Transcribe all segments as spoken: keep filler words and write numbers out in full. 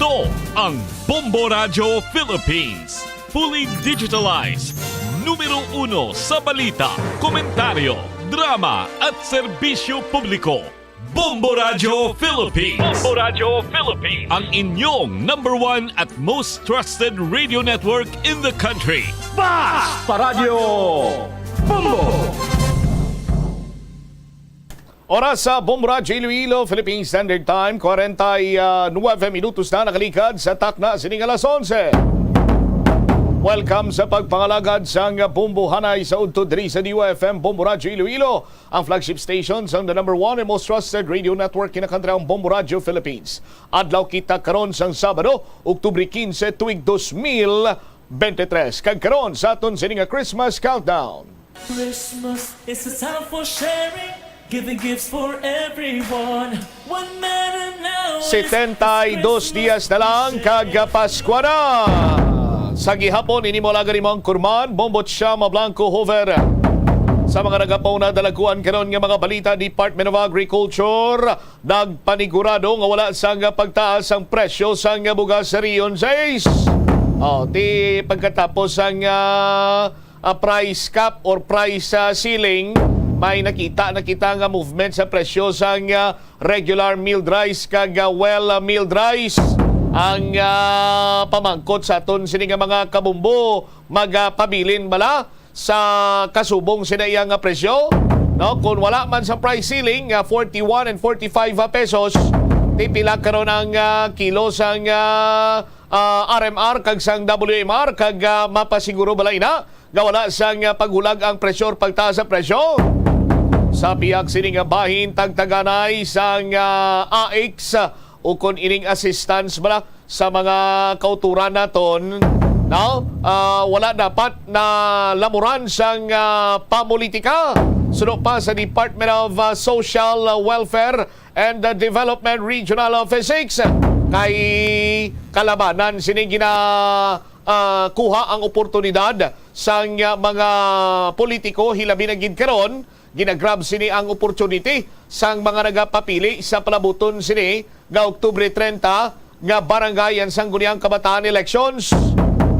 Ito ang Bombo Radyo Philippines. Fully digitalized. Numero uno sa balita, komentaryo, drama at serbisyo publiko. Bombo Radyo Philippines. Bombo Radyo Philippines. Ang inyong number one at most trusted radio network in the country. Basta Radyo Bombo! Oras sa Bombo Radyo Iloilo, Philippine Standard Time, kwarenta y nuebe minutos na nakalikad sa takna sining alas onse. Welcome sa pagpangalagad sang Bombo Hanay sa udto diri sa D Y F M Bombo Radyo Iloilo, ang flagship station sang the number one and most trusted radio network in the country, ang Bombo Radyo Philippines. Adlaw kita karon sang Sabado, Oktubre quince, tuig dos mil veintitrés. Kag karon sa aton sini nga Christmas countdown. Christmas is a time for sharing, giving gifts for everyone. What matter now is Setenta y dos Christmas dias na lang, kag Paskwa na. Sa gihapon, ini mo alaga ni Mang Kurman, Bombot siya, Mablanco Hover. Sa mga nagapauna, dalaguan karon nga mga balita, Department of Agriculture nagpanigurado nga wala sang pagtaas ang presyo sang bugas sa Region sais. Oh, ti pagkatapos sang, ah, ah, price cap or price, ah, ceiling, may nakita na kita nga movement sa presyo sang, ah, regular milled rice kag, ah, well, ah, milled rice. Ang, ah, pamangkot sa aton sini nga mga kabumbo, magapabilin bala sa kasubong sina iya nga presyo? No, kung wala man sa price ceiling nga forty-one and forty-five pesos, ti pila karon ang, ah, kilo sang, ah, ah, R M R kag sang W M R, kag, ah, mapasiguro bala ina nga wala sang, ah, paghulag ang presyo or pagtaas sa presyo? Sa pihak sini nga bahin, tagtaganay sang, ah, A I C S, ukon ining assistance bala sa mga kauturan naton, no? Ah, wala dapat na lamuran sang, ah, pamulitika. Suno pa sa Department of, ah, Social Welfare and, ah, Development Regional Office six, kay kalabanan sini gina, ah, kuha ang oportunidad sang, ah, mga politiko, hilabi na gid karon ginagrab sini ang opportunity sang mga nagapapili sa palabuton sini nga Oktubre treinta nga Barangay and Sangguniang Kabataan elections.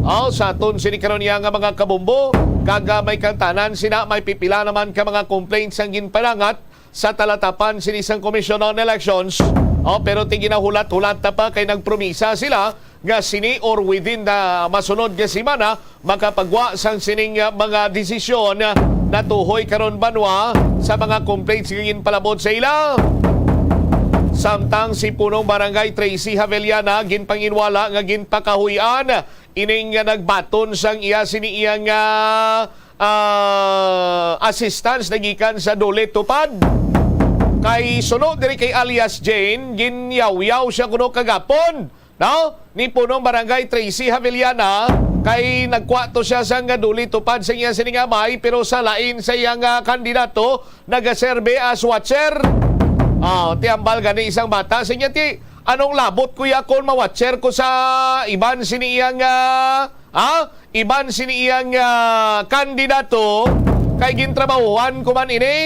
Aw, sa aton sini karon niya nga mga kabumbo, kag, ah, may kantanan sina, may pipila naman ka mga complaints ang ginpalangat sa talatapan sini sang Commission on Elections. Aw, pero ti ginahulat-hulat na pa kay nagpromisa sila nga sini or within the masunod nga semana makapagwa sang sining, ah, mga desisyon, ah, natuhoy karon banwa sa mga complaints nga ginpalabot sa ila. Samtang si Punong Barangay Tracy Javellana ginpanginwala nga ginpakahuy-an ining, ah, nagbaton sang iya sini iyang, ah, ah, assistance nagikan sa Dole Tupad. Kay suno diri kay alias Jane, ginyawyaw siya kuno kagapon, no? Ni Punong Barangay Tracy Haviliana, kay nagkwa to siya sang Dole Tupad sa iya sining amay, pero sa lain sa iyang, ah, kandidato, nagaserbe as watcher. Ah, ti ambal gani isang bata sa iya, ti, anong labot, kuya, kon ma-watcher ko sa iban sini iyang, ah, ah, iban sini iyang, ah, kandidato, kay gintrabahuhan ko man ini?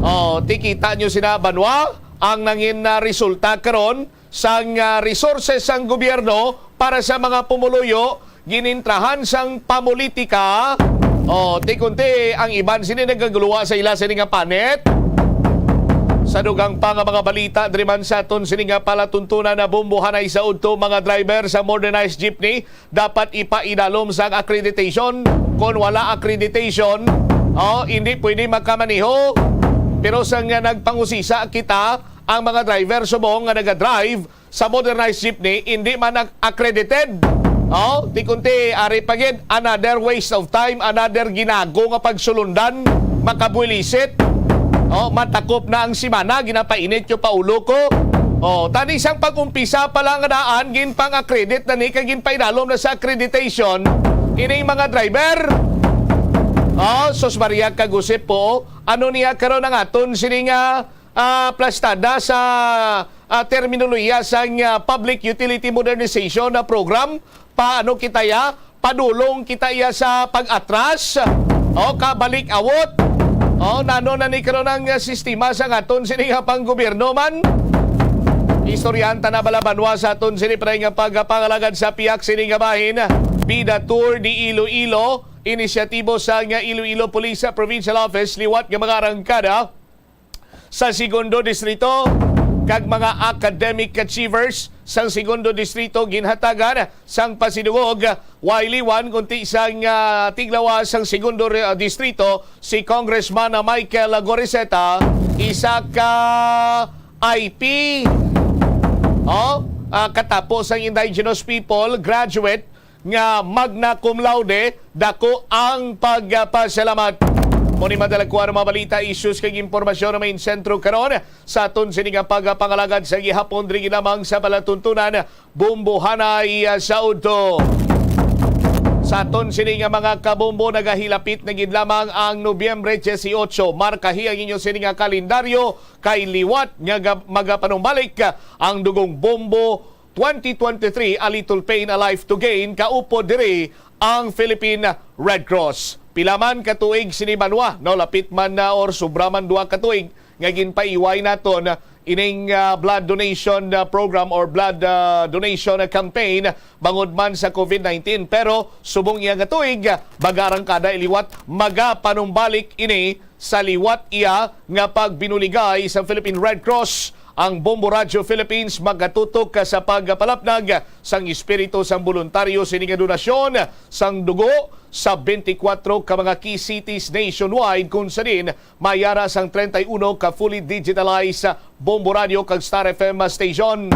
Oh, ti kita nyo sina banwa ang nangin, ah, resulta karon sang, ah, resources sang gobyerno para sa mga pumuluyo, ginintrahan sang pamulitika. Oh, ti kunti ang iban sini nagaguluwa sa ila sini nga panit. Sa dugang pa nga mga balita, diri man sa aton sini nga palatuntunan na bombohanay sa udto, mga driver sa modernized jeepney dapat ipaidalom sang accreditation. Kon wala accreditation, oh, hindi pwede makamaneho. Pero sa nga nagpangusisa kita, ang mga driver subong nga naga-drive sa modernized jeepney, hindi man ac-, accredited. Oh, ti kunti, ari pa gid, another waste of time, another ginago nga pagsulundan, makabulisit. Oh, matakop na ang semana, ginapainit yung paulo ko. Oh, tani sang pag-umpisa pa lang nga daan, ginpang-accredit na ni, kag ginpaidalom na sa accreditation, ining mga driver. Oh, sus Maria, kagusip po, ano niya karon ang aton sini nga, ah, plastada sa, ah, terminolohiya sang, ah, Public Utility Modernization na program? Paano kita ya? Padulong kita iya sa pag-atras? O kabalik-awot? O nano na ni karon ang, ah, sistema sa aton sini nga panggobyerno man? Istoryahan ta na bala, banwa, sa aton sini, pre, nga pagpangalagad sa pihak sini nga bahin. Bida Tour de Iloilo, inisyatibo sa nga Iloilo Police Provincial Office, liwat nga mga arangkada sa Segundo Distrito kag mga academic achievers sang Segundo Distrito ginhatagan sang pasidungog. Way liwan kunti sang, ah, tiglawas sang Segundo Re-, ah, Distrito, si Congressman, ah, Michael Goriseta, isa ka I P, oh, ah, katapo sang Indigenous People, graduate nga magna cum laude, dako ang pagpasalamat. Mo ni madalagkuan ang mga balita, issues kag impormasyon na may sentro karon sa aton sini nga pagpangalagad sa gihapon diri lamang sa palatuntunan, Bombohanay, ah, sa udto. Sa aton sini nga mga kabombo, nagahilapit na gid lamang ang Nobyembre dieciocho. Markahi ang inyo sini nga kalendaryo kay liwat nga ga-, magapanumbalik ang Dugong Bombo twenty twenty-three, A Little Pain, A Life to Gain, kaupod diri ang Philippine Red Cross. Pila man ka tuig sini, banwa, no, lapit man na or sobra man duha ka tuig nga ginpaiway naton ining, ah, blood donation, ah, program or blood, ah, donation, ah, campaign bangod man sa covid nineteen. Pero subong iya nga tuig, ah, baga arangkada iliwat, magapanumbalik ini sa liwat iya nga pagbinuligay sa Philippine Red Cross, ang Bombo Radyo Philippines magatutok sa pagpalapnag sang espiritu sang boluntaryo sini nga donasyon sang dugo sa twenty-four ka mga key cities nationwide, kung sa diin may ara sang treinta y uno ka fully digitalized Bombo Radyo kag Star F M station.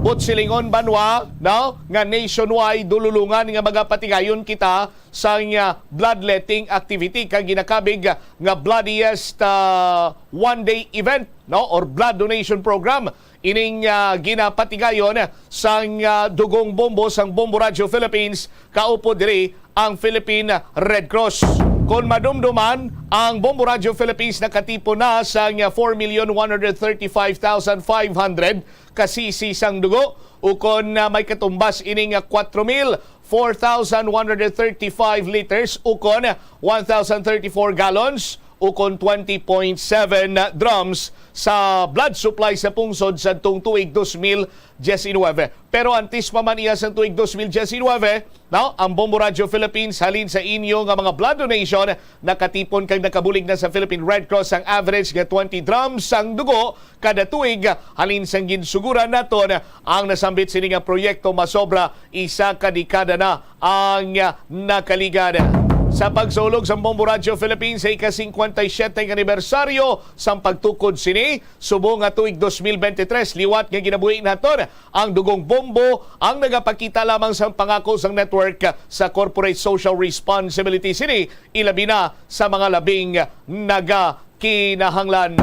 Buot silingon, banwa, no, nga nationwide dululungan nga magapatigayon kita sang, ah, bloodletting activity kag ginakabig nga bloodiest, ah, one-day event, no, or blood donation program. Ining, ah, ginapatigayon sang, ah, Dugong Bombo sang Bombo Radyo Philippines, kaupod diri ang Philippine Red Cross. Kon madumduman, ang Bombo Radyo Philippines nakatipon na sang, ah, four million one hundred thirty-five thousand five hundred ka sisi sang dugo, ukon, ah, may katumbas ini nga four mil four thousand one hundred thirty-five liters, ukon one thousand thirty-four gallons, ukon twenty point seven drums sa blood supply sa pungsod sadtong tuig dos mil diecinuebe. Pero antes pa man iya sa tuig dos mil diecinuebe, no, ang Bombo Radyo Philippines, halin sa inyo nga mga blood donation, nakatipon kag nakabulig na sa Philippine Red Cross ang average nga twenty drums sang dugo kada tuig. Halin sang ginsuguran naton ang nasambit sini nga proyekto, masobra isa ka dekada na ang nakaligad. Sa pagsulog sang Bombo Radyo Philippines sa ika-singkwenta y siyete nga anibersaryo sang pagtukod sini, subong nga tuig dos mil bente tres, liwat nga ginabuhi naton ang Dugong Bombo ang nagapakita lamang sang pangako sang network sa corporate social responsibility sini, ilabi na sa mga labing naga kinahanglan.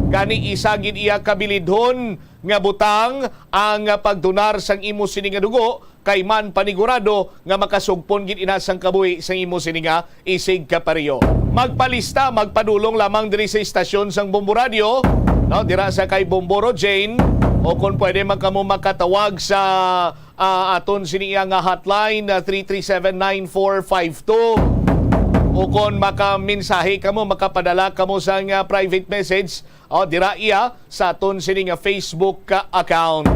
Gani, isa gid iya kabilidhon nga butang ang pagdonar sang imo sini nga dugo, kay man panigurado nga makasugpon gid ina sang kabuhi sang imo sini nga isig kapareho. Magpalista, magpadulong lamang diri sa istasyon sang Bombo Radyo, no, dira sa kay Bombo Rojane, o kon pwede man kamo makatawag sa ah, aton sini iya nga hotline, ah, three three seven nine four five two. O kon makamensahe kamo, makapadala kamo sang, ah, private message, o dira iya sa aton sini nga Facebook, ah, account.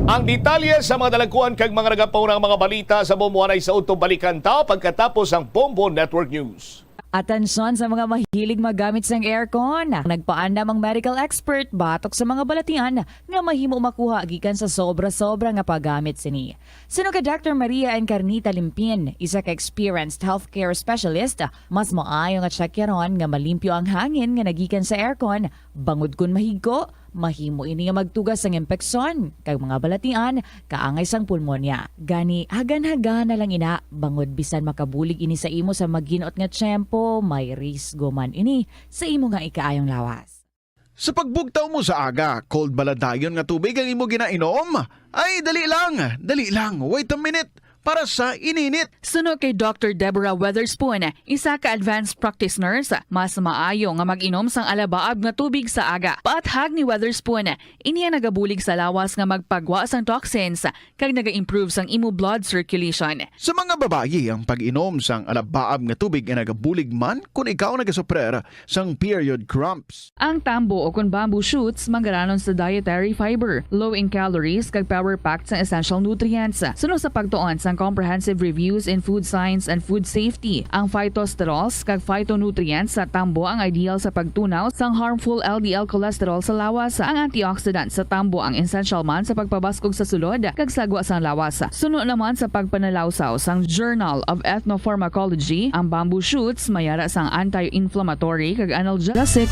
Ang detalye sa mga dalagkuan kag mga nagapaunang mga balita sa Bombohanay sa udto, balikan ta pagkatapos ang Bombo Network News. Atensyon sa mga mahilig magamit sang aircon. Nagpaandam ang medical expert batok sa mga balatian nga mahimo makuha gikan sa sobra-sobra nga paggamit sini. Suno kay Doctor Maria Encarnita Limpin, isa ka experienced healthcare specialist, mas maayo nga tsakyaron nga malimpyo ang hangin nga nagikan sa aircon, bangod kon mahigko, mahimo ini nga magtuga sang impeksyon kag mga balatian kaangay sang pulmonya. Gani, hagan-hagana lang ina, bangod bisan makabulig ini sa imo sa maginot nga tiyempo, may risgo man ini sa imo nga ikaayong lawas. Sa pagbugtaw mo sa aga, cold bala dayon nga tubig ang imo ginainom? Ay, dali lang, dali lang, wait a minute. para sa ininit. Suno kay Doctor Deborah Weatherspoon, isa ka advanced practice nurse, mas maayo nga mag-inom sang alabaab nga tubig sa aga. Paathag ni Weatherspoon, ini ang nagabulig sa lawas nga magpagwa sang toxins kag naga-improve sang imo blood circulation. Sa mga babayi, ang pag-inom sang alabaab nga tubig ay nagabulig man kon ikaw nagasuprer sang period cramps. Ang tambo o kon bamboo shoots manggaranon sa dietary fiber, low in calories, kag power-packed sang essential nutrients. Suno sa pagtuon sang Comprehensive Reviews in Food Science and Food Safety, ang phytosterols kag phytonutrients sa tambo ang ideal sa pagtunaw sang harmful L D L cholesterol sa lawas. Ang antioxidant sa tambo ang essential man sa pagpabaskog sa sulod kag sagwa sang lawas. Suno naman sa pagpanalawsaw sang Journal of Ethnopharmacology, ang bamboo shoots may ara sang anti-inflammatory kag analgesic.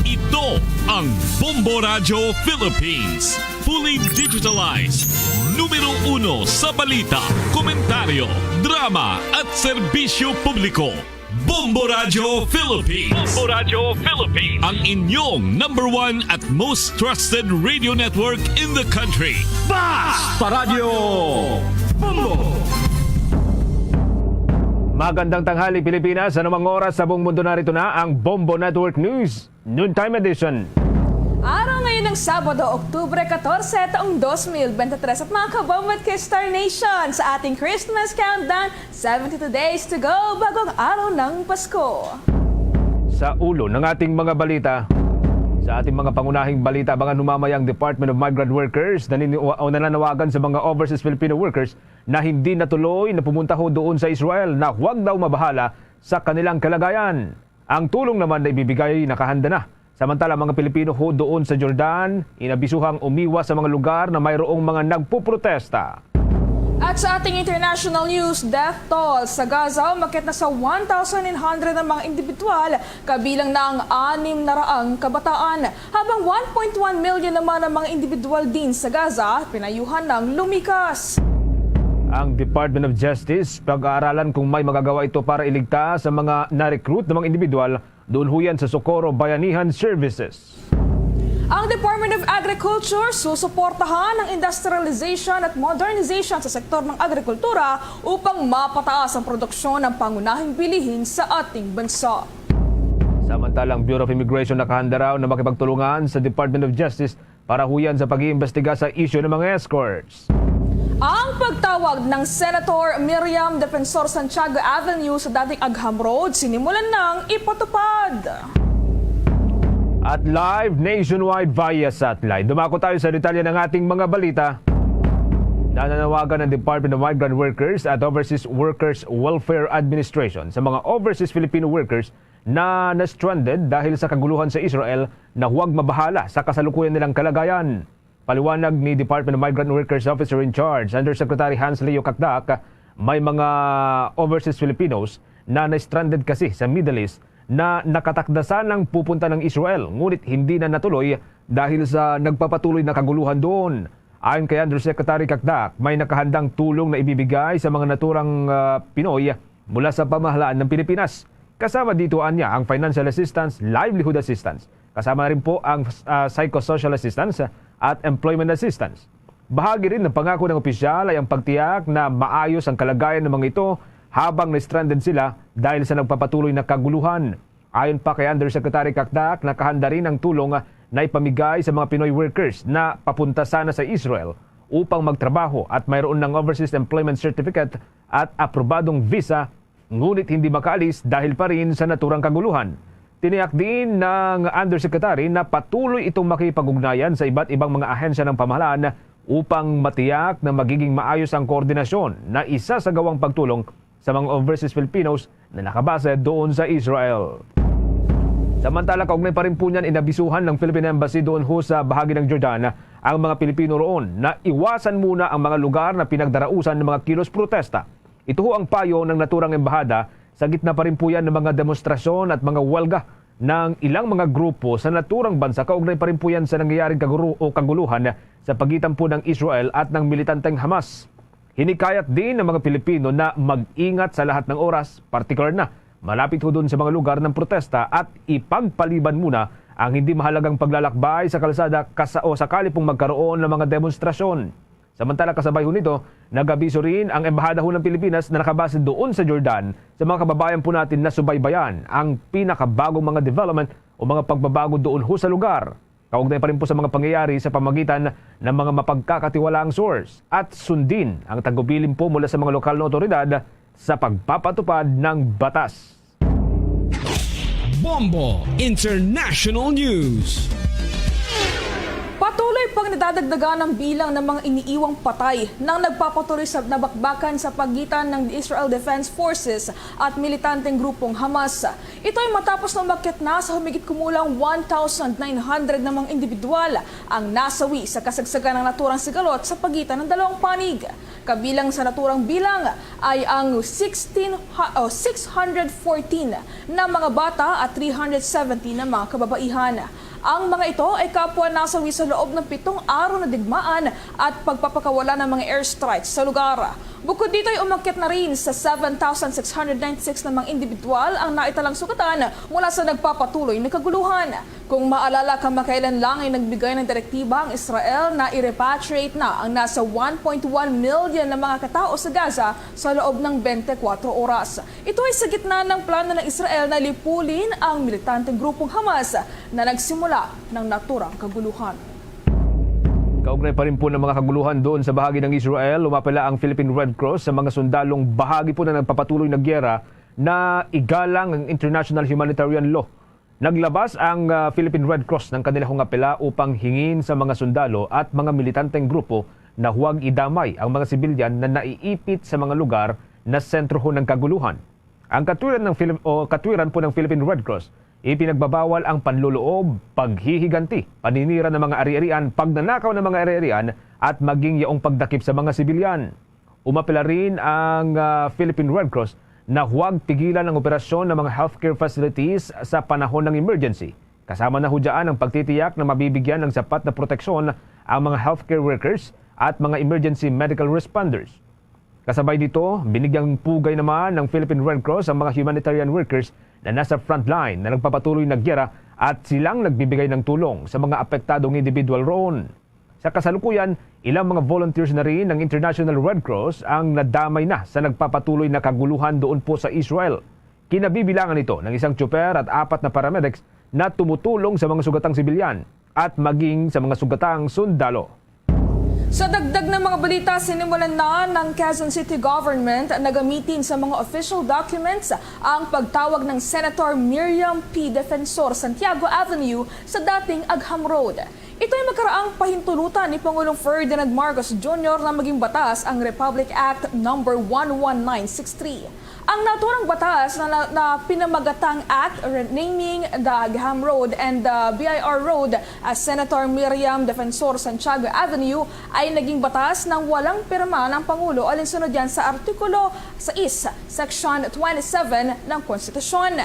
Ito ang Bombo Radyo Philippines. Fully digitalized. Numero uno sa balita, komentaryo, drama at serbisyo publiko. Bombo Radyo Philippines. Bombo Radyo Philippines. Ang inyong number one at most trusted radio network in the country. Basta Radyo Bombo! Magandang tanghali, Pilipinas. Anumang oras sa buong mundo, narito na ang Bombo Network News Noontime Edition. Araw ngayon ng Sabado, Oktubre katorse, taong dos mil bente tres. At mga kabombo at K-Star Nation, sa ating Christmas countdown, seventy-two days to go bago ang araw ng Pasko. Sa ulo ng ating mga balita, sa ating mga pangunahing balita, abangan humamay ang Department of Migrant Workers naniniwa-, o nananawagan sa mga overseas Filipino workers na hindi natuloy na pumunta ho doon sa Israel na huwag daw mabahala sa kanilang kalagayan. Ang tulong naman na ibibigay nakahanda na. Samantala, mga Pilipino ho doon sa Jordan, inabisuhang umiwas sa mga lugar na mayroong mga nagpuprotesta. At sa ating international news, death toll sa Gaza umakyat na sa one thousand nine hundred ang mga individual, kabilang na ang anim na raang kabataan, habang one point one million naman ang mga individual din sa Gaza pinayuhan ng lumikas. Ang Department of Justice, pag-aaralan kung may magagawa ito para iligtas sa mga na-recruit na mga individual doon huyan sa Socorro Bayanihan Services. Ang Department of Agriculture susuportahan ang industrialization at modernization sa sektor ng agrikultura upang mapataas ang produksyon ng pangunahing bilihin sa ating bansa. Samantalang Bureau of Immigration nakahanda raw na makipagtulungan sa Department of Justice para huyan sa pag-iimbestiga sa isyu ng mga escorts. Ang pagtawag ng Senator Miriam Defensor Santiago Avenue sa dating Agham Road sinimulan nang ipatupad. At live nationwide via satellite. Dumako tayo sa detalye ng ating mga balita. Nananawagan ang Department of Migrant Workers at Overseas Workers Welfare Administration sa mga overseas Filipino workers na na-stranded dahil sa kaguluhan sa Israel na huwag mabahala sa kasalukuyan nilang kalagayan. Paliwanag ni Department of Migrant Workers Officer in Charge, Undersecretary Hans Leo Cacdac, may mga overseas Filipinos na na-stranded kasi sa Middle East na nakatakda sanang pupunta ng Israel, ngunit hindi na natuloy dahil sa nagpapatuloy na kaguluhan doon. Ayon kay Undersecretary Cacdac, may nakahandang tulong na ibibigay sa mga naturang, ah, Pinoy mula sa pamahalaan ng Pilipinas. Kasama dito, anya, ang financial assistance, livelihood assistance. Kasama na rin po ang, ah, psychosocial assistance at employment assistance. Bahagi rin ng pangako ng opisyal ay ang pagtiyak na maayos ang kalagayan ng mga ito habang na-stranded sila dahil sa nagpapatuloy na kaguluhan. Ayon pa kay Undersecretary Cacdac, nakahanda rin ang tulong na ipamigay sa mga Pinoy workers na papunta sana sa Israel upang magtrabaho at mayroon ng overseas employment certificate at aprobadong visa, ngunit hindi makaalis dahil pa rin sa naturang kaguluhan. Tiniyak din ng Undersecretary na patuloy itong makipag-ugnayan sa iba't ibang mga ahensya ng pamahalaan upang matiyak na magiging maayos ang koordinasyon na isasagawang pagtulong sa mga overseas Filipinos na nakabase doon sa Israel. Samantala, kaugnay pa rin po niyan, inabisuhan ng Philippine Embassy doon ho sa bahagi ng Jordan ang mga Pilipino roon na iwasan muna ang mga lugar na pinagdarausan ng mga kilos protesta. Ito ho ang payo ng naturang embahada sa gitna pa rin po yan ng mga demonstrasyon at mga huwelga ng ilang mga grupo sa naturang bansa. Kaugnay pa rin po yan sa nangyayaring kaguru-, o kaguluhan sa pagitan po ng Israel at ng militanteng Hamas. Hinikayat din ng mga Pilipino na mag-ingat sa lahat ng oras, partikular na malapit ho dun sa mga lugar ng protesta, at ipagpaliban muna ang hindi mahalagang paglalakbay sa kalsada kas-, o sakali pong magkaroon ng mga demonstrasyon. Samantala, kasabay ho nito, nag-abiso rin ang Embahada ho ng Pilipinas na nakabase doon sa Jordan sa mga kababayan po natin na subaybayan ang pinakabagong mga development o mga pagbabago doon ho sa lugar. Kaugnay pa rin po sa mga pangyayari sa pamagitan ng mga mapagkakatiwalaang source at sundin ang tagubilin po mula sa mga lokal na otoridad sa pagpapatupad ng batas. Bombo International News. Patuloy pang nadadagdagan ang bilang ng mga iniiwang patay nang nagpapatuloy sa nabakbakan sa pagitan ng Israel Defense Forces at militanteng grupong Hamas. Ito ay matapos na umakyat na sa humigit kumulang one thousand nine hundred na mga individual ang nasawi sa kasagsagan ng naturang sigalot sa pagitan ng dalawang panig. Kabilang sa naturang bilang ay ang sixteen ha-, oh, six hundred fourteen na mga bata at three hundred seventy na mga kababaihan. Ang mga ito ay kapwa nasawi sa loob ng pitong araw na digmaan at pagpapakawala ng mga airstrikes sa lugar. Bukod dito ay umakyat na rin sa seven thousand six hundred ninety-six na mga individual ang naitalang sugatan mula sa nagpapatuloy na kaguluhan. Kung maalala, kamakailan lang ay nagbigay ng direktiba ang Israel na i-repatriate na ang nasa one point one million na mga katao sa Gaza sa loob ng twenty-four oras. Ito ay sa gitna ng plano ng Israel na lipulin ang militanteng grupong Hamas na nagsimula ng naturang kaguluhan. Kaugnay pa rin po ng mga kaguluhan doon sa bahagi ng Israel, umapela ang Philippine Red Cross sa mga sundalong bahagi po na nagpapatuloy na giyera na igalang ang international humanitarian law. Naglabas ang, ah, Philippine Red Cross ng kanilang apela upang hingin sa mga sundalo at mga militanteng grupo na huwag idamay ang mga sibilyan na naiipit sa mga lugar na sentro ho ng kaguluhan. Ang katwiran ng Philip-, o katwiran po ng Philippine Red Cross, ipinagbabawal ang panloloob, paghihiganti, paninira ng mga ari-arian, pagnanakaw ng mga ari-arian, at maging yaong pagdakip sa mga sibilyan. Umapela rin ang, ah, Philippine Red Cross na huwag pigilan ang operasyon ng mga healthcare facilities sa panahon ng emergency. Kasama na ho dyan ang pagtitiyak na mabibigyan ng sapat na proteksyon ang mga healthcare workers at mga emergency medical responders. Kasabay nito, binigyang pugay naman ng Philippine Red Cross ang mga humanitarian workers na nasa frontline na nagpapatuloy na giyera at silang nagbibigay ng tulong sa mga apektadong individual roon. Sa kasalukuyan, ilang mga volunteers na rin ng International Red Cross ang nadamay na sa nagpapatuloy na kaguluhan doon po sa Israel. Kinabibilangan ito ng isang tsuper at apat na paramedics na tumutulong sa mga sugatang sibilyan at maging sa mga sugatang sundalo. Sa dagdag ng mga balita, sinimulan na ng Quezon City Government na gamitin sa mga official documents ang pagtawag ng Senator Miriam P. Defensor Santiago Avenue sa dating Agham Road. Ito ay makaraang pahintulutan ni Pangulong Ferdinand Marcos Junior na maging batas ang Republic Act number one one nine six three. Ang naturang batas na, na, na pinamagatang Act Renaming the Agham Road and the B I R Road as Senator Miriam Defensor Santiago Avenue ay naging batas nang walang pirma ng Pangulo alinsunod yan sa Artikulo sais, Section twenty-seven ng Konstitusyon.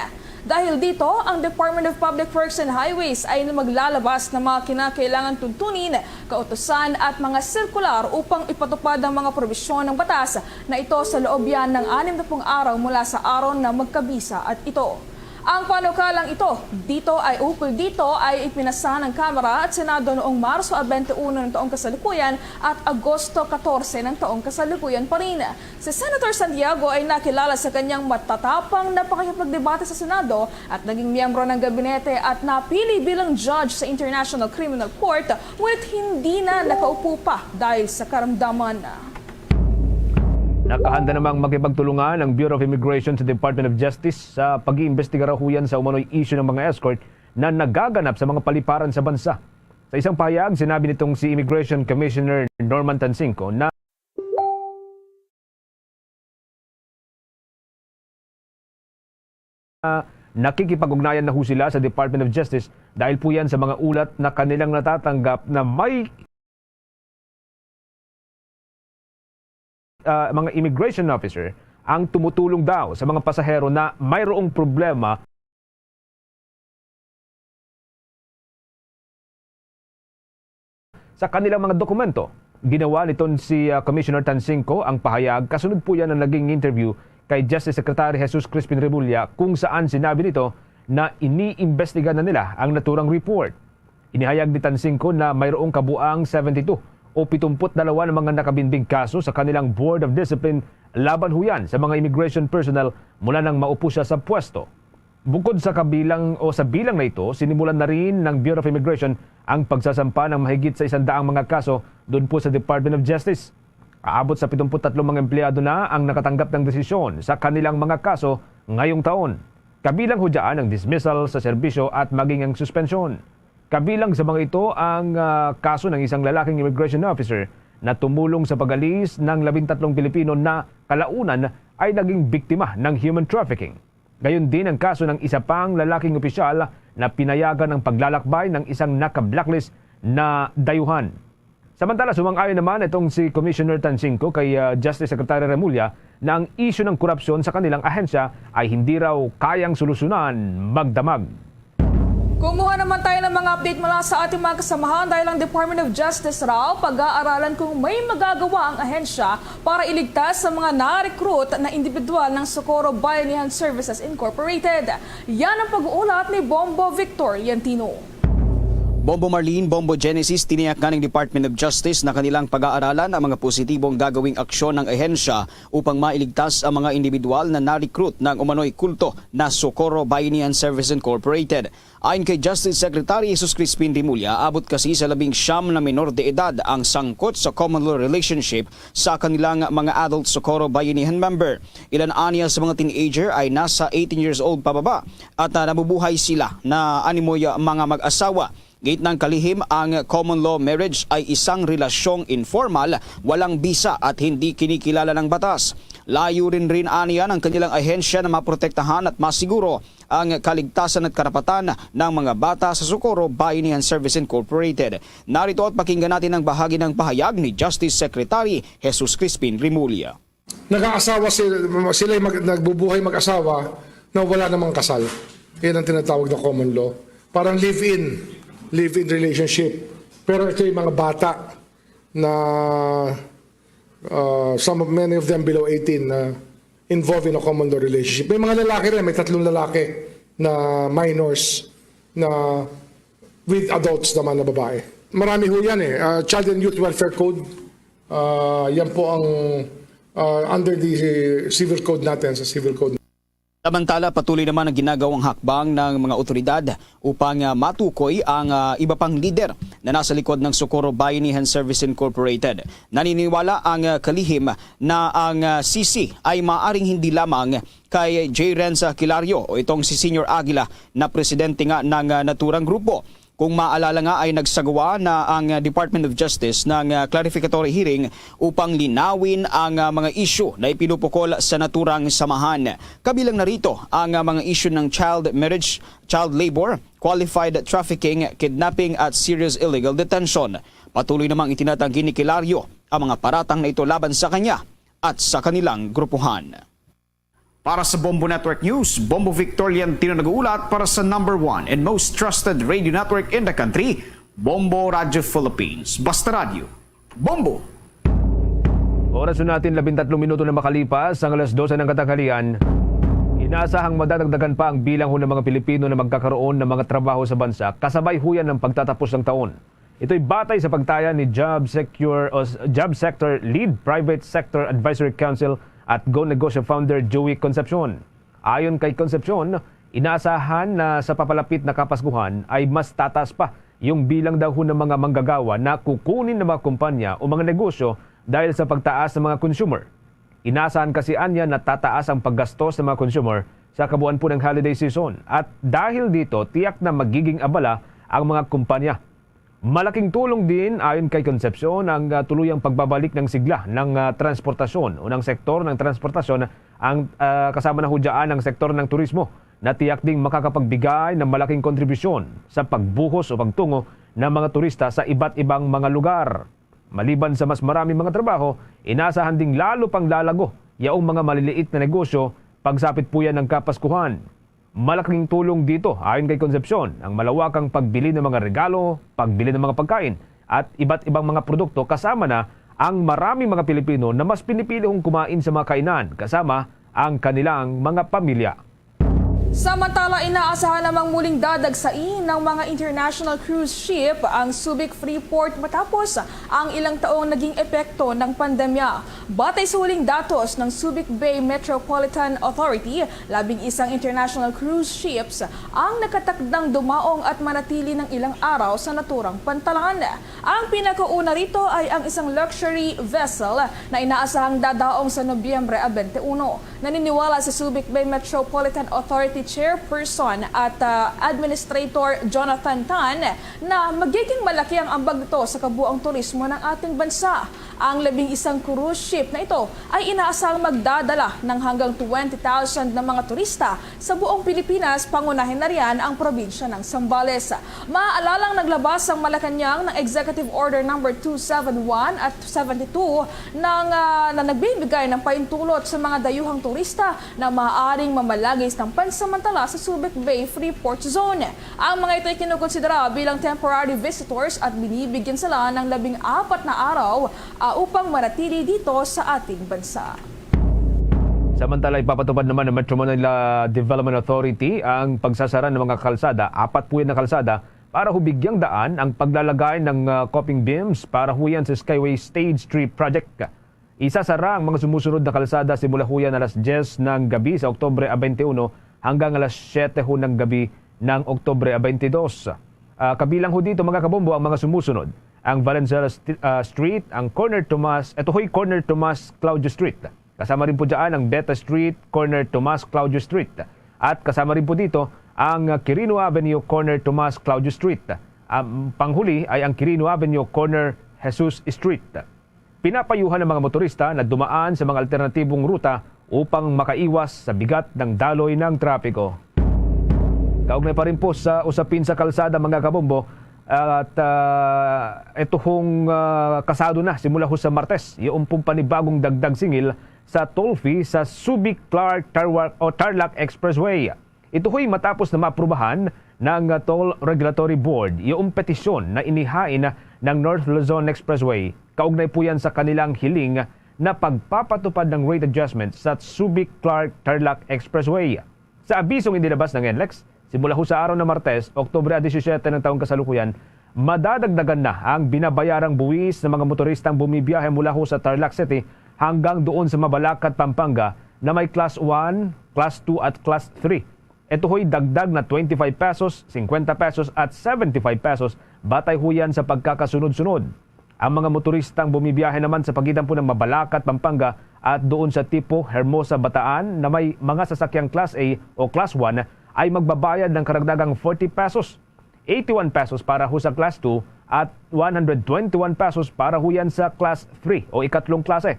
Dahil dito, ang Department of Public Works and Highways ay maglalabas ng mga kinakailangan tuntunin, kautusan at mga sirkular upang ipatupad ang mga probisyon ng batas na ito sa loob yan ng anim na pung araw mula sa aron na magkabisa at ito. Ang panukalang ito dito ay ukol dito ay ipinasa ng Kamara at Senado noong Marso twenty-one ng taong kasalukuyan at Agosto catorce ng taong kasalukuyan pa rin. Si Senator Santiago ay nakilala sa kanyang matatapang na pakikipagdebate sa Senado at naging miyembro ng gabinete at napili bilang judge sa International Criminal Court, ngunit hindi na nakaupo pa dahil sa karamdaman. Nakahanda namang makipagtulungan ang Bureau of Immigration sa Department of Justice sa pag-iimbestiga rahuyan sa umano'y issue ng mga escort na nagaganap sa mga paliparan sa bansa. Sa isang pahayag, sinabi nitong si Immigration Commissioner Norman Tansingco na nakikipag-ugnayan na ho sila sa Department of Justice dahil po yan sa mga ulat na kanilang natatanggap na may, ah, mga immigration officer ang tumutulong daw sa mga pasahero na mayroong problema sa kanilang mga dokumento. Ginawa niton si, ah, Commissioner Tansingco ang pahayag kasunod po yan ang naging interview kay Justice Secretary Jesus Crispin Remulla, kung saan sinabi nito na iniimbestiga na nila ang naturang report. Inihayag ni Tansingco na mayroong kabuang seventy-two o pitumput dalawa na mga nakabinbing kaso sa kanilang Board of Discipline laban huyan sa mga immigration personnel mula nang maupo siya sa pwesto. Bukod sa kabilang o sa bilang na ito, sinimulan na rin ng Bureau of Immigration ang pagsasampa ng mahigit sa isang daang mga kaso doon po sa Department of Justice. Aabot sa pitumput tatlo mga empleyado na ang nakatanggap ng desisyon sa kanilang mga kaso ngayong taon. Kabilang ho dyan ang dismissal sa serbisyo at maging ang suspensyon. Kabilang sa mga ito ang, ah, kaso ng isang lalaking immigration officer na tumulong sa pag-alis ng labing tatlong Pilipino na kalaunan ay naging biktima ng human trafficking. Gayon din ang kaso ng isa pang lalaking opisyal na pinayagan ang paglalakbay ng isang naka-blacklist na dayuhan. Samantala, sumang-ayon naman itong si Commissioner Tancingco kay, ah, Justice Secretary Remulla na ang isyu ng korupsyon sa kanilang ahensya ay hindi raw kayang solusyonan magdamag. Kumuha naman tayo ng mga update mula sa ating mga kasamahan dahil ang Department of Justice raw pag-aaralan kung may magagawa ang ahensya para iligtas sa mga na-recruit na individual ng Socorro Bayanihan Services Incorporated. Yan ang pag-uulat ni Bombo Victor Yantino. Bombo Marlene, Bombo Genesis, tiniyak na ng Department of Justice na kanilang pag-aaralan ang mga positibong gagawing aksyon ng ahensya upang mailigtas ang mga individual na na-recruit ng umano'y kulto na Socorro Bayanihan Service Incorporated. Ayon kay Justice Secretary Jesus Crispin Remulla, abot kasi sa labing siyam na menor de edad ang sangkot sa common law relationship sa kanilang mga adult Socorro Bayanihan member. Ilan aniya sa mga teenager ay nasa eighteen years old pababa at, ah, nabubuhay sila na animoy mga mag-asawa. Gid ng kalihim, ang common law marriage ay isang relasyong informal, walang bisa at hindi kinikilala ng batas. Layurin rin aniya ng kanilang ahensya na maprotektahan at masiguro ang kaligtasan at karapatan ng mga bata sa Socorro Bayanihan Service Incorporated. Narito at pakinggan natin ang bahagi ng pahayag ni Justice Secretary Jesus Crispin Remulla. Nag-aasawa sila, sila mag, nagbubuhay mag-asawa na wala namang kasal. Yan ang tinatawag na common law. Parang live-in, live-in relationship. Pero ito yung mga bata na uh, some of many of them below eighteen na involved in a common law relationship. May mga lalaki rin, may tatlong lalaki na minors na with adults naman na babae. Marami ho yan eh. Uh, Child and Youth Welfare Code, uh, yan po ang uh, under the civil code natin, sa civil code. Samantala, patuloy naman ang ginagawang hakbang ng mga otoridad upang, ah, matukoy ang, ah, iba pang lider na nasa likod ng Socorro Bayanihan Service Incorporated. Naniniwala ang, ah, kalihim na ang, ah, sisi ay maaring hindi lamang kay J. Renza Kilario o itong si Senior Aguila na presidente nga ng, ah, naturang grupo. Kung maalala nga ay nagsagawa na ang, ah, Department of Justice ng, ah, clarificatory hearing upang linawin ang, ah, mga isyu na ipinupukol sa naturang samahan. Kabilang na rito ang, ah, mga isyu ng child marriage, child labor, qualified trafficking, kidnapping at serious illegal detention. Patuloy namang itinatanggi ni Kilario ang mga paratang na ito laban sa kanya at sa kanilang grupuhan. Para sa Bombo Network News, Bombo Victor Leontino nag-uulat para sa number one and most trusted radio network in the country, Bombo Radyo Philippines. Basta Radyo, Bombo! Oras na natin, labing tatlong minuto na makalipas ang alas dose ng katanghalian. Inaasahang madadagdagan pa ang bilang ng mga Pilipino na magkakaroon ng mga trabaho sa bansa kasabay huyan ng pagtatapos ng taon. Ito'y batay sa pagtaya ni Job Secure o s- Job Sector Lead Private Sector Advisory Council at Go Negosyo founder Joey Concepcion. Ayon kay Concepcion, inaasahan na sa papalapit na Kapaskuhan ay mas tatas pa yung bilang daw ng mga manggagawa na kukunin ng mga kumpanya o mga negosyo dahil sa pagtaas ng mga consumer. Inasahan kasi anya na tataas ang paggastos ng mga consumer sa kabuuan po ng holiday season at dahil dito tiyak na magiging abala ang mga kumpanya. Malaking tulong din ayon kay Concepcion ang, ah, tuluyang pagbabalik ng sigla ng, ah, transportasyon o ng sektor ng transportasyon ang, ah, kasama na ho dyan ang sektor ng turismo na tiyak ding makakapagbigay ng malaking kontribusyon sa pagbuhos o pagtungo ng mga turista sa iba't ibang mga lugar. Maliban sa mas maraming mga trabaho, inasahan ding lalo pang lalago yaong mga maliliit na negosyo pagsapit po yan ng Kapaskuhan. Malaking tulong dito, ayon kay Concepcion, ang malawakang pagbili ng mga regalo, pagbili ng mga pagkain, at iba't ibang mga produkto kasama na ang maraming mga Pilipino na mas pinipili hong kumain sa mga kainan kasama ang kanilang mga pamilya. Samantala, inaasahan namang muling dadagsain ng mga international cruise ship ang Subic Freeport matapos ang ilang taong naging epekto ng pandemya. Batay sa huling datos ng Subic Bay Metropolitan Authority, labing isang international cruise ships ang nakatakdang dumaong at manatili ng ilang araw sa naturang pantalan. Ang pinakauna rito ay ang isang luxury vessel na inaasahang dadaong sa Nobyembre a twenty-one. Naniniwala si Subic Bay Metropolitan Authority Chairperson at, ah, Administrator Jonathan Tan na magiging malaki ang ambag nito sa kabuang turismo ng ating bansa. Ang labing isang cruise ship na ito ay inaasahang magdadala ng hanggang twenty thousand na mga turista sa buong Pilipinas, pangunahin na riyan ang probinsya ng Zambales. Maalalang naglabas ang Malacañang ng Executive Order Number two seven one at seventy-two nang, ah, na nagbibigay ng pahintulot sa mga dayuhang turista na maaaring mamalagis ng pansamantala sa Subic Bay Freeport Zone. Ang mga ito ay kinukonsidera bilang temporary visitors at binibigyan sila ng labing apat na araw, ah, upang manatili dito sa ating bansa. Samantala, ipapatupad naman ng Metro Manila Development Authority ang pagsasara ng mga kalsada, apat po yan na kalsada, para hubigyang daan ang paglalagay ng, ah, coping beams para huyan sa Skyway Stage three Project. Isasara ang mga sumusunod na kalsada simula huyan alas diyes ng gabi sa Oktubre a twenty-one hanggang alas siyete ho ng gabi ng Oktubre a twenty-two. Ah, kabilang ho dito, mga kabombo, ang mga sumusunod: ang Valenzuela St-, ah, Street, ang corner Tomas, ito ho'y corner Tomas Claudio Street. Kasama rin po dyan ang Beta Street, corner Tomas Claudio Street. At kasama rin po dito ang Quirino Avenue, corner Tomas Claudio Street. Ang panghuli ay ang Quirino Avenue, corner Jesus Street. Pinapayuhan ang mga motorista na dumaan sa mga alternatibong ruta upang makaiwas sa bigat ng daloy ng trapiko. Kaugnay pa rin po sa usapin sa kalsada, mga kabombo, at, ah, ito hong, ah, kasado na simula ho sa Martes, yaon pong panibagong dagdag singil sa toll fee sa Subic Clark Tarwa-, o Tarlac Expressway. Ito ho'y matapos na maaprubahan ng, ah, Toll Regulatory Board yaong petisyon na inihain ng North Luzon Expressway. Kaugnay po yan sa kanilang hiling na pagpapatupad ng rate adjustment sa Subic Clark Tarlac Expressway. Sa abisong inilabas ng NLEX, simula ho sa araw na Martes, Oktubre a disisyete ng taong kasalukuyan, madadagdagan na ang binabayarang buwis ng mga motoristang bumibiyahe mula ho sa Tarlac City hanggang doon sa Mabalacat, Pampanga, na may Class one, Class two at Class three. Ito ho'y dagdag na twenty-five pesos, fifty pesos at seventy-five pesos, batay ho yan sa pagkakasunod-sunod. Ang mga motoristang bumibiyahe naman sa pagitan po ng Mabalacat, Pampanga at doon sa Tipo, Hermosa, Bataan na may mga sasakyang Class A o Class one ay magbabayad ng karagdagang forty pesos, eighty-one pesos para ho sa Class two at one hundred twenty-one pesos para ho yan sa Class three o ikatlong klase.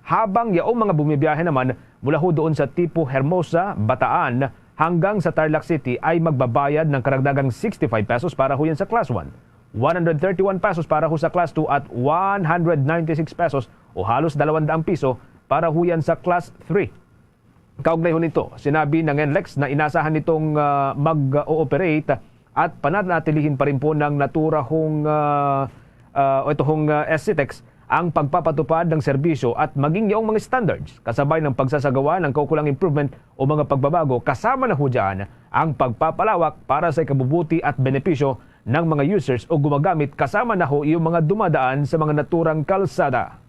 Habang yaong mga bumibiyahe naman mula ho doon sa Tipo, Hermosa, Bataan hanggang sa Tarlac City ay magbabayad ng karagdagang sixty-five pesos para ho yan sa Class one, one hundred thirty-one pesos para ho sa Class two at one hundred ninety-six pesos o halos dalawang daang piso para ho yan sa Class three. Kaugnay ho nito, sinabi ng NLEX na inasahan nitong, ah, mag-ooperate at pananatilihin pa rin po ng natura hong, ah, ah, o ito hong, ah, SCTEX ang pagpapatupad ng serbisyo at maging yaong mga standards, kasabay ng pagsasagawa ng kaukulang improvement o mga pagbabago, kasama na ho dyan ang pagpapalawak para sa ikabubuti at benepisyo ng mga users o gumagamit, kasama na ho yung mga dumadaan sa mga naturang kalsada.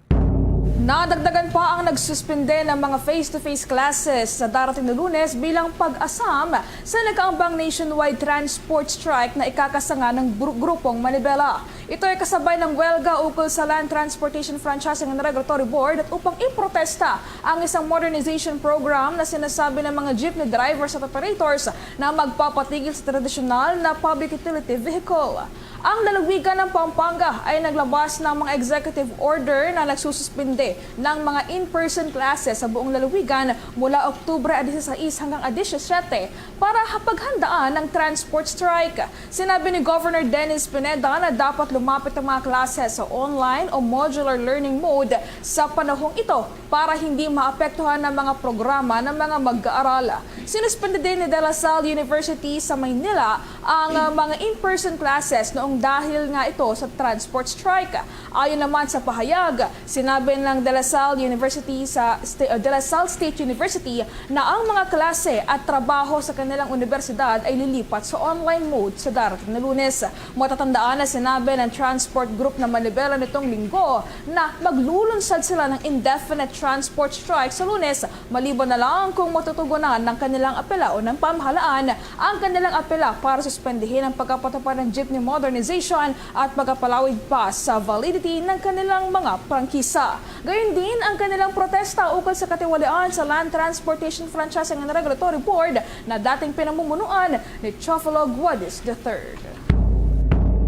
Nadagdagan pa ang nagsuspende ng mga face-to-face classes sa darating na Lunes bilang pag-asam sa nag-aambang nationwide transport strike na ikakasanga ng gru-, grupong Manibela. Ito ay kasabay ng welga ukol sa Land Transportation Franchising and Regulatory Board at upang iprotesta ang isang modernization program na sinasabi ng mga jeepney drivers at operators na magpapatigil sa tradisyonal na public utility vehicle. Ang lalawigan ng Pampanga ay naglabas ng mga executive order na nagsususpinde ng mga in-person classes sa buong lalawigan mula Oktubre a dieciséis hanggang a diecisiete para ha-, paghandaan ang transport strike. Sinabi ni Governor Dennis Pineda na dapat lumapit ang mga klase sa online o modular learning mode sa panahong ito para hindi maapektuhan ang mga programa ng mga mag-aaral. Sinuspende din ni De La Salle University sa Maynila ang, ah, mga in-person classes noong dahil nga ito sa transport strike. Ayon naman sa pahayag, sinabi ng De La Salle University sa Sta-, uh, De La Salle State University na ang mga klase at trabaho sa kanilang universidad ay lilipat sa online mode sa darating na Lunes. Matatandaan na sinabi ng transport group na manibela nitong linggo na maglulunsad sila ng indefinite transport strike sa Lunes, maliban na lang kung matutugunan ng kanilang apela o ng pamahalaan ang kanilang apela para suspendihin ang pagkapatupad ng jeepney modernization at pagkapalawig pa sa validity ng kanilang mga prangkisa. Gayon din ang kanilang protesta ukol sa katiwalian sa Land Transportation Franchising and Regulatory Board na dating pinamumunuan ni Teofilo Guadis the third.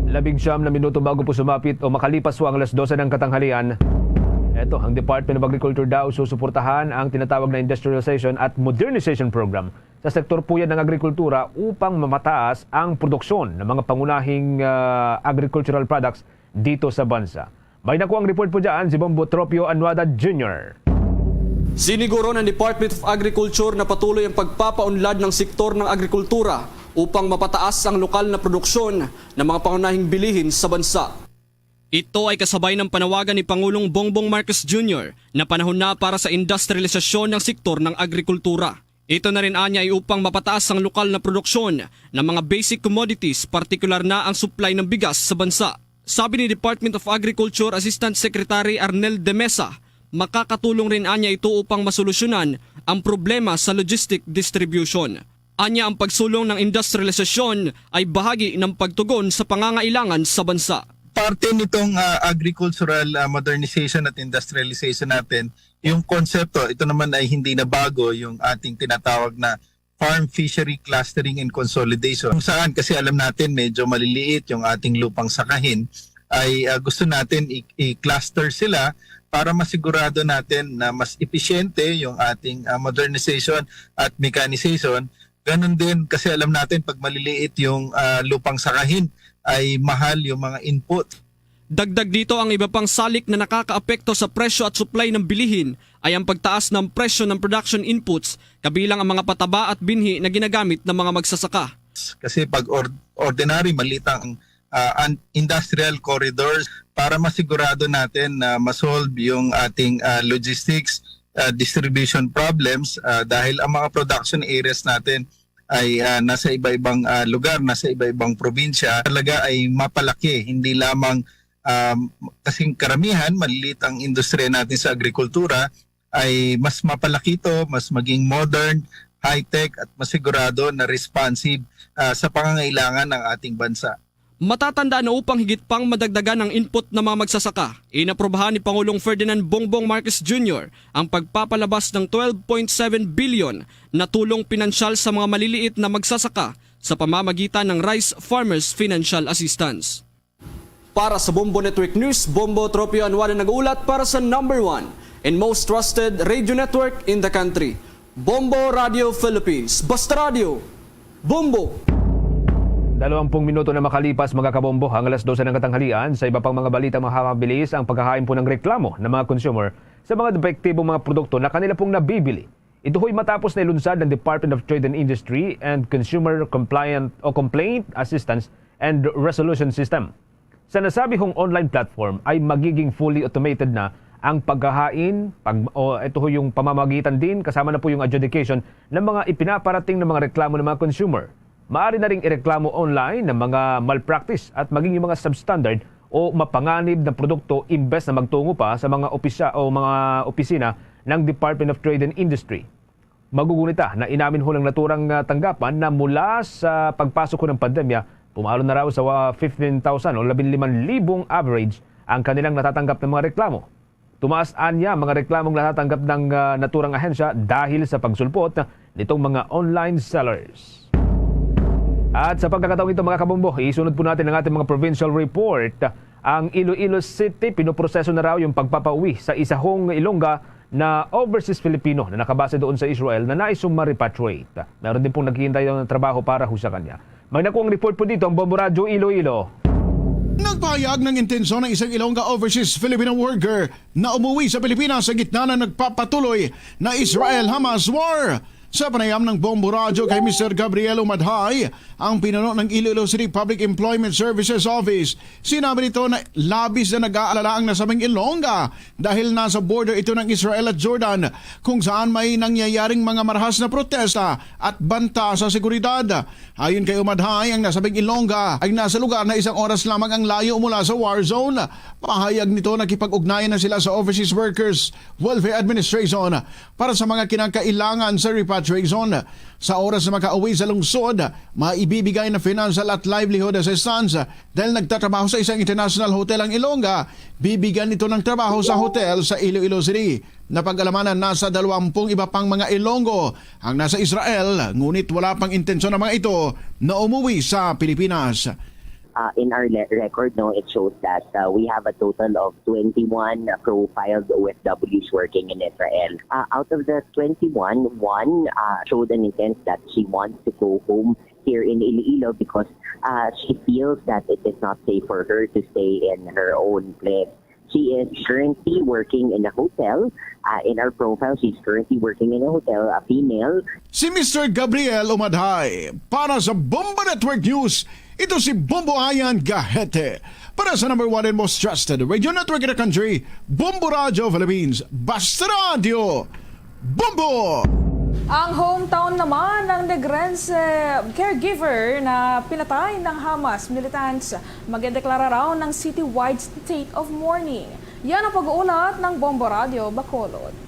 Labing siyam na minuto bago po sumapit o makalipas po ang alas dose ng katanghalian. Eto, ang Department of Agriculture daw susuportahan ang tinatawag na industrialization at modernization program sa sektor po yan ng agrikultura upang mamataas ang produksyon ng mga pangunahing, ah, agricultural products dito sa bansa. May nakuha ang report po dyan si Bombo Tropio Anuada Junior. Siniguro ng Department of Agriculture na patuloy ang pagpapaunlad ng sektor ng agrikultura upang mapataas ang lokal na produksyon ng mga pangunahing bilihin sa bansa. Ito ay kasabay ng panawagan ni Pangulong Bongbong Marcos Junior na panahon na para sa industrialisasyon ng sektor ng agrikultura. Ito na rin anya ay upang mapataas ang lokal na produksyon ng mga basic commodities, partikular na ang supply ng bigas sa bansa. Sabi ni Department of Agriculture Assistant Secretary Arnel de Mesa, makakatulong rin anya ito upang masolusyonan ang problema sa logistic distribution. Anya ang pagsulong ng industrialisasyon ay bahagi ng pagtugon sa pangangailangan sa bansa. Parte nitong, ah, agricultural, ah, modernization at industrialization natin, yung konsepto, ito naman ay hindi na bago, yung ating tinatawag na farm fishery clustering and consolidation. Kung saan, kasi alam natin, medyo maliliit yung ating lupang sakahin, ay, ah, gusto natin i-, i-cluster sila para masigurado natin na mas episyente yung ating, ah, modernization at mechanization. Ganun din, kasi alam natin, pag maliliit yung, ah, lupang sakahin, ay mahal yung mga input. Dagdag dito ang iba pang salik na nakakaapekto sa presyo at supply ng bilihin ay ang pagtaas ng presyo ng production inputs, kabilang ang mga pataba at binhi na ginagamit ng mga magsasaka. Kasi pag or-, ordinary, maliit ang, ah, an-, industrial corridors para masigurado natin na masolve yung ating, ah, logistics, ah, distribution problems, ah, dahil ang mga production areas natin ay, ah, nasa iba-ibang, ah, lugar, nasa iba-ibang probinsya, talaga ay mapalaki, hindi lamang, um, kasing karamihan, maliliit ang industriya natin sa agrikultura, ay mas mapalaki ito, mas maging modern, high-tech, at masigurado na responsive, ah, sa pangangailangan ng ating bansa. Matatandaan na upang higit pang madagdagan ang input ng mga magsasaka, inaprubahan ni Pangulong Ferdinand Bongbong Marcos Junior ang pagpapalabas ng twelve point seven billion na tulong pinansyal sa mga maliliit na magsasaka sa pamamagitan ng Rice Farmers Financial Assistance. Para sa Bombo Network News, Bombo Tropio Anwada nag-uulat para sa number one and most trusted radio network in the country, Bombo Radio Philippines. Basta Radio, Bombo! Dalawampung minuto na makalipas, mga kabombo, ang alas dose ng katanghalian. Sa iba pang mga balita, makakabilis ang paghahain po ng reklamo ng mga consumer sa mga depektibong mga produkto na kanila pong nabibili. Ito ho'y matapos na ilunsad ng Department of Trade and Industry and Consumer Compliant o Complaint Assistance and Resolution System. Sa nasabi hong online platform ay magiging fully automated na ang paghahain, pag, o ito ho yung pamamagitan din, kasama na po yung adjudication ng mga ipinaparating na mga reklamo ng mga consumer. Maaari na ring ireklamo online ng mga malpractice at maging yung mga substandard o mapanganib na produkto imbes na magtungo pa sa mga opisa-, o mga opisina ng Department of Trade and Industry. Magugunita na inamin ho ng naturang, ah, tanggapan na mula sa pagpasok ho ng pandemya, pumalo na raw sa, ah, fifteen thousand o labing limang libong average ang kanilang natatanggap ng mga reklamo. Tumaas anya mga reklamong natatanggap ng, ah, naturang ahensya dahil sa pagsulpot nitong mga online sellers. At sa pagkakataong ito, mga kabombo, isunod po natin ang ating mga provincial report. Ang Iloilo City, pinoproseso na raw yung pagpapauwi sa isa hong Ilongga na overseas Filipino na nakabase doon sa Israel na nais ma-repatriate. Meron din pong naghihintay ng trabaho para ho sa kanya. May nakuhang report po dito ang Bombo Radyo Iloilo. Nagpahayag ng intensyon ng isang Ilongga overseas Filipino worker na umuwi sa Pilipinas sa gitna ng nagpapatuloy na Israel-Hamas war. Sa panayam ng Bombo Radyo kay Mister Gabriel Umadhay, ang pinuno ng Iloilo City Public Employment Services Office, sinabi nito na labis na nag-aalala ang nasabing Ilongga dahil nasa border ito ng Israel at Jordan, kung saan may nangyayaring mga marahas na protesta at banta sa seguridad. Ayon kay Umadhay, ang nasabing Ilongga ay nasa lugar na isang oras lamang ang layo mula sa war zone. Pahayag nito, nakipag-ugnayan na sila sa Overseas Workers Welfare Administration para sa mga kinakailangan sa repatriation. Sa oras na makauwi sa lungsod, maibibigay na financial at livelihood assistance. Dahil nagtatrabaho sa isang international hotel ang Ilongga, bibigyan ito ng trabaho sa hotel sa Iloilo City. Napag-alamanan, nasa dalawampu iba pang mga Ilonggo ang nasa Israel, ngunit wala pang intensyon ang mga ito na umuwi sa Pilipinas. Uh, in our le- record, no, it shows that uh, we have a total of twenty-one profiled O F Ws working in Israel. Uh, out of the twenty-one, one uh, showed an intent that she wants to go home here in Iloilo because uh, she feels that it is not safe for her to stay in her own place. She is currently working in a hotel. Uh, in our profile, she's currently working in a hotel, a female. Si Mister Gabriel Umadhay para sa Bombo Network News. Ito si Bombo Ayan Gahete para sa number one and most trusted radio network in the country, Bombo Radio Philippines. Basta Radio Bombo! Ang hometown naman ng Negrense caregiver na pinatay ng Hamas militants, magdedeklara raw ng citywide state of mourning. Yan ang pag-uulat ng Bombo Radio Bacolod.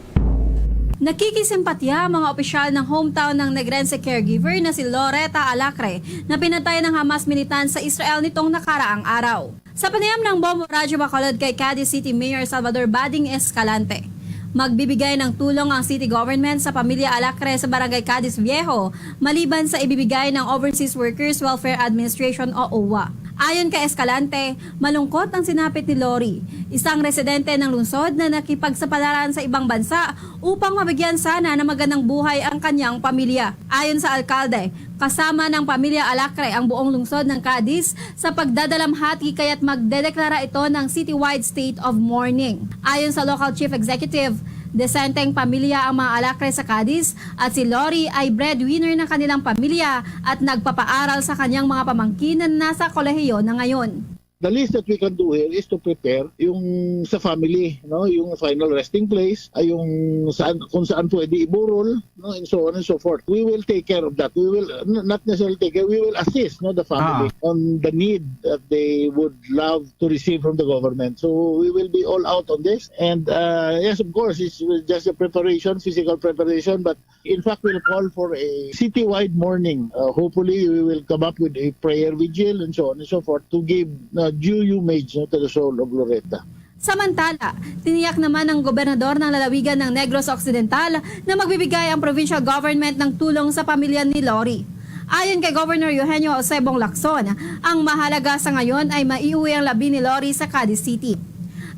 Nakikisimpatya ang mga opisyal ng hometown ng Negrense caregiver na si Loretta Alacre na pinatay ng Hamas militan sa Israel nitong nakaraang araw. Sa panayam ng Bombo Radyo Bacolod kay Cadiz City Mayor Salvador Bading Escalante, magbibigay ng tulong ang city government sa pamilya Alacre sa Barangay Cadiz Viejo maliban sa ibibigay ng Overseas Workers Welfare Administration o OWWA. Ayon kay Escalante, malungkot ang sinapit ni Lori, isang residente ng lungsod na nakipagsapalaran sa ibang bansa upang mabigyan sana ng magandang buhay ang kanyang pamilya. Ayon sa alkalde, kasama ng pamilya Alacre ang buong lungsod ng Cadiz sa pagdadalamhati kaya't magdedeklara ito ng citywide state of mourning. Ayon sa local chief executive, desenteng pamilya ang mga Alacre sa Cadiz at si Lori ay breadwinner ng kanilang pamilya at nagpapaaral sa kanyang mga pamangkin na nasa kolehiyo na ngayon. The least that we can do here is to prepare yung sa family, no, yung final resting place, ay yung saan, kung saan pwede iburol, no, and so on and so forth. We will take care of that. We will n- not necessarily take care. We will assist, no, the family on the need that they would love to receive from the government. So we will be all out on this. And uh, yes, of course, it's just a preparation, physical preparation, but in fact, we'll call for a citywide mourning. Uh, hopefully, we will come up with a prayer vigil and so on and so forth to give uh, due homage, no, to the soul of Loretta. Samantala, tiniyak naman ng gobernador ng lalawigan ng Negros Occidental na magbibigay ang provincial government ng tulong sa pamilya ni Lori. Ayon kay Governor Eugenio Jose Bong Lacson, ang mahalaga sa ngayon ay maiuwi ang labi ni Lori sa Cadiz City.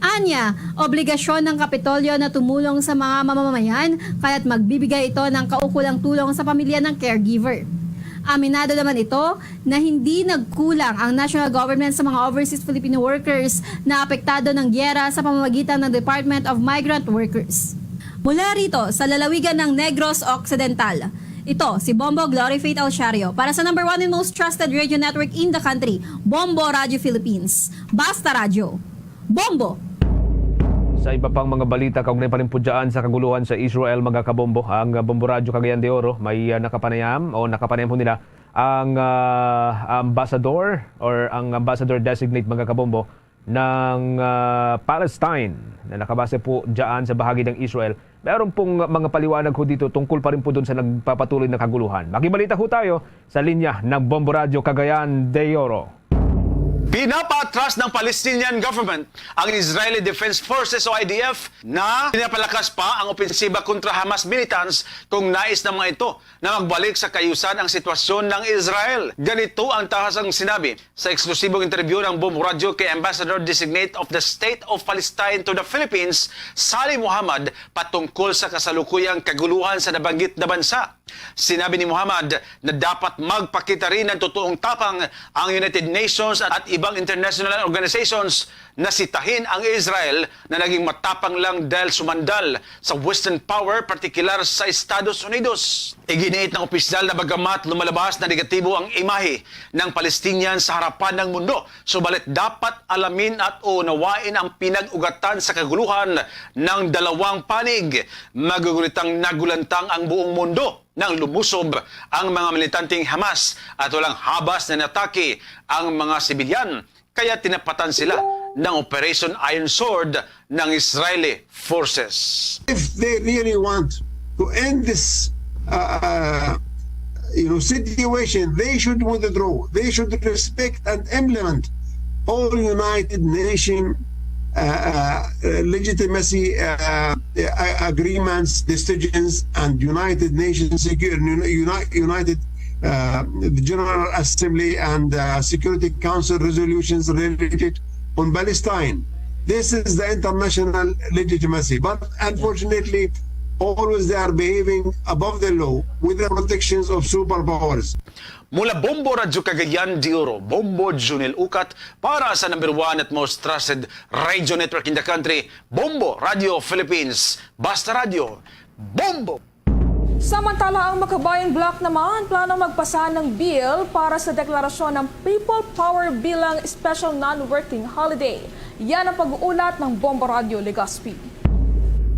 Anya, obligasyon ng Kapitolyo na tumulong sa mga mamamayan, kaya't magbibigay ito ng kaukulang tulong sa pamilya ng caregiver. Aminado naman ito na hindi nagkulang ang national government sa mga overseas Filipino workers na apektado ng giyera sa pamamagitan ng Department of Migrant Workers. Mula rito sa lalawigan ng Negros Occidental, ito si Bombo Glory Faith Alciario para sa number one and most trusted radio network in the country, Bombo Radio Philippines. Basta Radyo, Bombo! Sa iba pang mga balita kaugnay pa rin po dyan sa kaguluhan sa Israel, mga kabombo, ang Bombo Radyo Cagayan de Oro may ah, nakapanayam o nakapanayam po nila ang ah, ambassador or ang ambassador designate, mga kabombo, ng ah, Palestine na nakabase po dyan sa bahagi ng Israel. Meron pong mga paliwanag ho dito tungkol pa rin po doon sa nagpapatuloy na kaguluhan. Makibalita ho tayo sa linya ng Bombo Radyo Cagayan de Oro. Pinapaatras ng Palestinian government ang Israeli Defense Forces o I D F na pinapalakas pa ang opensiba kontra Hamas militants kung nais ng mga ito na magbalik sa kaayusan ang sitwasyon ng Israel. Ganito ang tahas ang sinabi sa eksklusibong interview ng Bombo Radyo kay Ambassador Designate of the State of Palestine to the Philippines, Sali Muhammad, patungkol sa kasalukuyang kaguluhan sa nabanggit na bansa. Sinabi ni Muhammad na dapat magpakita rin ng totoong tapang ang United Nations at ibang international organizations na sitahin ang Israel na naging matapang lang dahil sumandal sa Western power, partikular sa Estados Unidos. Iginiit ng opisyal na bagamat lumalabas na negatibo ang imahe ng Palestinian sa harapan ng mundo, subalit dapat alamin at unawain ang pinag-ugatan sa kaguluhan ng dalawang panig. Magugulitang nagulantang ang buong mundo nang lumusob ang mga militanteng Hamas at walang habas na inatake ang mga sibilyan, kaya tinapatan sila ng Operation Iron Sword ng Israeli forces. If they really want to end this, uh, uh, you know, situation, they should withdraw. They should respect and implement all United Nation uh, uh, legitimacy uh, uh, agreements, decisions, and United Nations Secure, Uni- United uh, the General Assembly and uh, Security Council resolutions related on Palestine. This is the international legitimacy. But unfortunately, always they are behaving above the law with the protections of superpowers. Mula Bombo Radyo Cagayan de Oro, Bombo Junel Ukat, para sa number one at most trusted radio network in the country, Bombo Radio Philippines. Basta Radio, Bombo! Samantala, ang Makabayan Bloc naman plano magpasa ng bill para sa deklarasyon ng People Power bilang special non-working holiday. Yan ang pag-uulat ng Bombo Radyo Legazpi.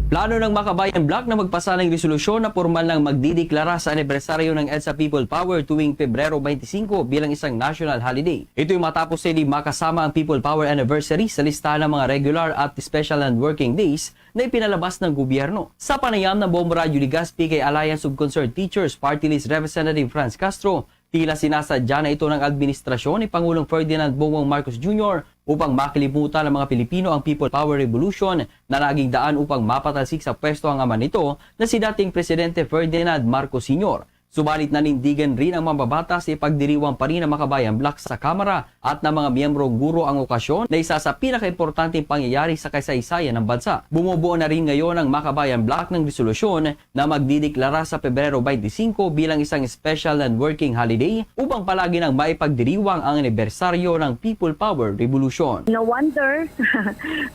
Plano ng Makabayan Bloc na magpasa ng resolusyon na pormal nang magdideklara sa anibersaryo ng EDSA People Power tuwing Pebrero twenty-five bilang isang national holiday. Ito'y matapos hindi makasama ang People Power Anniversary sa listahan ng mga regular at special non-working days na ipinalabas ng gobyerno. Sa panayam ng Bombo Radyo Legazpi kay Alliance of Concerned Teachers Party List Representative Franz Castro, tila sinasadya na ito ng administrasyon ni Pangulong Ferdinand Bongbong Marcos Junior upang makalimutan ng mga Pilipino ang People Power Revolution na naging daan upang mapatalsik sa pwesto ang ama nito na si dating Presidente Ferdinand Marcos Senior. Subalit nanindigan rin ang mambabatas, ipagdiriwang pa rin ang Makabayan Bloc sa Kamara at ng mga miyembrong guro ang okasyon na isa sa pinakaimportanteng pangyayari sa kasaysayan ng bansa. Bumubuo na rin ngayon ang Makabayan Bloc ng resolusyon na magdideklara sa Pebrero twenty-five bilang isang special non-working holiday upang palagi nang maipagdiriwang ang anibersaryo ng People Power Revolution. No wonder,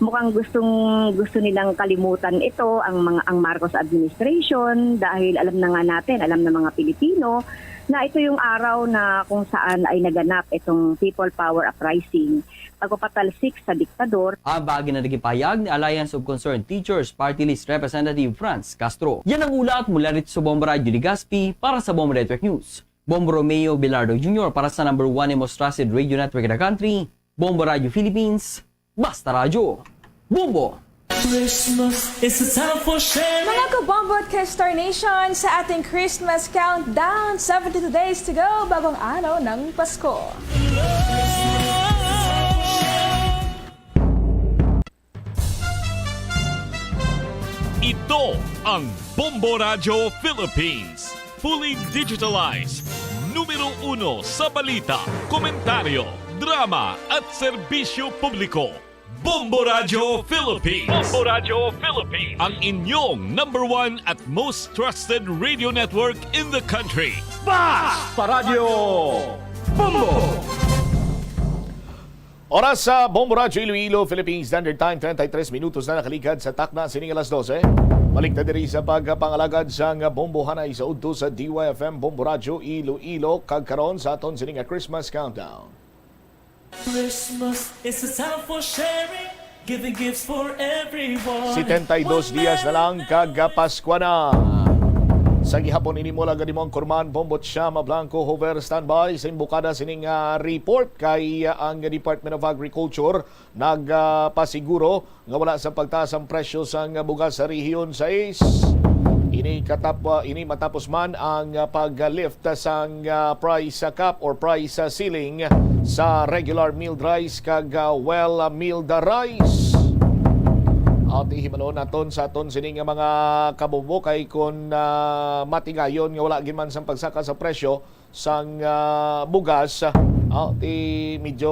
mukhang gustong gusto nilang kalimutan ito ang mga ang Marcos administration dahil alam na nga natin, alam ng mga Pilipino na ito yung araw na kung saan ay naganap itong People Power Uprising, pagpapatalsik sa diktador. Ang bagay na naging pahayag ni Alliance of Concerned Teachers Party List Representative Franz Castro. Yan ang ulat mula rito sa Bombo Radyo Legazpi para sa Bombo Network News. Bombo Romeo Bilardo Junior para sa number one and most trusted radio network in the country, Bombo Radyo Philippines, Basta Radyo. Bombo! Christmas is a time for sharing. Mga kabombo at K-Star Nation, sa ating Christmas countdown, seventy-two days to go, bagong araw ng Pasko. Ito ang Bombo Radyo Philippines. Fully digitalized. Numero uno sa balita, komentaryo, drama at serbisyo publiko. Bombo Radyo Philippines. Bombo Radyo Philippines. Ang inyong number one at most trusted radio network in the country. Basta Radyo Bombo! Oras sa Bombo Radyo Iloilo, Philippine Standard Time, treinta y tres minutos na nakaligad sa takna sining alas dose. Balik ta diri sa pagpangalagad sang bombohanay sa udto sa D Y F M Bombo Radyo Iloilo, kag karon sa aton sini nga Christmas countdown. Christmas is a time for sharing, giving gifts for everyone. Setenta y dos dias na lang kag Paskwa na. Sa gihapon ini mo lang gani mo ang Kurman Bombo Chama Blanco, Hover, standby sa imbukada sining ah, report kay ah, ang Department of Agriculture nagpasiguro nga wala sa pagtaas ang presyo sang bugas sa Rehiyon sais. Ini katap ah, ini matapos man ang ah, pag-lift sang ah, price ah, cap or price ah, ceiling sa regular milled rice kag ah, well ah, milled rice. At ihimanon naton sa aton sini nga mga kabombo kay kun ah, matigayon nga wala gid man sang pagsaka sa presyo sang ah, bugas, ah, ti medyo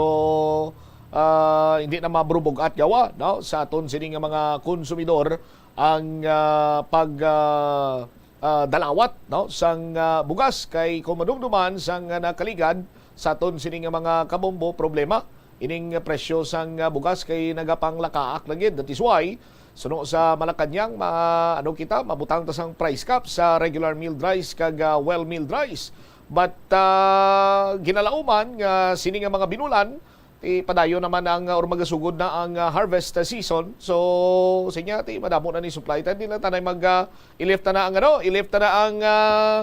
ah, hindi na mabrubog at gawa, no, sa aton sini nga mga konsumidor ang ah, pag ah, ah, dalawat, no, sang, ah, bugas, kay kung madumduman sang, ah, nakaligad sa aton sini nga mga kabombo, problema ining presyo sang, ah, bugas kay nagapanglakaak na gid. That is why suno sa Malacañang, ma-, ano kita, mabutang ta sang price cap sa regular milled rice kag, ah, well milled rice. But, ah, ginalauman nga sini nga mga binulan, ti padayon naman ang, ah, or magasugod na ang, ah, harvest season. So, sinya, ti madamo na ni supply. Tayo, di na tanay mag, ah, i-lift na, na ang, ano, i-lift na, na ang, ah,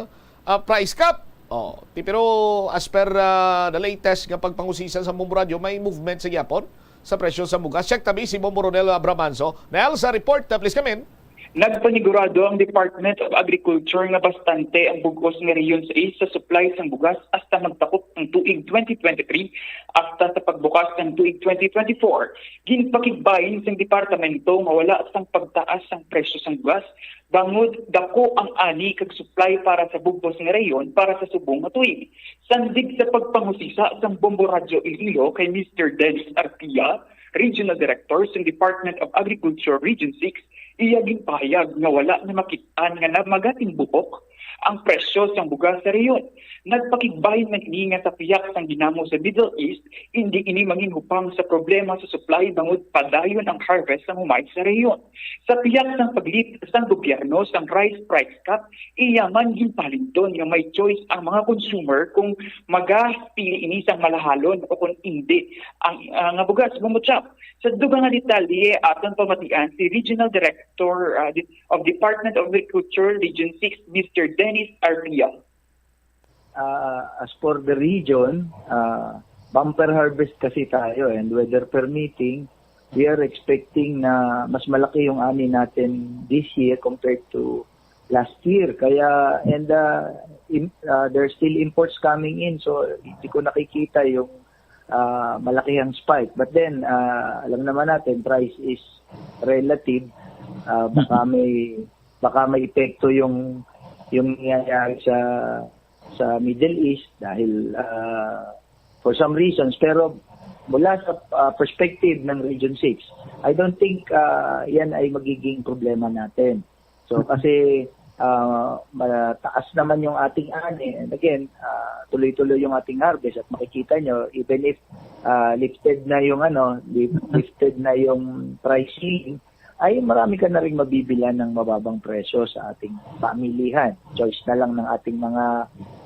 ah, price cap. Oh, ti, pero as per, ah, the latest nga pagpangusisa sa Bombo Radyo, may movement sa gyapon sa presyo sa bugas. Check tabi si Bombo Ronel Abramanso. Nel, sa report, ah, please come in. Nagpanigurado ang Department of Agriculture nga bastante ang bug-os nga Region sais sa supply sang bugas hasta magtakop ang tuig twenty twenty-three hasta sa pagbukas sang tuig twenty twenty-four. Ginpakigbahin sang departamento nga wala sang pagtaas sang presyo sang bugas bangod daku ang ani kag supply para sa bug-os nga rehiyon para sa subong nga tuig. Sandig sa pagpangusisa sang Bombo Radyo Iloilo kay Mister Dennis Artia, Regional Director sang Department of Agriculture Region six, iya ginpahayag nga wala na makit-an nga namagating buhok ang presyo sang bugas sa rehiyon. Nagpakigbahin man ini nga sa pihak sang ginamo sa Middle East, indi ini manginhupang sa problema sa supply bangod padayon ang harvest sang humay sa rehiyon. Sa pihak sang pag-lift sang gobyerno sang rice price cap, iya man ginpalindon nga may choice ang mga consumer kung magapili ini sang malahalon o kung indi ang, ah, nga bugas. Bumutsa, sa dugang nga detalye, aton pamatian si Regional Director, ah, of Department of Agriculture, Region six, Mister Dennis Arbial. Uh, as for the region, uh, bumper harvest kasi tayo, and weather permitting, we are expecting na mas malaki yung ani natin this year compared to last year. Kaya, and uh, im- uh, there's still imports coming in, so hindi ko nakikita yung uh, malaki ang spike. But then, uh, alam naman natin, price is relative. Uh, baka may baka may epekto yung yung nangyayari sa sa Middle East dahil uh, for some reasons, pero mula sa uh, perspective ng Region six, I don't think uh, yan ay magiging problema natin. So kasi uh, mataas naman yung ating ani, and again, uh, tuloy-tuloy yung ating harvest, at makikita nyo, even if uh, lifted na yung ano, lifted na yung pricing, ay marami ka na rin mabibilan ng mababang presyo sa ating pamilihan. Choice na lang ng ating mga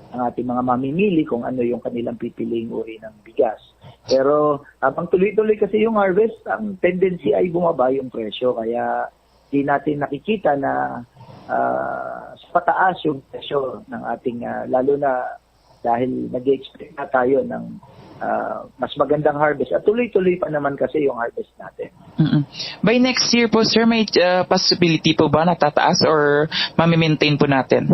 ng ating mga mamimili kung ano yung kanilang pipiling uri ng bigas. Pero habang tuloy-tuloy kasi yung harvest, ang tendency ay bumaba yung presyo. Kaya di natin nakikita na uh, sa pataas yung presyo ng ating, uh, lalo na dahil nag-expect na tayo ng uh, mas magandang harvest at tuloy-tuloy pa naman kasi yung harvest natin. Mm-mm. By next year po, sir, may uh, possibility po ba na tataas or mamimaintain po natin?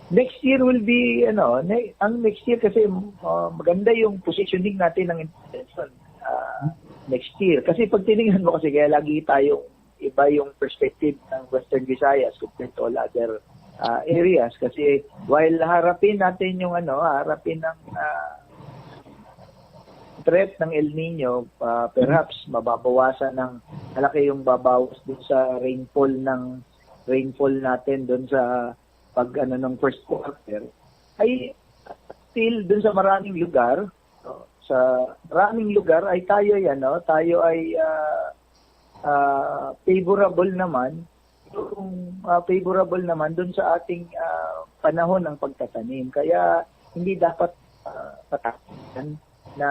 Next year will be, ano, ne- ang next year kasi uh, maganda yung positioning natin ng intervention uh, next year. Kasi pag tinignan mo kasi kaya lagi tayo iba yung perspective ng Western Visayas compared to all other uh, areas. Kasi while harapin natin yung ano, harapin ng uh, threat ng El Nino, uh, perhaps mababawasan ng malaki yung babawas dun sa rainfall ng rainfall natin dun sa pag ano ng first quarter ay still dun sa maraming lugar, no? Sa maraming lugar ay tayo yan, no? Tayo ay uh, uh, favorable naman yung uh, favorable naman dun sa ating uh, panahon ng pagtatanim. Kaya hindi dapat uh, patakan na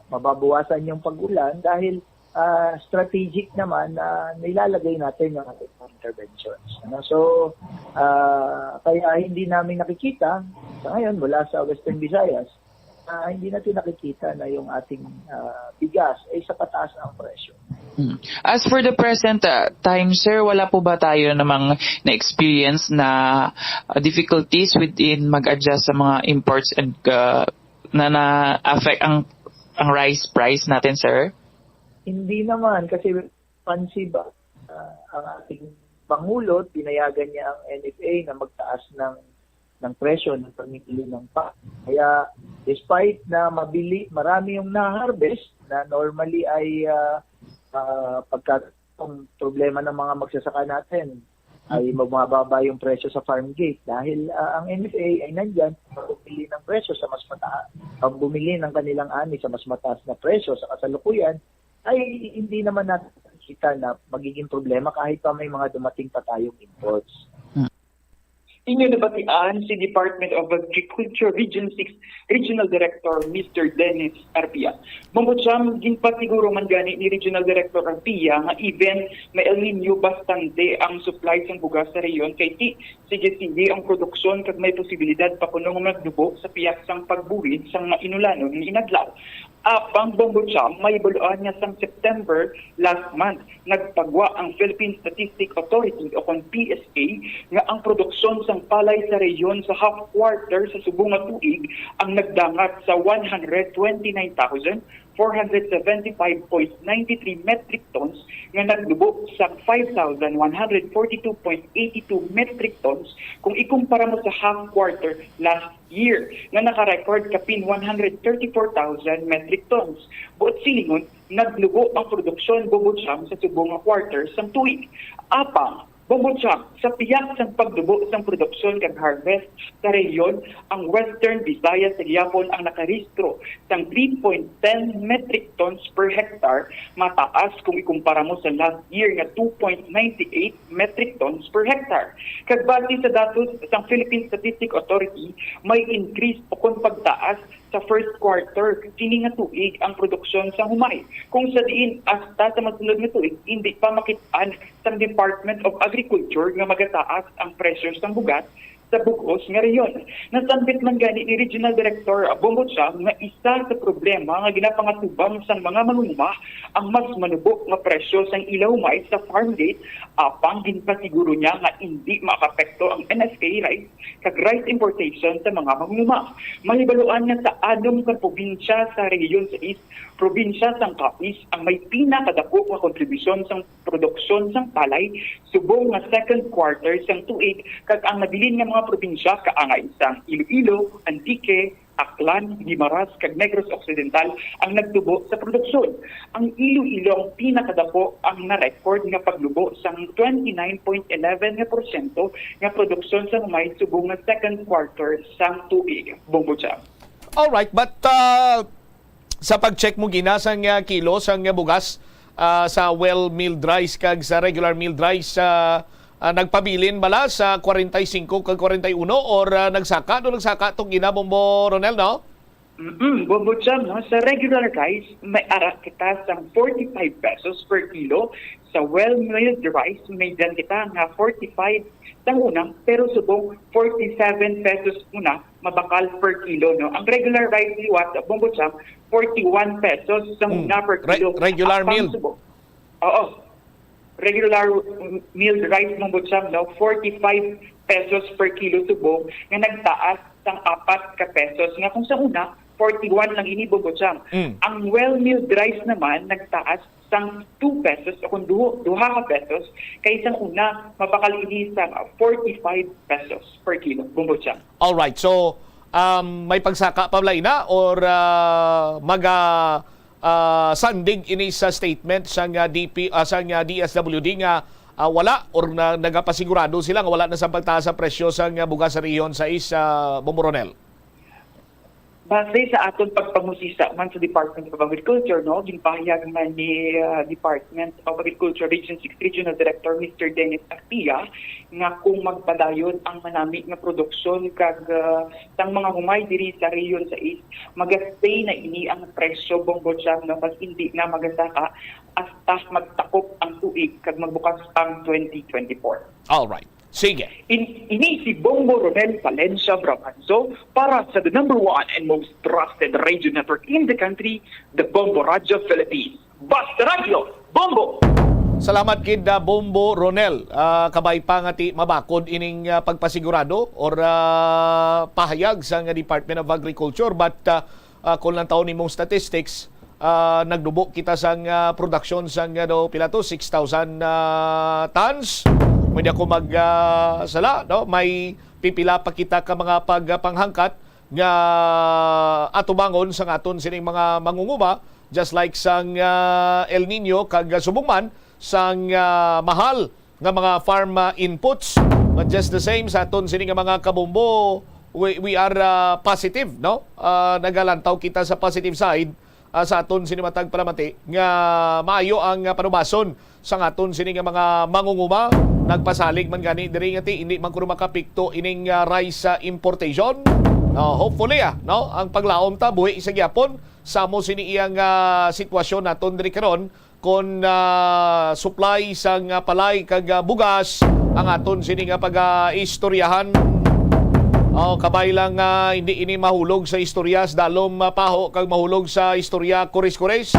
mababawasan yung pag-ulan dahil uh, strategic naman na nilalagay natin yung ating interventions. Ano? So, uh, kaya hindi namin nakikita sa ngayon mula sa Western Visayas, uh, hindi natin nakikita na yung ating uh, bigas ay sa pataas ang presyo. Hmm. As for the present uh, time, sir, wala po ba tayo namang na-experience na uh, difficulties within mag-adjust sa mga imports and uh, na na-affect ang ang rice price natin, sir? Hindi naman kasi pansiba uh, ang ating Pangulo, pinayagan niya ang N F A na magtaas ng ng presyo ng pamimili ng pa. Kaya despite na mabili, marami yung na-harvest na normally ay uh, uh, pagka ang problema ng mga magsasaka natin, ay mababa yung presyo sa farm gate dahil, ah, ang M F A ay nandyan para bumili ng presyo sa mas mataas, ah, bumili ng kanilang ani sa mas mataas na presyo sa kasalukuyan, ay hindi naman natin nakikita na magiging problema kahit pa may mga dumating pa tayong imports. Inyo nabatian si Department of Agriculture Region six Regional Director Mister Dennis Arpia. Mambucham, ginpasiguro man gani ni Regional Director Arpia nga even may El Nino, bastante ang supply sang bugas sa rehiyon kay ti sige-sige ang produksyon kag may posibilidad pa kuno nga magdubo sa pihak sang pagbuhid sang mga inulanon nga inadlaw. Apang, Bombo Cham, mahibaluan nga sang September last month, nagpagwa ang Philippine Statistic Authority o kon P S A nga ang produksyon sang palay sa rehiyon sa half quarter sa subong nga tuig ang nagdangat sa one hundred twenty-nine thousand four hundred seventy-five point nine three metric tons nga nagdubo sa five thousand one hundred forty-two point eight two metric tons kung ikumpara mo sa half quarter last year nga naka-record kapin one hundred thirty-four thousand metric tons. Buot silingon, nagdubo ang produksyon, Bombo Cham, sa subong nga quarter sang tuig. Apang, Bombo Cham, sa pihak sang pagdubo sang produksyon kag harvest sa rehiyon, ang Western Visayas sa gihapon ang nakarehistro sang three point ten metric tons per hectare, mataas kung ikumpara mo sa last year nga two point nine eight metric tons per hectare. Kag base sa datos sang Philippine Statistic Authority, may increase o kon pagtaas sa first quarter kini nga tuig ang produksyon sa humay, kung sa diin hasta sa masunod nga tuig hindi pa makit-an sang Department of Agriculture nga magataas ang presyo sang bugas sa bug-os nga rehiyon. Nasambit man gani ni Regional Director Bombo Cham nga isa sa problema nga ginapangatubang sang mga manunuma ang mas manubo nga presyo sang ila humay sa farm gate, apang ginpasiguro niya nga indi maapekto ang N F A rice kag rice importation sa mga manunuma. Mahibaluan nga sa anom ka probinsya sa Rehiyon sais, probinsya sang Capiz ang may pinakadako nga kontribusyon sang produksyon sang palay subong nga second quarter sang tuig, kag ang nabilin nga mga probinsya kaangay sang Iloilo, Antique, Aklan, Guimaras, kag Negros Occidental ang nagtubo sa produksyon. Ang Iloilo ang pinakadako ang na-record nga paglubo sang twenty-nine point eleven nga porsyento nga produksyon sang humay subong nga second quarter sang tuig. Bombo Cham. Alright, but, uh, sa pag-check mo gina sang, uh, kilo sang, uh, bugas, uh, sa well milled rice kag sa regular milled rice, uh, uh, nagpabilin bala sa forty-five kag forty-one, or, uh, nagsaka do nagsaka tong gina, Bombo Ronel, no? Mm, Bombo Cham, no? Sa regular rice, may ara kita sang forty-five pesos per kilo. Sa well milled rice, may dyan kita nga forty-five sang una, pero subong forty-seven pesos una mabakal per kilo, no? Ang regular rice liwat, Bombo Cham, forty-one pesos sang Mm. una per Re-, kilo. regular Apang milled. Subong, oo. Regular, mm, milled rice, Bombo Cham, no? Forty-five pesos per kilo subong nga nagtaas sang apat ka pesos nga kung sa una, forty-one lang ini, Bombo Cham. Mm. Ang well milled rice naman nagtaas sang two pesos o kung duho, duha ka pesos, kay sang una, mabakal ini sang forty-five pesos per kilo, Bombo Cham. Alright. So, um, may pagsaka pa bala ina or, ah, maga, ah, sandig ini sa statement sang, ah, D P, ah, sang, ah, D S W D nga, ah, wala or na, nagapasigurado sila nga wala na sa pagtaas sa presyo sang, ah, bugas sa rehiyon sais, Bombo Ronel? Base sa aton pagpangusisa man sa Department of Agriculture, no, ginpahayag man ni, ah, Department of Agriculture Region six Regional Director Mister Dennis Arpia nga kung magpadayon ang manami nga produksyon kag, ah, sang mga humay diri sa Region sais, magastay na ini ang presyo, Bombo Cham, no, kag hindi na magasaka hasta magtakop ang tuig kag magbukas ang twenty twenty-four. Alright. Sige. In, ini si Bombo Ronel Valencia Brabanzo para sa the number one and most trusted radio network in the country, the Bombo Radio Philippines. Basta Radio, Bombo! Salamat gid, ah, Bombo Ronel. Ah, kabay pa nga ti mabakod ining, ah, pagpasigurado or, ah, pahayag sa nga Department of Agriculture, but, ah, ah, kung lang taon nimong statistics, ah, nagdubo kita sang, ah, production sang, ano, pila to, six thousand, ah, tons. Pwede ako mag, ah, sala, no? May pipila pa kita ka mga pagpanghangkat nga atubangon sang aton sining mga mangunguma, just like sang, ah, El Nino kag, ah, subong man sang, ah, mahal nga mga farm, ah, inputs. But just the same, sa aton sini nga mga kabumbo, we, we are, ah, positive, no? Ah, nagalantaw kita sa positive side, ah, sa aton sini matag palamati nga maayo ang, ah, panubason sang aton sini nga mga mangunguma. Nagpasalig man gani diri nga ti hindi man kuno makapikto ining, ah, rice, ah, importation. No, hopefully, ah, no, ang paglaom ta buhi sa gyapon sa amo sini iyang, ah, sitwasyon naton diri karon kon, ah, supply sang, ah, palay kag, ah, bugas ang aton sini nga pag-istoryahan. Oh, kabay lang nga hindi ini mahulog sa istorya sa dalom, ah, paho kag mahulog sa istorya kuris-kuris.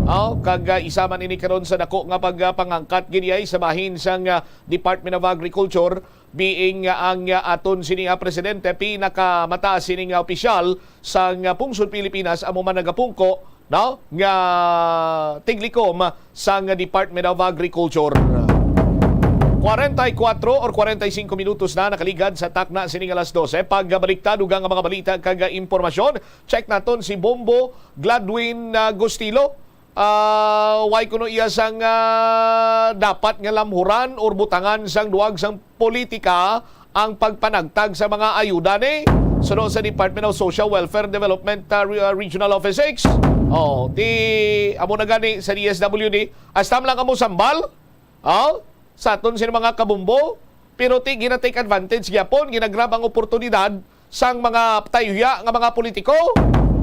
Oh, kag, ah, isa man ini karon sa dako nga pagpangangkat gid ay sa bahin sang, ah, Department of Agriculture, being, ah, ang, ah, aton sini nga presidente, pinakamataas sini nga opisyal sang, ah, pungsod Pilipinas, amo man nagapungko, no, nga tiglikom sang Department of Agriculture. Kwarenta y kuatro or kwarenta y singko minutos na nakaligad sa takna sini nga alas dose. Pagbaliktad, dugang nga mga balita kag impormasyon, check naton si Bombo Gladwin, ah, Gustilo. Ah, way kuno iya sang, ah, dapat nga lamhuran or butangan sang duwag sang politika ang pagpanagtag sa mga ayuda ni suno sa Department of Social Welfare Development, ah, Re-, ah, Regional Office six. Oh, di amo na gani sa D S W D. Hasta man lang amo sambal, oh, sa aton sini mga kabumbo, pero ti gina-take advantage gyapon, ginagrab ang oportunidad sang mga tayuya nga mga politiko.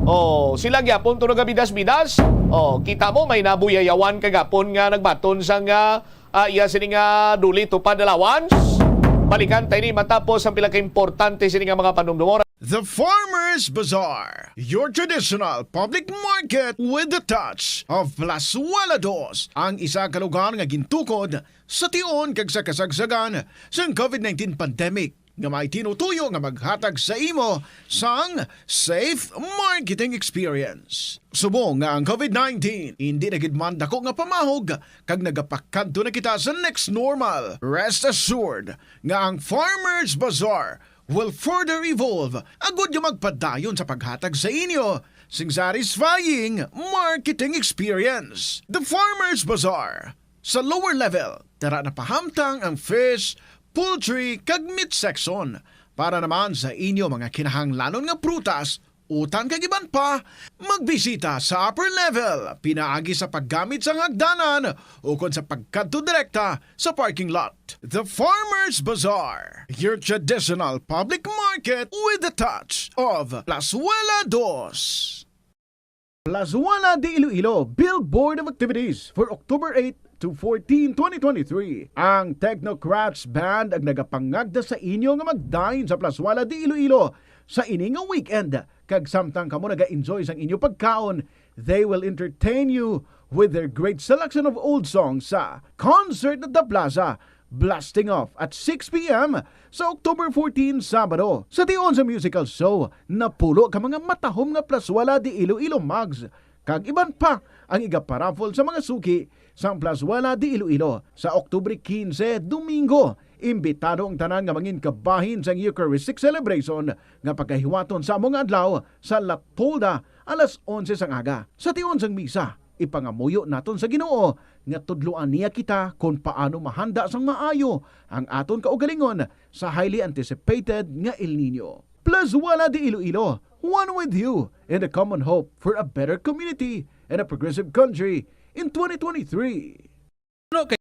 Oh, sila gyapon to nagabidas-bidas. Oh, kita mo, may nabuyayawan kagapon nga nagbaton sang, ah, ah, iya sini nga duli tupad allowance. Balikan tayo ni matapos ang pila ka importante sini nga mga panumdumon. The Farmers Bazaar, your traditional public market with the touch of Plazuela Dos, ang isa ka lugar nga gintukod sa tion kag sa kasagsagan sang covid nineteen pandemic, nga may tinutuyo nga maghatag sa imo sang safe marketing experience. Subong nga ang covid nineteen hindi na gid man dako nga pamahog kag nagapakadto na kita sa next normal, rest assured nga ang Farmers Bazaar will further evolve agud nga magpadayon sa paghatag sa inyo sing satisfying marketing experience. The Farmers Bazaar, sa lower level, tara na pahamtang ang fish, poultry, kag meat section. Para naman sa inyo mga kinahanglanon nga prutas, utan kag iban pa, magbisita sa upper level pinaagi sa paggamit sang hagdanan ukon sa pagkadto direkta sa parking lot. The Farmers Bazaar, your traditional public market with the touch of Plazuela Dos. Plazuela de Iloilo, Billboard of Activities for October eight to fourteen, twenty twenty-three. Ang Technocrats Band ang nagapangagda sa inyo nga magdayon sa Plazuela de Iloilo sa ini nga weekend. Kag samtang kamo naga-enjoy sang inyo pagkaon, they will entertain you with their great selection of old songs sa Concert at the Plaza, blasting off at six p m sa October fourteen, Sabado. Sa tion sa musical show, napulo ka mga matahom nga Plazuela de Iloilo mugs kag iban pa ang igaparaffle sa mga suki sang Plazuela de Iloilo. Sa Oktubre quince, Domingo, imbitado ang tanan nga mangin kabahin sang Eucharistic celebration nga pagahiwaton sa amo nga adlaw sa La Tolda alas onse sang aga. Sa tion sang misa, ipangamuyo naton sa Ginoo nga tudloan niya kita kon paano mahanda sang maayo ang aton kaugalingon sa highly anticipated nga El Niño. Plazuela de Iloilo, one with you in the common hope for a better community and a progressive country in twenty twenty-three. Ano kay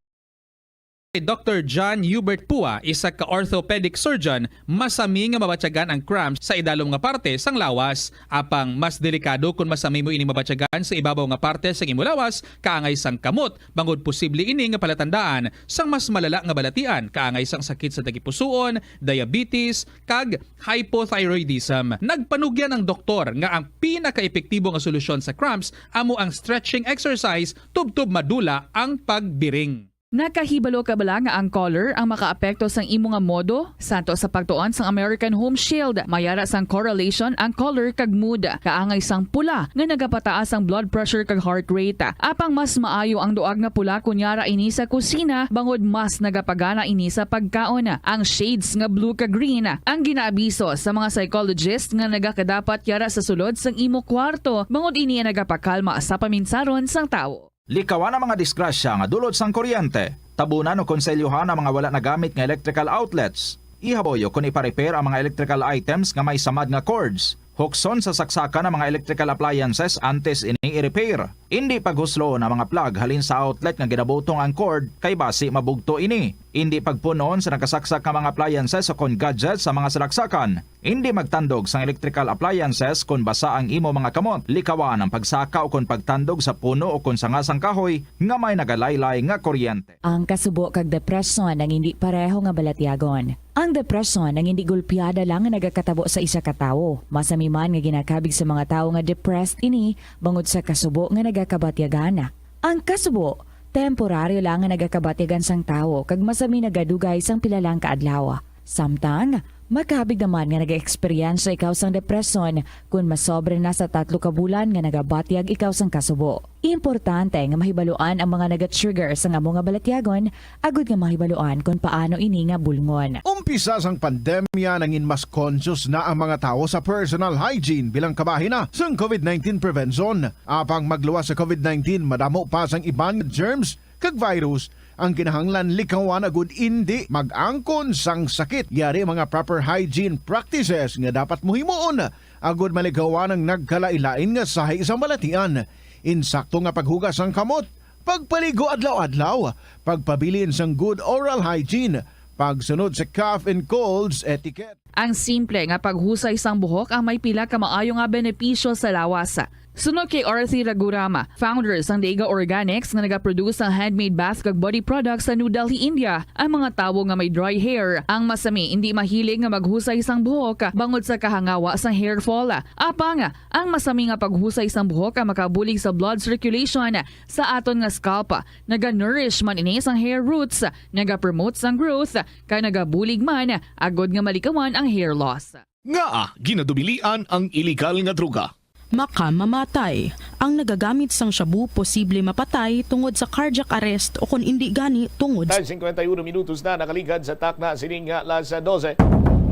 Doctor John Hubert Pua, isa ka orthopedic surgeon, masami nga mabatyagan ang cramps sa idalom nga parte sang lawas. Apang mas delikado kon masami mo ini mabatyagan sa ibabaw nga parte sang imo lawas, kaangay sang kamot, bangod posible ini nga palatandaan sang mas malala nga balatian, kaangay sang sakit sa tagipusoon, diabetes, kag hypothyroidism. Nagpanugyan ang doktor nga ang pinakaepektibo nga solusyon sa cramps amo ang stretching exercise tubtob madula ang pagbiring. Nakahibalo ka bala nga ang color ang makaapekto sang imo nga modo? Santo sa pagtuon sang American Home Shield, may ara sang correlation ang color kag mood. Kaangay sang pula nga nagapataas ang blood pressure kag heart rate. Apang mas maayo ang duag nga pula kon yara ini sa kusina, bangod mas nagapagana ini sa pagkaon. Ang shades nga blue kag green ang ginaabiso sa mga psychologist nga nagakadapat yara sa sulod sang imo kwarto, bangod ini ang nagapakalma sa paminsaron sang tawo. Likawan ang mga disgrasya nga dulot sang kuryente. Tabunan o konselyohan ang mga wala nagamit nga electrical outlets. Ihaboy o kon ipa-repair ang mga electrical items nga may samad nga cords. Hukson sa saksakan ang mga electrical appliances antes ini i-repair. Indi paghusloon ang mga plug halin sa outlet nga ginabutong ang cord, kay basi mabugto ini. Indi pagpun-on sa nakasaksak nga mga appliances o kon gadgets sa mga salaksakan. Indi magtandog sang electrical appliances kon basa ang imo mga kamot. Likawan ang pagsaka o kon pagtandog sa puno o kon sanga sang kahoy nga may nagalaylay nga kuryente. Ang kasubo kag depresyon ang indi pareho nga balatyagon. Ang depresyon ang indi gulpiada lang nga nagakatabo sa isa ka tawo. Masami man nga ginakabig sa mga tawo nga depressed ini bangod sa kasubo nga nagakabatyagan. Ang kasubo, temporaryo lang nga nagakabatyagan sang tawo kag masami nagadugay sang pila lang ka adlaw. Samtang, makabig naman nga nag-eksperyensya ikaw sang depresyon kon masobra na sa tatlo ka bulan nga nagabatyag ikaw sang kasubo. Importante nga mahibaluan ang mga naga-trigger sang amo nga balatyagon agud nga mahibaluan kon paano ini nga bulngon. Umpisa sang pandemya, nangin mas conscious na ang mga tawo sa personal hygiene bilang kabahin na sang covid nineteen prevention. Apang magluwas sa covid nineteen, madamo pa sang iban nga germs kag virus ang kinahanglan likawan agud indi mag-angkon sang sakit. Yari mga proper hygiene practices nga dapat mo himuon agud malikawan ang nagkalain-lain nga sahi sang balatian. Insakto nga paghugas sang kamot, pagpaligo adlaw-adlaw, pagpabilin sang good oral hygiene, pagsunod sa cough and colds etiquette. Ang simple nga paghusay sang buhok ang may pila ka maayo nga benepisyo sa lawas. Suno kay Arthi Raghuram, founder sang Dega Organics nga nagaproduce sang handmade bath kag body products sa New Delhi, India, ang mga tawo nga may dry hair ang masami indi mahilig nga maghusay sang buhok bangod sa kahangawa sang hair fall. Apang, ang masami nga paghusay sang buhok ang makabulig sa blood circulation sa aton nga scalp. Naga-nourish man ini sang hair roots, nagapromote sang growth, kag nagabulig man agud nga malikawan ang hair loss. Ngaa ginadubilian ang iligal nga droga? Makamamatay. Ang nagagamit sang shabu posible mapatay tungod sa cardiac arrest o kon indi gani tungod sa Tayo, singkwenta y uno minutos na nakaligad sa takna sining, ah, alas dose.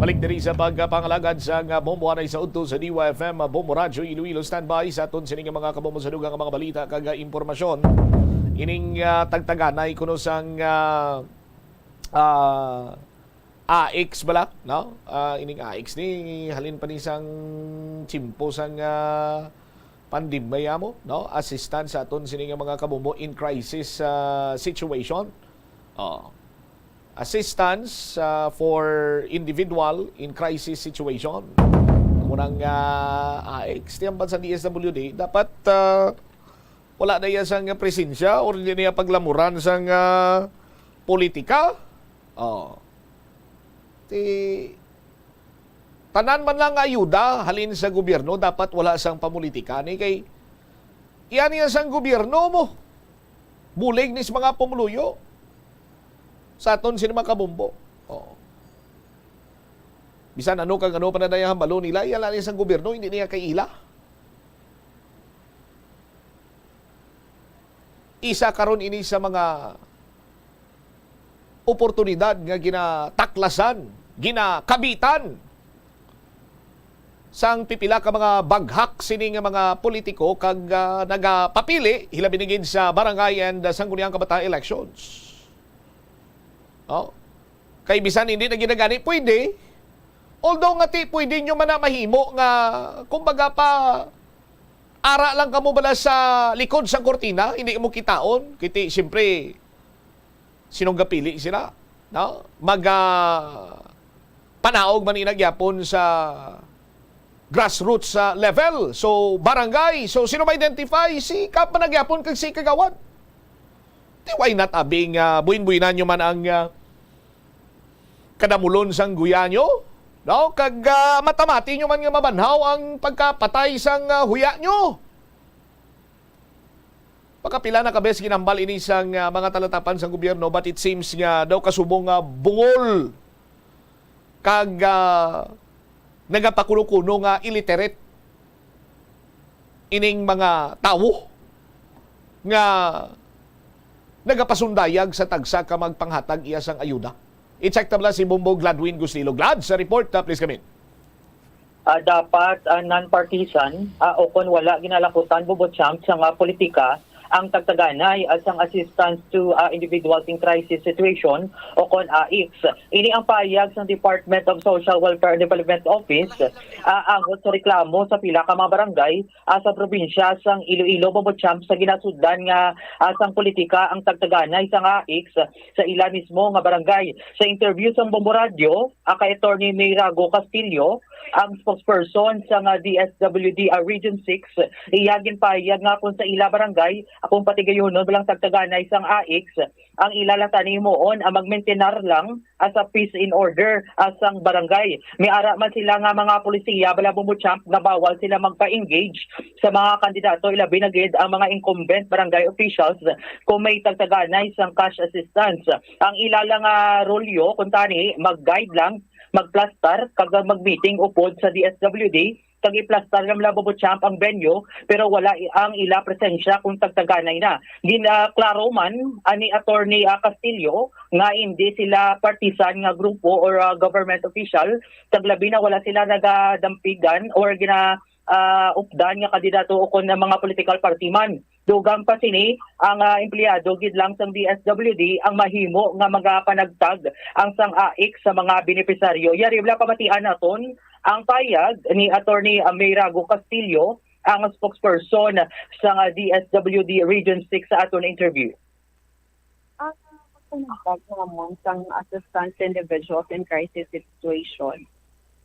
Balik diri sa pagpangalagad sa, ah, Bombo anay sa udto sa D Y F M, ah, Bombo Radyo Iloilo. Standby sa aton sining mga kabombo sa dugang nga mga balita kag, ah, impormasyon. Ining, ah, tagtaganay kuno sang, ah, ah, A X bala, no? Ah, ining A X ni halin pa ni sang tiyempo sang, ah, pandemya mo, no? Assistance sa aton sini nga mga kabombo in crisis, ah, situation. Oh. Assistance, ah, for individual in crisis situation. Amo nang, ah, A X, tiyan sa D S W D, dapat, ah, wala na iya sang presensya or hindi niya paglamuran sang, ah, politika. Oh. Ti, tanan man lang nga ayuda halin sa gobyerno, dapat wala sang pamulitika ni kay iya niya sang gobyerno mo. Bulig ni sa mga pumuluyo sa aton sini mga kabombo. Oh. Bisan ano kag ano pa na dayang hambalo nila, iya lang ni sang gobyerno, hindi niya kaila. Isa karon ini sa mga oportunidad nga ginataklasan, ginakabitan sang pipila ka mga baghak sini nga mga politiko kag, ah, nagapapili, hilabi na gid sa barangay and, ah, sangguniang kabataan elections. Oh. Kay bisan hindi na gid na gani pwede, although nga ti pwede nyo man na mahimo nga, kumbaga pa, ara lang kamo bala sa likod sang kurtina, hindi mo kitaon. Kiti, siyempre, sinong gapili sila, no? Maga panaog man ina gyapon sa grassroots, ah, level. So, barangay. So, sino ma-identify? Si Kap man na gyapon kag si Kagawad. Di why not, abi, nga buin-buinan nyo man ang, ah, kadamulon sang guya nyo, no? Kag, ah, matamati nyo man nga mabanhaw ang pagkapatay sang, ah, huya nyo. Pagkapila na ka beses ginambal ini sang, ah, mga talatapan sang gobyerno, but it seems nga daw kasubong nga bungol kag, ah, nagapakuno-kuno nga illiterate ining mga tawo nga nagapasundayag sa tagsa ka magpanghatag iya sang ayuda. I-check ta bala si Bombo Gladwin Gustilo. Glad, sa report, ah, please come in. Ah, dapat, ah, non-partisan, ah, o kon wala ginalakutan, Bobo Champ, sa mga politika, ang tagtaganay sang Assistance to, ah, Individuals in Crisis Situation o kon AICS. Ini ang pahayag sang Department of Social Welfare and Development Office, ah, angot sa reklamo sa pila ka mga barangay, ah, sa probinsya sang Iloilo, Bombo Champ, sa ginasudlan nga, ah, sang politika ang tagtaganay sang AICS sa ila mismo nga barangay. Sa interview sang Bombo Radio, ah, kay Attorney May Rago Castillo, ang spokesperson sang, ah, D S W D, ah, Region six, iya ginpahayag nga kung sa ila barangay, ah, kung patigayunon, walang tagtaganay sang AICS, ang ila lang tani himuon ang magmintinar lang, ah, sa peace and order, ah, sang barangay. May ara man sila nga mga polisiya, bala, Bombo Champ, nga bawal sila magpa-engage sa mga kandidato, ilabi na gid ang mga incumbent barangay officials kung may tagtaganay sang cash assistance. Ang ila lang nga rolyo, kung tani, mag-guide lang, magplastar, kag mag-meeting upod sa D S W D, kag iplastar lang, bala, Bombo Champ, ang venue, pero wala i-, ang ila presensya kung tagtaganay na. Gin-, ah, klaro man ani Attorney, ah, Castillo nga hindi sila partisan nga grupo or, ah, government official, kag labi na wala sila nagadampigan or gina-, ah, updan nga kandidato o kon mga political party man. Dugang pa sini, ang, ah, empleyado gid lang sang D S W D ang mahimo nga magapanagtag ang sang AICS sa mga benepisaryo. Yari, bala, pamatian naton ang payag ni Attorney, ah, May Rago Castillo, ang spokesperson sang, ah, D S W D Region six sa aton interview. Ang pagpanagtag namon sang assistance to individuals in crisis situation,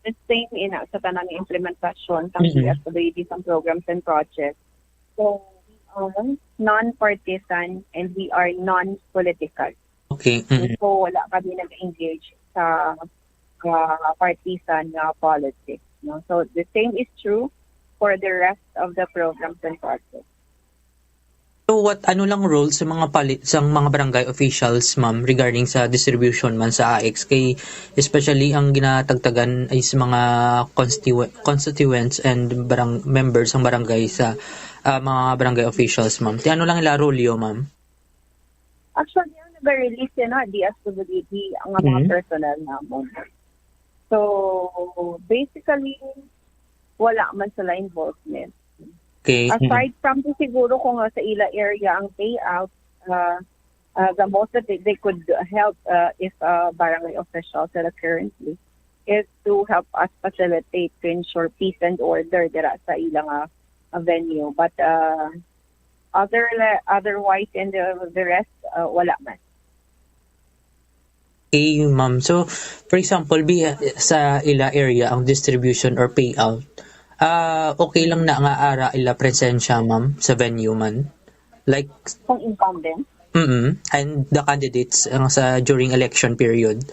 the same ina sa tanang implementasyon sang Mm-mm. D S W D sang programs and projects. So, we are non-partisan and we are non-political. Okay, mm-mm. So, wala kami nag-engage sa, ah, partisan nga politics, no? So, the same is true for the rest of the programs and projects. So, what, ano lang role sa mga pali-, sa mga barangay officials, ma'am, regarding sa distribution man sa AICS? Kay, especially ang ginatagtagan is mga constitu-, constituents and barang-, members ng barangay sa, ah, mga barangay officials, ma'am. Ti ano lang ila rolyo, ma'am? Actually, ang nag-release yan na D S W D ang mga Mm. personnel namon. So, basically, wala man sila involvement. Okay. Mm. Aside from, siguro, kung, uh, sa ila area ang payout, uh, uh, the most that they, they could help, uh, if, uh, barangay official sila currently is to help us facilitate to ensure peace and order dira sa ilang, uh, uh, venue. But, uh, other, otherwise, and the, the rest, uh, wala man. Okay, ma'am. So, for example, bi-, sa ila area ang distribution or payout, ah, okay lang na nga ara ila presensya, ma'am, sa venue man? Like, kung incumbent? Mm-mm. And the candidates ang sa during election period?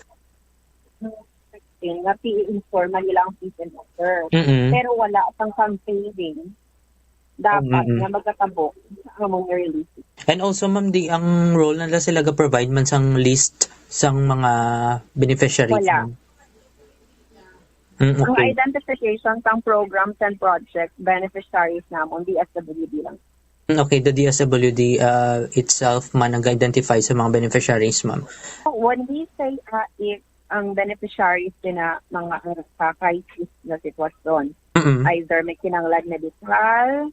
Nga i-inform man nila ang peace and order. Mm-mm. Pero wala pang campaigning. Dapat Mm-mm. nga magkatabo sa among release. And also, ma'am, di ang role nila sila ga-provide man sang list sang mga beneficiaries, Wala. ma'am? Mm, Ang okay. identification sang programs and project beneficiaries namon, D S W D lang. Mm, okay, the D S W D, uh, itself man nag-identify sa mga beneficiaries, ma'am. When we say, uh, if ang beneficiaries sina mga sa crisis na sitwasyon, Mm-mm. either may kinahanglan medikal,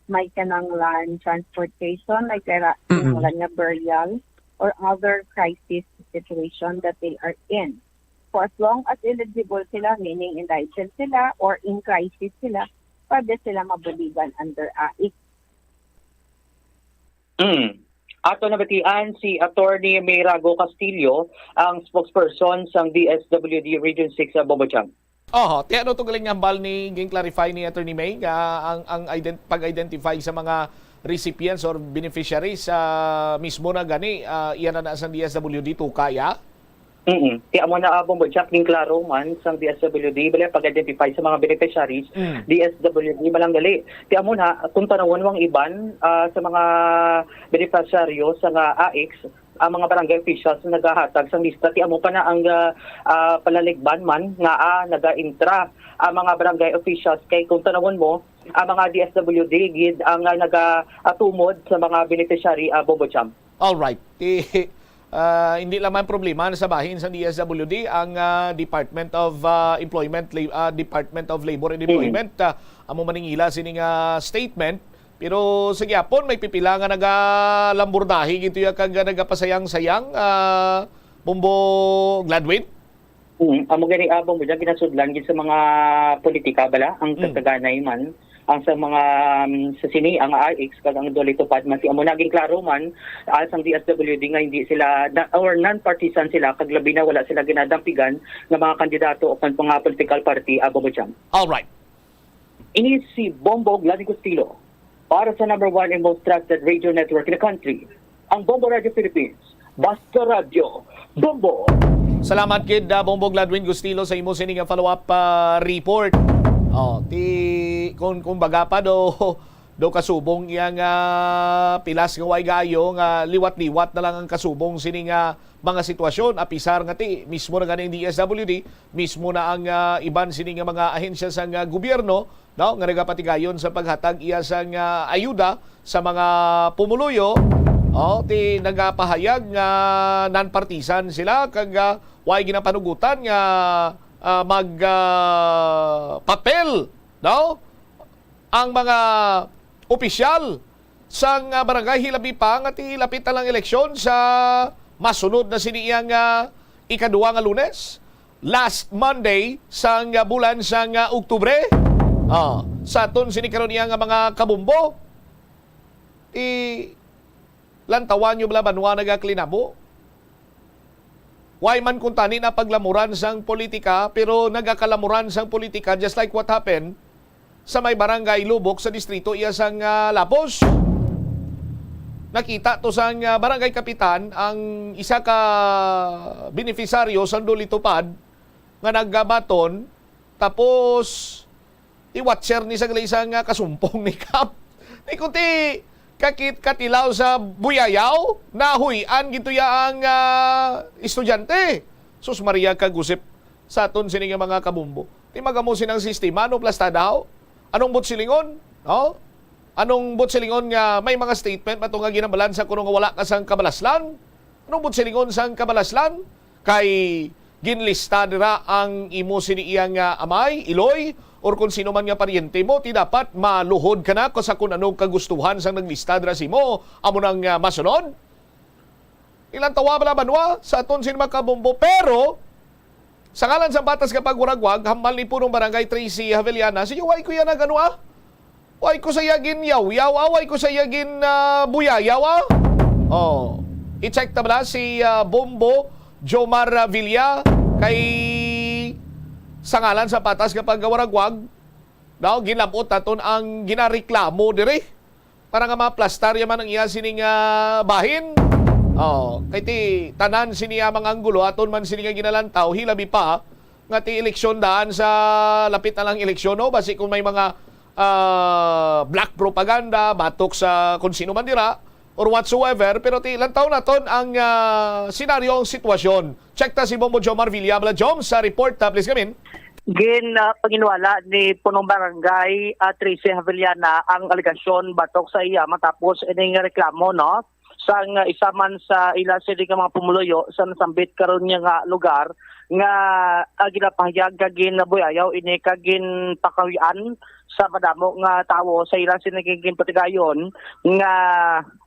may kinahanglan transportation, may kira-, Mm-mm. kinahanglan nga burial, or other crisis situation that they are in. For as long as eligible sila, meaning indigent sila or in crisis sila, pwede sila mabuligan under AICS. Mm. Ato nabatian si Attorney Mirago Castillo, ang spokesperson sang D S W D Region six sa Bombo Champ. Oho, ti ano to galing nga hambal ni, gin-clarify ni Attorney May nga ang, ang ident-, pag-identify sa mga recipients or beneficiaries, ah, mismo na gani, ah, iya na na sang D S W D to kaya? Mm. Ti amo na, ah, Bombo Jack, ning klaro man sang D S W D, bali, pag-identify sa mga beneficiaries, Mm. D S W D man lang gali. Ti amo na, kung tanawon mo ang iban, ah, sa mga beneficiaryo sa nga AICS, ang mga barangay officials na nagahatag sang lista, ti amo pa na ang, ah, ah, palaligban man nga, ah, naga-intra ang mga barangay officials. Kay kung tanawon mo, ang mga D S W D gid ang, ah, naga-, ah, tumod sa mga beneficiary, ah, Bombo Champ. Alright. Ti, ah, hindi lamang problema na sa bahin sa D S W D ang, ah, Department of, ah, Employment, Lab-, ah, Department of Labor and Mm. Employment, ah, amo maningila sining, ah, statement Pero sa gihapon, may pipila nga nagalambordahe gito ya kag nagapasayang-sayang, ah, Bombo Gladwin? Hmm, amo gani, ah, Bombo Jam, ginasudlan gid sa mga politika bala ang Mm. tagtaganay man ang sa mga, um, sa sini ang I X kag ang Dole Tupad, mas amo naging klaro man, ah, sang D S W D nga hindi sila na, or non-partisan sila, kag labi na wala sila ginadampigan nga mga kandidato o kan mga political party, ah, Bombo Jam. Alright. Ini si Bombo Gladwin Gustilo para sa number one and most trusted radio network in the country, ang Bombo Radio Philippines. Basta Radyo, Bombo! Salamat gid, ah, Bombo Gladwin Gustilo, sa imo sini nga follow-up, ah, report. Oh, ti kung, kung baga pa do do kasubong iya nga pilas nga way gayo nga liwat-liwat na lang ang kasubong sini nga mga sitwasyon, apisar nga ti mismo na ganing D S W D, mismo na ang, ah, iban sini nga mga ahensya sang, ah, gobyerno, no, nga nagapatigayon sa paghatag iya sang, ah, ayuda sa mga pumuluyo, oh, ti nagapahayag nga non-partisan sila kag, ah, way ginapanugutan nga, ah, mag, ah, papel, no, ang mga opisyal sang, ah, barangay, hilabi pa nga ti lapit na lang eleksyon sa masunod na sini iya nga ikaduha nga Lunes, last Monday sang, ah, bulan sang, ah, Oktubre. Ah, sa aton sini karon iya nga mga kabumbo, i lantawan nyo bala banwa nagaklinabo? Way man kuntani na paglamuran sang politika, pero nagakalamuran sang politika, just like what happened sa may barangay Lubok sa distrito iya sang, ah, Lapos. Nakita to sang, ah, barangay kapitan ang isa ka benepisaryo sang Dole Tupad nga nagabaton, tapos i-watcher ni sa gali sang, ah, kasumpong ni Kap. Ni kunti kakit katilaw sa buyayaw, nahuy-an gid to ya ang, ah, estudyante. Sus Maria kag Josep, sa aton sini nga mga kabumbo. Ti magamo sinang sistema, ano, plastadaw? Anong buot silingon? No? Anong buot silingon nga may mga statement pa to nga ginambalan sa kuno nga wala ka sang kabalaslan? Anong buot silingon sang kabalaslan? Kay ginlista dira ang imo sini iya nga amay, iloy, or kung sino man nga paryente mo, ti dapat maluhod ka na sa kung ano kagustuhan sang naglista dira sa imo, amo nang, ah, masunod. Ilang tawa bala banwa sa aton sini mga kabumbo, pero sa ngalan sa batas nga pagwaragwag, hambal ni Punong Barangay Tracy Haveliana, sige, way ko yan nag-ano, ah? Way ko sa iya gin yawyaw, ah, way ko sa iya gin, ah, buyayaw, ah. Oh, i-check ta bala si, ah, Bombo Jomar, ah, Villa kay sa ngalan sa patas nga pagkawaragwag, daw ginlabot naton ang ginareklamo diri para nga maplastar ya man ang iya sining, ah, bahin. Oh, kay ti tanan sini, ah, mga anggulo aton man sini nga ginalantaw, hilabi pa nga ti eleksyon daan sa lapit na lang eleksyon, no? Basi kung may mga, ah, black propaganda batok sa kung sino man dira or whatsoever, pero ti lantaw naton ang, ah, senaryo, ang sitwasyon. Check ta si Bombo Jomar Villa. Bala Jom sa report, ah, please, gamin. Gin, ah, panginwala ni Punong Barangay, ah, Tracy Haveliana ang alegasyon batok sa iya matapos ining reklamo, no, sang, ah, isa man sa ila sini nga mga pumuluyo sa nasambit karon niya nga lugar nga, ah, ginapahayag nga ginbuyayaw ini kag ginpakahuy-an sa madamo nga tawo sa ila sini nga ginpatigayon nga,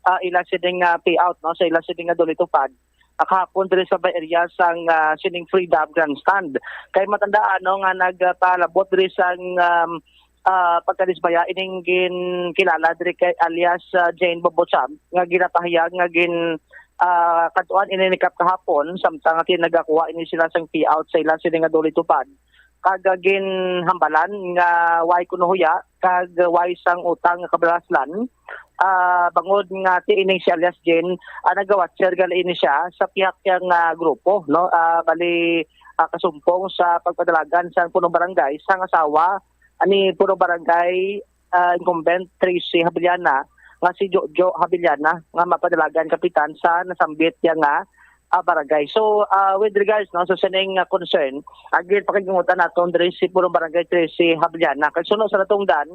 ah, ila sini nga payout, no, sa ila sini nga Dole Tupad kahapon diri sa may area sang, ah, sining Freedom Grandstand. Kay matandaan, no, nga nagpalabot diri sang, um, ah, pagkadismaya ining ginkilala diri kay alias, ah, Jane Bobocham nga ginapahayag nga gin, ah, kadtuan ini ni Kap kahapon samtang nga nagakuha ini sila sang payout sa ila sini nga Dole Tupad. Kag ginhambalan nga way kuno huya kag way sang utang nga kabalaslan, ah, bangod nga ti ining si alias Jane, ah, nagawatcher gali ini siya sa pihak niya nga grupo, no? Ah, bali, ah, kasumpong sa pagpadalagan sang punong barangay sang asawa ni punong barangay, ah, incumbent Tracy Habiliana nga si Jojo Habiliana nga mapadalagan kapitan sa nasambit niya nga, ah, barangay. So, ah, with regards, no, sa sining, ah, concern, agin pakigungutan naton diri si punong barangay Tracy Habiliana. Kay suno sa natungdan,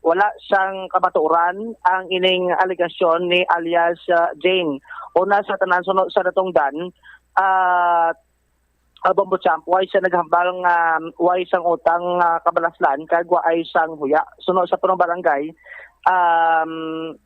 wala sang kamatuoran ang ining alegasyon ni alias, ah, Jane. Una sa tanan, suno sa natungdan, ah, ah, Bombo Champ, way siya naghambal nga way sang utang nga kabalaslan kag way sang huya. Suno sa punong barangay, um,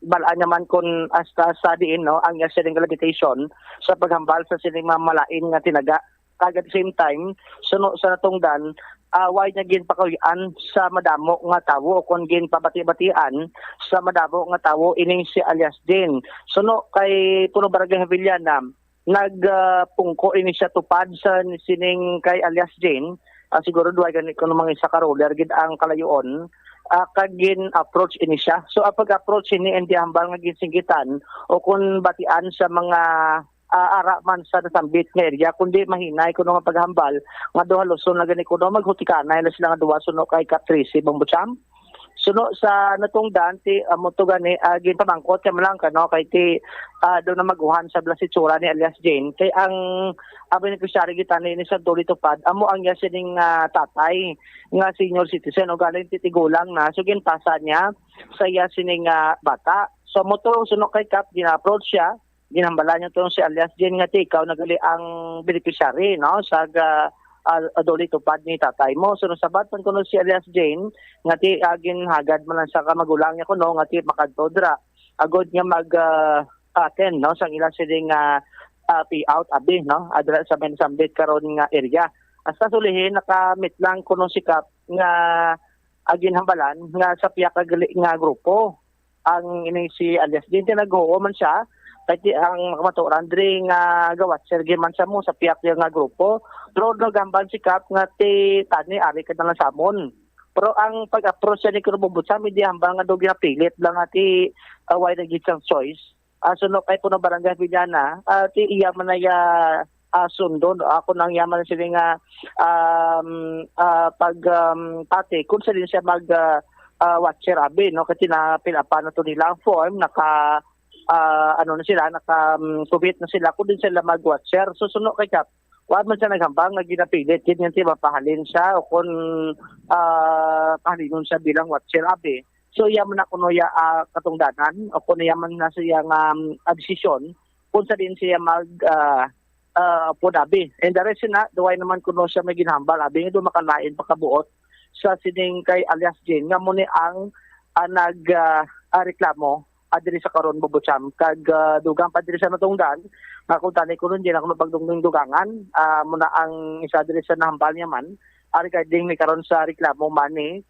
balaan naman kung hasta sa diin, no, ang iya sining limitation sa paghambal sa sining mga malain nga tinaga. Kag at the same time, suno sa natungdan, ah, way niya ginpakauyan sa madamo nga tawo o kon ginpabati-batian sa madamo nga tawo ining si alias Jane. Suno kay Punong Barangay Havillana, nag, ah, pungko ini siya tupad sa sining kay alias Jane. Ah, siguro duha gani kuno mga isa ka roller gid ang kalayoon. Ah, kag gin-approach ini siya. So, ang pag-approach ini hindi hambal nga ginsinggitan o kung batian sa mga, ah, ara man sa nasambit nga area, kundi mahinay kuno nga paghambal nga daw haluson na gani kuno maghutikanay na sila nga duha suno kay Kap Tracy Bambucham. Suno sa natungdan ti amo to gani, ah, ginpamangkot ka man lang kano kay ti, ah, daw na maguhan sa blas itsura ni alias Jane kay ang, ah, beneficiary kita ni, ni Santo Litupad amo ang iya sining, ah, tatay nga senior citizen o galing titigulang na, so ginpasa niya sa iya sining, ah, bata. So amo to, suno kay Kap, gina-approach siya, ginhambalan niya to si alias Jane nga ti ikaw na gali ang beneficiary, no, sa ga, ah, aduli tupad ni tatay mo. So nasabat man kuno si alias Jane nga ti, ah, ginhagad man lang sa kamagulang niya kuno nga ti makadto dira agod nga mag, ah, attend, no, sang ila sining, ah, ah, payout abi, no, adra sa may nasambit karon nga area. Hasta sulihin nakamit lang kuno si Kap nga, ah, ginhambalan nga sa pihak nga gali nga grupo ang ining si alias Jane. Ti naghuo man siya kay ti ang kamatuoran diri nga gawatcher gyud man siya mo sa pihak niya nga grupo. Pero naghambal si Kap nga ti tani ari ka na lang sa amon. Pero ang pag-approach siya ni Kuno Bubutsa, hindi hambal nga daw ginapilit lang nga ti, ah, way na gid siyang choice. Ah, suno kay Punong Barangay Havillana, ah, ti iya man na iya, ah, sundon. Ako nang iya man sini nga, um, ah, pag, um, pati kung sa din siya mag, ah, ah, watcher abi, no? Kasi na fill up na to nila ang form, naka, ah, ano na sila, naka, um, commit na sila kung din sila mag-watcher. So, suno kay Kap, wa man siya naghambal nga ginapilit gid nga ti mapahalin siya o kung, ah, pahalinon siya bilang watcher abi. So, iya man na kuno iya, ah, katungdanan o kuno iya man na siya nga, um, ah, desisyon kung sa din siya mag, ah, ah, pud abi. And the rest na, duway naman kuno siya may ginhambal abi nga daw makalain pagkabuot sa sining kay alias Jane nga mo ni ang, ah, nag, ah, ah, reklamo, ah, diri sa karon, Bubucham. Kag, ah, dugang pa diri sa natungdan, nga kung tani ko ron, di na ako mapagdungdong dugangan, ah, muna ang isa diri sa nahambal niya man, ah, regarding ni karon sa reklamo man ni,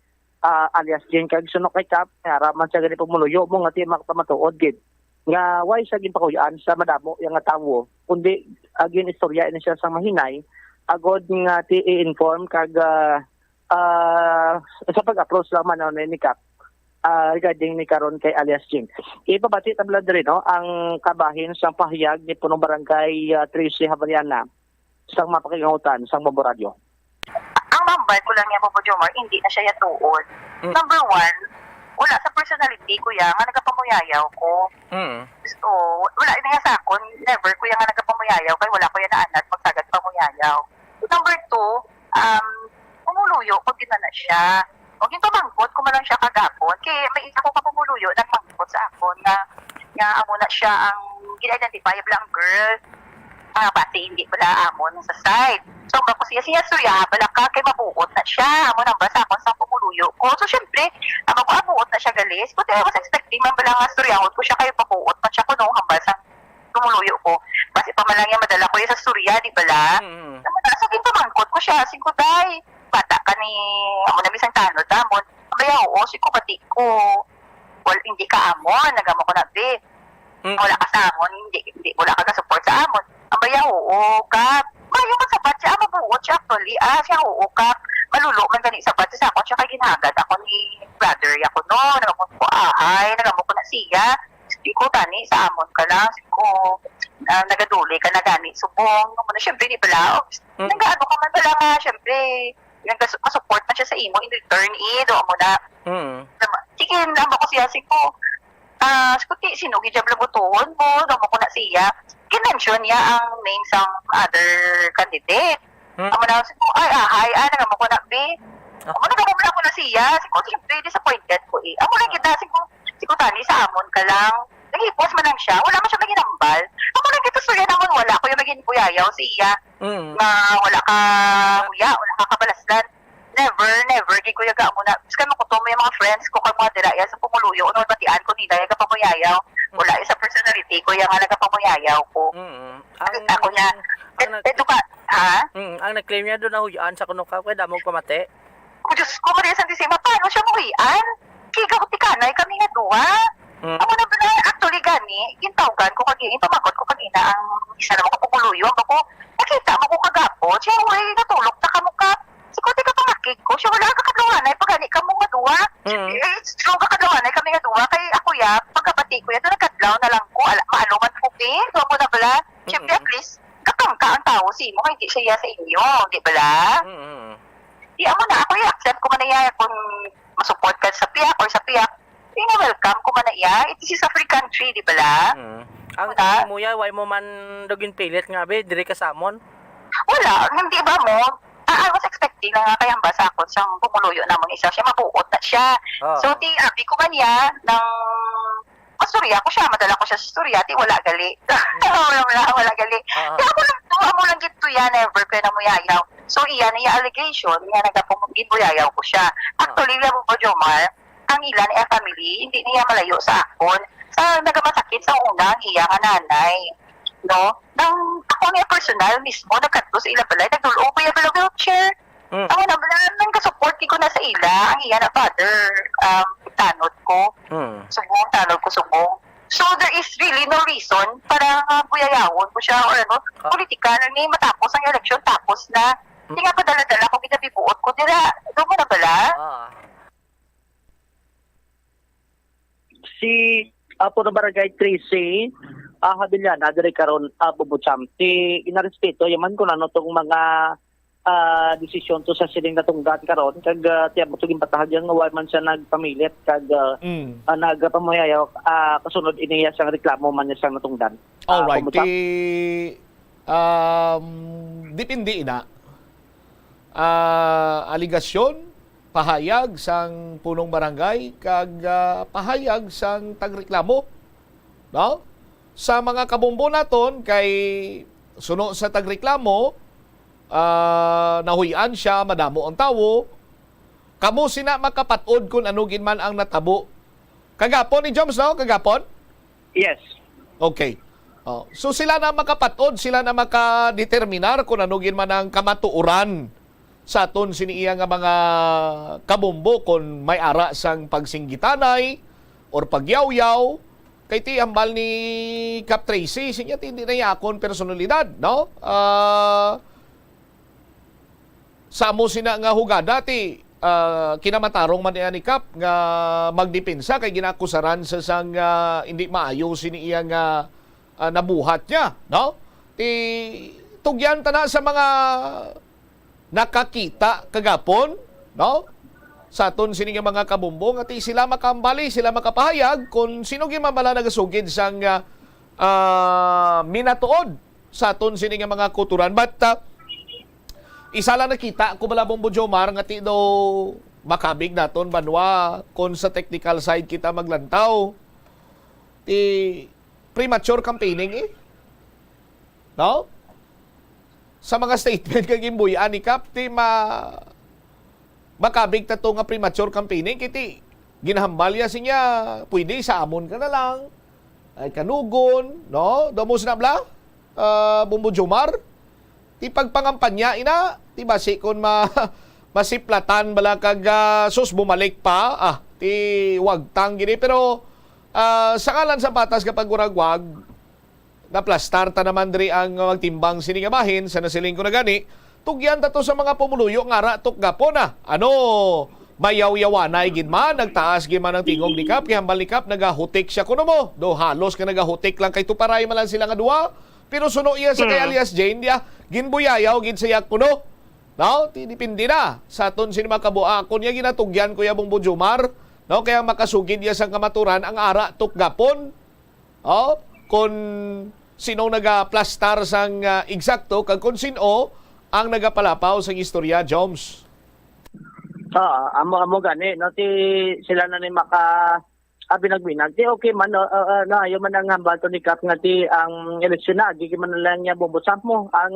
ah, alias Jane. Kag suno kay Kap, nga ara man siya gani pumuluyo mo nga ti makapamatuod gid nga way siya ginpakuy-an sa madamo yang nga tawo, kundi, ah, gin-istorya ini siya sang mahinay, agod nga ti i-inform kag, ah, ah, sa pag-approach lang man, ano, ni Kap, ah, regarding ni karon kay alias Jing. Ipabati ta bala diri, no, ang kabahin sang pahayag ni Punong Barangay, ah, Tracy Havariana sang mapakigangutan sang Bombo Radio. Ang number ko lang niya, Bobo Jomar, hindi na siya yatuon. Mm. Number one, wala sa personality ko ya nga nagapamuyayaw ko. Mm. So, wala na ya sa akon. Never ko ya nga nagapamuyayaw kay wala ko ya naanad magsagad pamuyayaw. Number two, um, pumuluyo ko din na, na siya. O, ginpamangkot ko man lang siya kagapon. Kay may isa ko ka pumuluyo nagmangkot sa akon nga, nga amo na siya ang gin-identify bala ang girl. Ah, basi hindi bala amon sa side. So, ang ko siya, siya, suya, bala ka, kay mabuot na siya. Amo nang basa akon sa pumuluyo ko. So, syempre, amo ko, abuot na siya, galis. But I was expecting man bala nga suryahon ko siya, kay mabuot na siya kuno hambal sa pumuluyo ko. Basi pa man lang niya madala ko ya sa surya, di bala? Mm. Amo na, so, ginpamangkot ko siya, singko, day, bata ka ni, amo na, misang tanod namon. Abaya, oo, singko, bati ko. Well, hindi ka amon, nagamo ko na, be. Mm. Wala ka sa amon, hindi, hindi, wala ka ga-support sa amon. Abaya, oo, ka. Mayo ka sabat siya, ah, mabuot siya, actually. Ah, siya, oo, ka. Malulo man gani sabat siya sa akon, siya kay ginhagad ako ni brother ya ko, no? Nagamo ko, ahay, nagamo ko na siya. Di ko tani, sa amon ka lang. Di ko, ah, nagaduli ka na gani, subong. Ano mo na, syempre, di bala? Mm. Nagaano ka man bala nga, syempre, nagkasu-, kasupport man siya sa imo in return, eh, do mo na. Mm. Sige, namo ko siya, sige ko, ah, sige ko, ti, sino gid ang labutuhon mo? Do mo ko na siya. Kinention niya ang name sang other candidate. Hmm. Amo na, sige ko, ay, ahay, ah, nagamo ko na, be. Ah. Amo na, nagamo na ako na siya. Sige ko, siyempre, disappointed ko, eh. Amo lang Ah. kita, sige ko, sige ko, tani, sa amon ka lang. Nag-ipos man lang siya. Wala man siya maginambal. Amo lang kita, suya namon, wala ko yung maging kuyayaw sa iya. Mm. Nga wala ka kuya, wala ka kabalasgan. never, never, gid ko yaga amo na. Bisan mo kuto mo yung mga friends ko kag mga dira iya sa Pumuluyo, no, batian ko nila, yaga pamuyayaw. Wala sa personality ko, iya nga nagapamuyayaw ko. Mm. Ang, ako niya, ang, eh, eh, duka, ha? Mm, ang nag-claim niya doon na huyaan sa kuno ka, kaya damo pamati. O Diyos ko, Maria Santisima, paano siya muhian? Kiga ko tikanay kami nga duha. Mm. Amo na ba na, actually, gani, gintawgan ko kag ipamagot ko kagina ang isa na ko pumuluyo. Ang ko, nakita mo ko kagapon, siya, uy, natulog na kamo ka. Sige, di ka pangakig ko. Siya, wala ka kadlawanay, pag gani kamo nga duha. Mm. Eh, it's true, ka kadlawanay kami nga duha. Kay ako, ya, pagkabati ko, ya, doon nagkadlaw na lang ko. Ala, maano man ko, eh. Doon ko na bala. Siyempre, Mm. at least, kakangka ang tao sa imo, kay di siya sa inyo, di bala? Mm. Di amo na, ako, i-accept ko man na iya kung masupport ka sa piyak or sa piyak. Di na welcome ko man na iya. It is a free country, di bala? Mm. Ang Wala. Muya, why mo man daw ginpilit nga, be, diri ka samon? Wala, hindi ba mo? Ah, I was expecting na nga kaya ba sa akon sang pumuluyo namon isa siya, mabuot na siya. Ah. So, ti abi ko man niya, nang mastorya ko siya, madala ko siya sa storya, ti wala gali. wala, wala, wala gali. Ah. Kaya ako lang to, amo lang gid to yan, never ko na muyayaw. So, iya na yung allegation, nga nagapumugin, muyayaw ko siya. Actually, alam mo ba, Jomar, ang ila na family, hindi niya malayo sa akon. Sa nagamasakit sa una, ang iya nga nanay. No? Nang ako niya personal mismo, nagkadto sa ila balay, nagdulo ko yung wheelchair. Mm. Ako na, wala, nang kasupport ko na sa ila, ang iya na father, um, tanod ko. Mm. Subong, tanod ko, subong. So, there is really no reason para nga buyayawon ko siya or ano, Ah. Political ni matapos ang eleksyon, tapos na. Di nga padala-dala ko, ginabibuot ko. Dira, doon mo na bala? Ah. Si Apo ng Barangay trese, ah, Habiliana, diri karon, ah, Bubucham. Ti, inarespeto yaman kung ano tong mga, ah, desisyon to sa sining natungdan karon, kag, ah, tiyan mo to ginpatahag yan nga wala man siya nagpamilit, kag, ah, Mm. ah, nagpamuyayaw, ah, kasunod iniya sang reklamo man niya sang natungdan. Ah, Alright. Bubucham. Ti, um, depende ina. Ah, aligasyon, pahayag sang punong barangay, kag, ah, pahayag sang tagreklamo. No? Sa mga kabombo naton, kay suno sa tagreklamo, ah, nahuy-an siya, madamo ang tawo. Kamo sina makapat-od kung ano gid man ang natabo. Kagapon ni Joms, no? Kagapon? Yes. Okay. Oh, so sila na makapat-od, sila na makadeterminar kung ano gid man ang kamatuoran sa aton sini iya nga mga kabombo, kung may ara sang pagsinggitanay or pagyawyaw. Kay ti hambal ni Kap Tracy, sinya ti hindi na iya akon personalidad, no? Ah, sa amo sina nga hugada ti, ah, kinamatarong man niya ni Kap nga magdepensa kay ginaakusaran sa sang, ah, hindi maayo sini iya nga, ah, nabuhat niya, no? Ti tugyan ta na sa mga nakakita kagapon, no? Sa aton sini nga mga kabombo nga ti sila makambali, sila makapahayag kung sino gid man bala nagasugid sang, ah, ah, minatuod sa aton sini nga mga kuturan. But, ah, isa lang nakita ko bala, Bombo Jomar, nga ti daw makabig naton banwa kung sa technical side kita maglantaw. Ti premature campaigning eh. No? Sa mga statement nga ginbuy-an ni Kap, ti ma makabig ta to nga premature campaigning, kay ti ginhambal niya sinya, pwede sa amon ka na lang. Ay kanugon, no? Damos na bla, ah, Bombo Jomar. Ti pagpangampanya ina, ti basi kon ma masiplatan bala kag, ah, sus, bumalik pa. Ah, ti wagtang gini, pero, ah, sa ngalan sa patas nga paguragwag, naplastar ta naman diri ang magtimbang sini nga bahin. Sa nasiling ko na gani, tugyan ta to sa mga pumuluyo nga ara tukgapon na. Ano, mayawyawanay gid man, nagtaas gid man ang tingog ni Kap, kay hambal ni Kap nagahutik siya kuno mo. Do halos nga nagahutik lang kay tuparay man lang sila nga duha. Pero suno iya sa kay alias Jane, diya, ginbuyayaw gid sa iya kuno. No? Ti depende na sa aton sini mga kabuakon niya ginatugyan, Kuya Bombo Jomar, no? Kaya makasugid iya sang kamaturan ang ara tukgapon. Oh, kun sino nagaplastar sang, ah, eksakto kag kun sino ang nagapalapaw sang istorya, Joms. Ah, amo amo gani no, ti sila na ni maka ah, binag-binag. Ti okay man, no, ah, ah, naayo man ang hambal to ni Kap nga ti ang eleksyon na agi man lang niya, Bombo Jomar, ang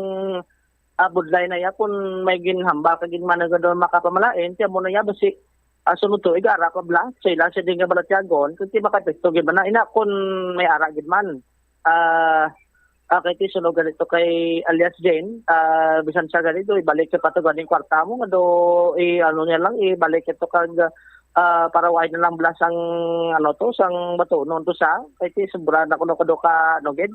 ah, budlay na iya kung may ginhambal ka gid man nga daw makapamalain, kaya mo na iya basi, ah, sunod tuig ara ka bala sa ila sa di nga balatyagon, kung di makaepekto gid man na ina kung may ara gid man. Ah, ah, kay ti sunog ganito kay alias Jane, ah, bisan siya ganito, ibalik sa pato ganing kwarta mo, nga do, i-, ano niya lang, ibalik ito kag, ah, para wala na lang bala sang, ano to, sang batunon to sa, kay ti sobra na kuno kuno ka, ano gid,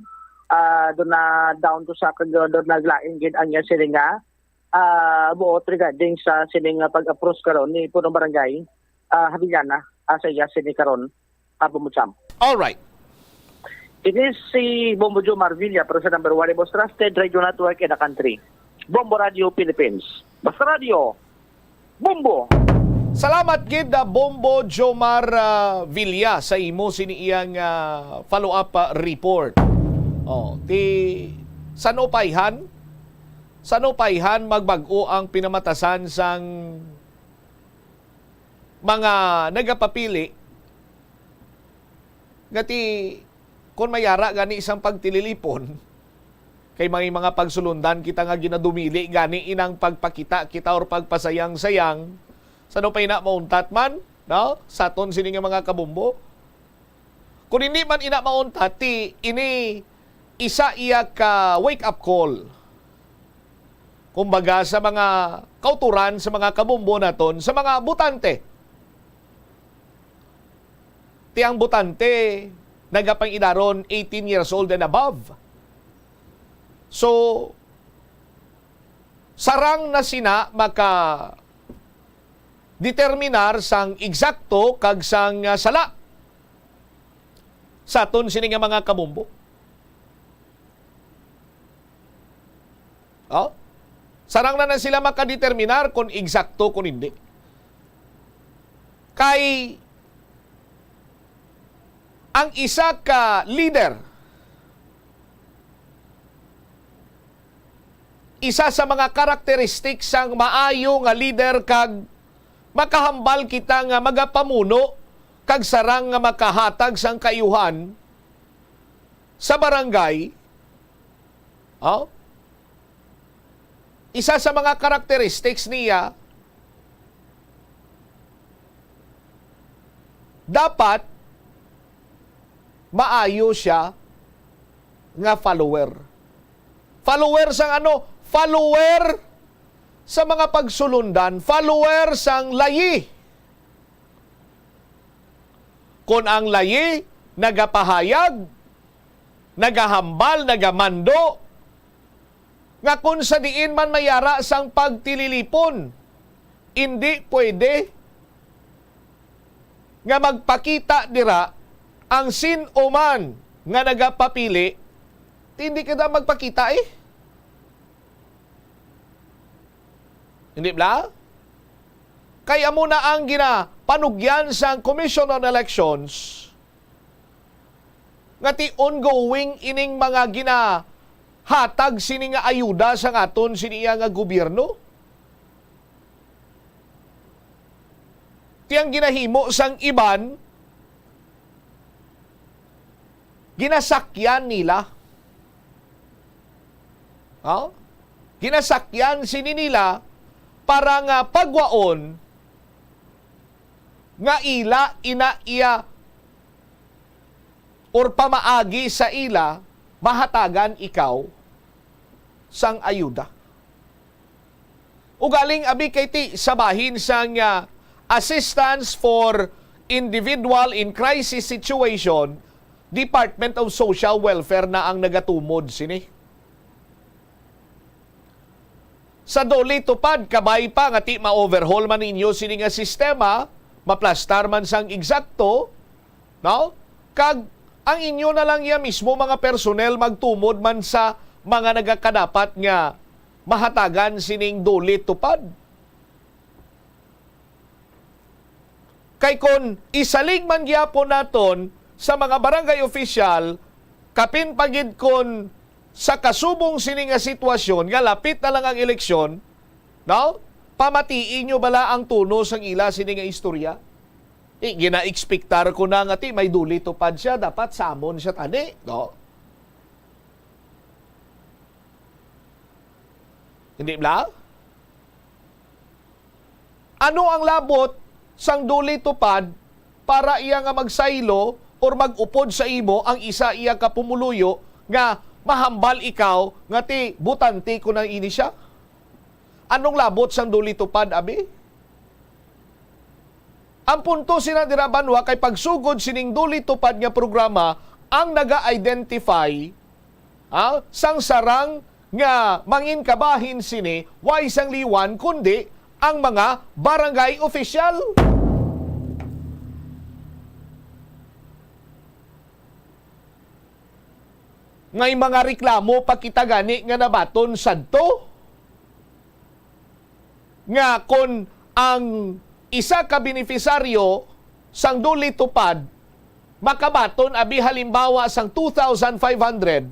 ah, do na down to sa, kag do naglain gid ang iya siling nga, ah, buot regarding sa siling nga pag-approach karon ni punong barangay, ah, Havillana, ah, sa iya sini karon, ah, Bumbo Jam. All right. It is si Bombo Joe Marvilla, pero sa number one, most trusted radio network in the country. Bombo Radio Philippines. Basta Radio, Bombo! Salamat gid, ah, Bombo Jomar, ah, Villa, sa imo sini iyang, ah, follow-up, ah, report. Oh, ti, san upayhan? San upayhan magbag-o ang pinamatasan sang mga nagapapili nga ti, kon may ara gani sang pagtililipon, kay may mga pagsulundan kita nga ginadumili gani inang pagpakita kita or pagpasayang-sayang, sa daw pa ina mauntat man, no? Sa aton sini nga mga kabombo. Kung hindi man ina mauntat, ti ini isa iya ka wake-up call. Kumbaga, sa mga kauturan, sa mga kabombo naton, sa mga botante. Ti ang botante, nagapangidaron eighteen years old and above. So, sarang na sina maka determinar sang eksakto kag sang, ah, sala sa aton sini nga mga kabombo. Oh? Sarang na na sila makadeterminar kung eksakto kung hindi. Kay ang isa ka leader, isa sa mga karakteristik sang maayo nga leader kag makahambal kita nga magapamuno kag sarang nga makahatag sang kaayuhan sa barangay, oh, isa sa mga characteristics niya, dapat maayo siya nga follower. Follower sang ano? Follower sa mga pagsulundan, follower sang layi. Kon ang layi nagapahayag, nagahambal, nagamando, nga kon sa diin man may ara sang pagtililipon, indi pwede nga magpakita dira ang sin-o man nga nagapapili, hindi ka na magpakita, eh. Hindi bala? Kay amo na ang ginapanugyan sang Commission on Elections nga ti ongoing ining mga ginahatag sini nga ayuda sa aton sini iya nga gobyerno. Ti ang ginahimo sang iban, ginasakyan nila. Ha? Ginasakyan sini nila para nga pagwaon nga ila ina iya or pamaagi sa ila mahatagan ikaw sang ayuda. Ugaling abi kay ti sa bahin sang, ah, Assistance for Individual in Crisis Situation, Department of Social Welfare na ang nagatumod sini. Sa DOLE TUPAD, kabay pa nga ti ma-overhaul man ninyo sini nga sistema, maplastar man sang eksakto, no? Kag ang inyo na lang ya mismo mga personnel magtumod man sa mga nagakadapat nga mahatagan sining DOLE TUPAD. Kay kon isalig man gyapon naton sa mga barangay official, kapin pa gid kon sa kasubong sini nga sitwasyon nga lapit na lang ang eleksyon, no? Pamatii nyo bala ang tono sang ila sini nga istorya? Eh, gina-expectar ko na nga ti may DOLE TUPAD siya, dapat samon siya tani, no? Hindi bala? Ano ang labot sang duli tupad para iya nga magsaylo or mag-upod sa imo ang isa iya ka pumuluyo nga mahambal ikaw nga ti butante ko na ini siya? Anong labot sang duli tupad, abi? Ang punto sina dira, banwa, kay pagsugod sining duli tupad nga programa ang naga-identify, ha, sang sarang nga manginkabahin sini, way sang liwan kundi ang mga barangay opisyal. May mga reklamo pa kita gani nga nabaton sadto, nga kon ang isa ka benepisaryo sang duli tupad makabaton, abi, halimbawa sang two thousand five hundred,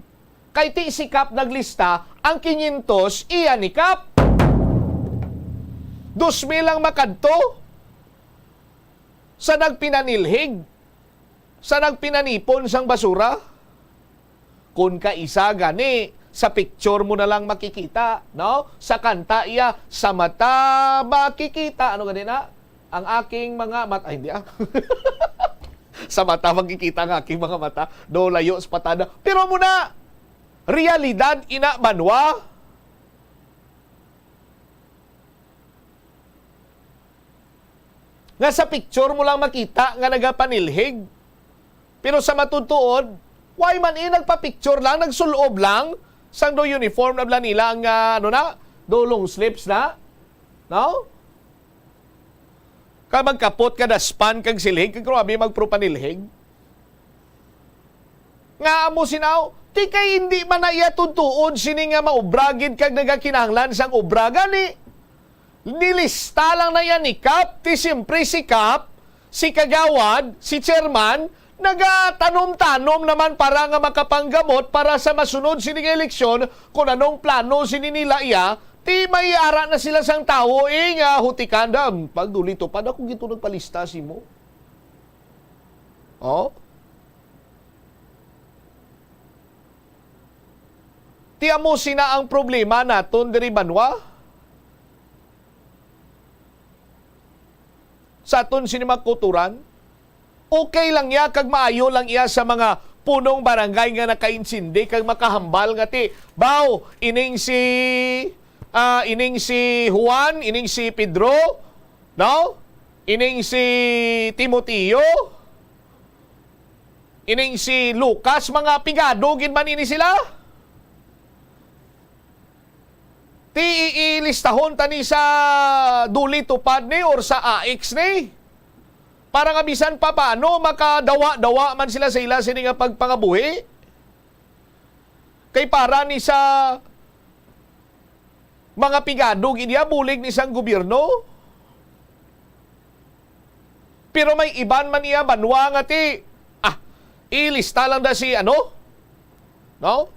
kay ti si Kap naglista, ang quinientos iya ni Kap. Dos mil ang makadto sa nagpinanilhig, sa nagpinanipon sang basura. Kon kaisa gani, sa picture mo na lang makikita, no? Sa kanta iya, "Sa mata makikita." Ano gani na? "Ang aking mga mata," ay, hindi, ah. "Sa mata makikita ang aking mga mata, do layo sa patada." Pero mo na, realidad ina, banwa. Nga sa picture mo lang makita nga nagapanilhig. Pero sa matutuod, why man, eh, nagpa-picture lang, nagsulob lang, sang do uniform na bala nila ang, ah, ano na, do long sleeves na, no? Kag magkapot ka daspan kag silhig, kag grabe magpropanilhig. Nga amo sinaw, ti kay hindi man na iya tuntuon sini nga maobra gid kag nagakinahanglan sang obra. Gani, nilista lang na iya ni Kap. Ti siyempre si Kap, si Kagawad, si Chairman, nagatanom-tanom naman para nga makapanggamot para sa masunod sini nga eleksyon. Kung anong plano sini nila iya, ti may ara na sila sang tawo, eh, nga hutikan da. Pagdulito pa, ako gito nagpalista si mo. Oh? Ti amo sina ang problema naton diri, banwa? Sa aton sini mga kuturan, okay lang iya kag maayo lang iya sa mga punong barangay nga nakaintindi kag makahambal nga ti, "Baw, ining si, ah, ining si Juan, ining si Pedro, no? Ining si Timoteo, ining si Lucas, mga pigado gid man ini sila." Ti i-, ilistahon ta ni sa duli tupad ni or sa A I C ni, para nga bisan pa paano makadawa-dawa man sila sa ila sini nga pagpangabuhi. Kay para ni sa mga pigado gid iya, bulig ni sang gobyerno. Pero may iban man iya banwa nga ti, ah, ilista lang da si ano? No?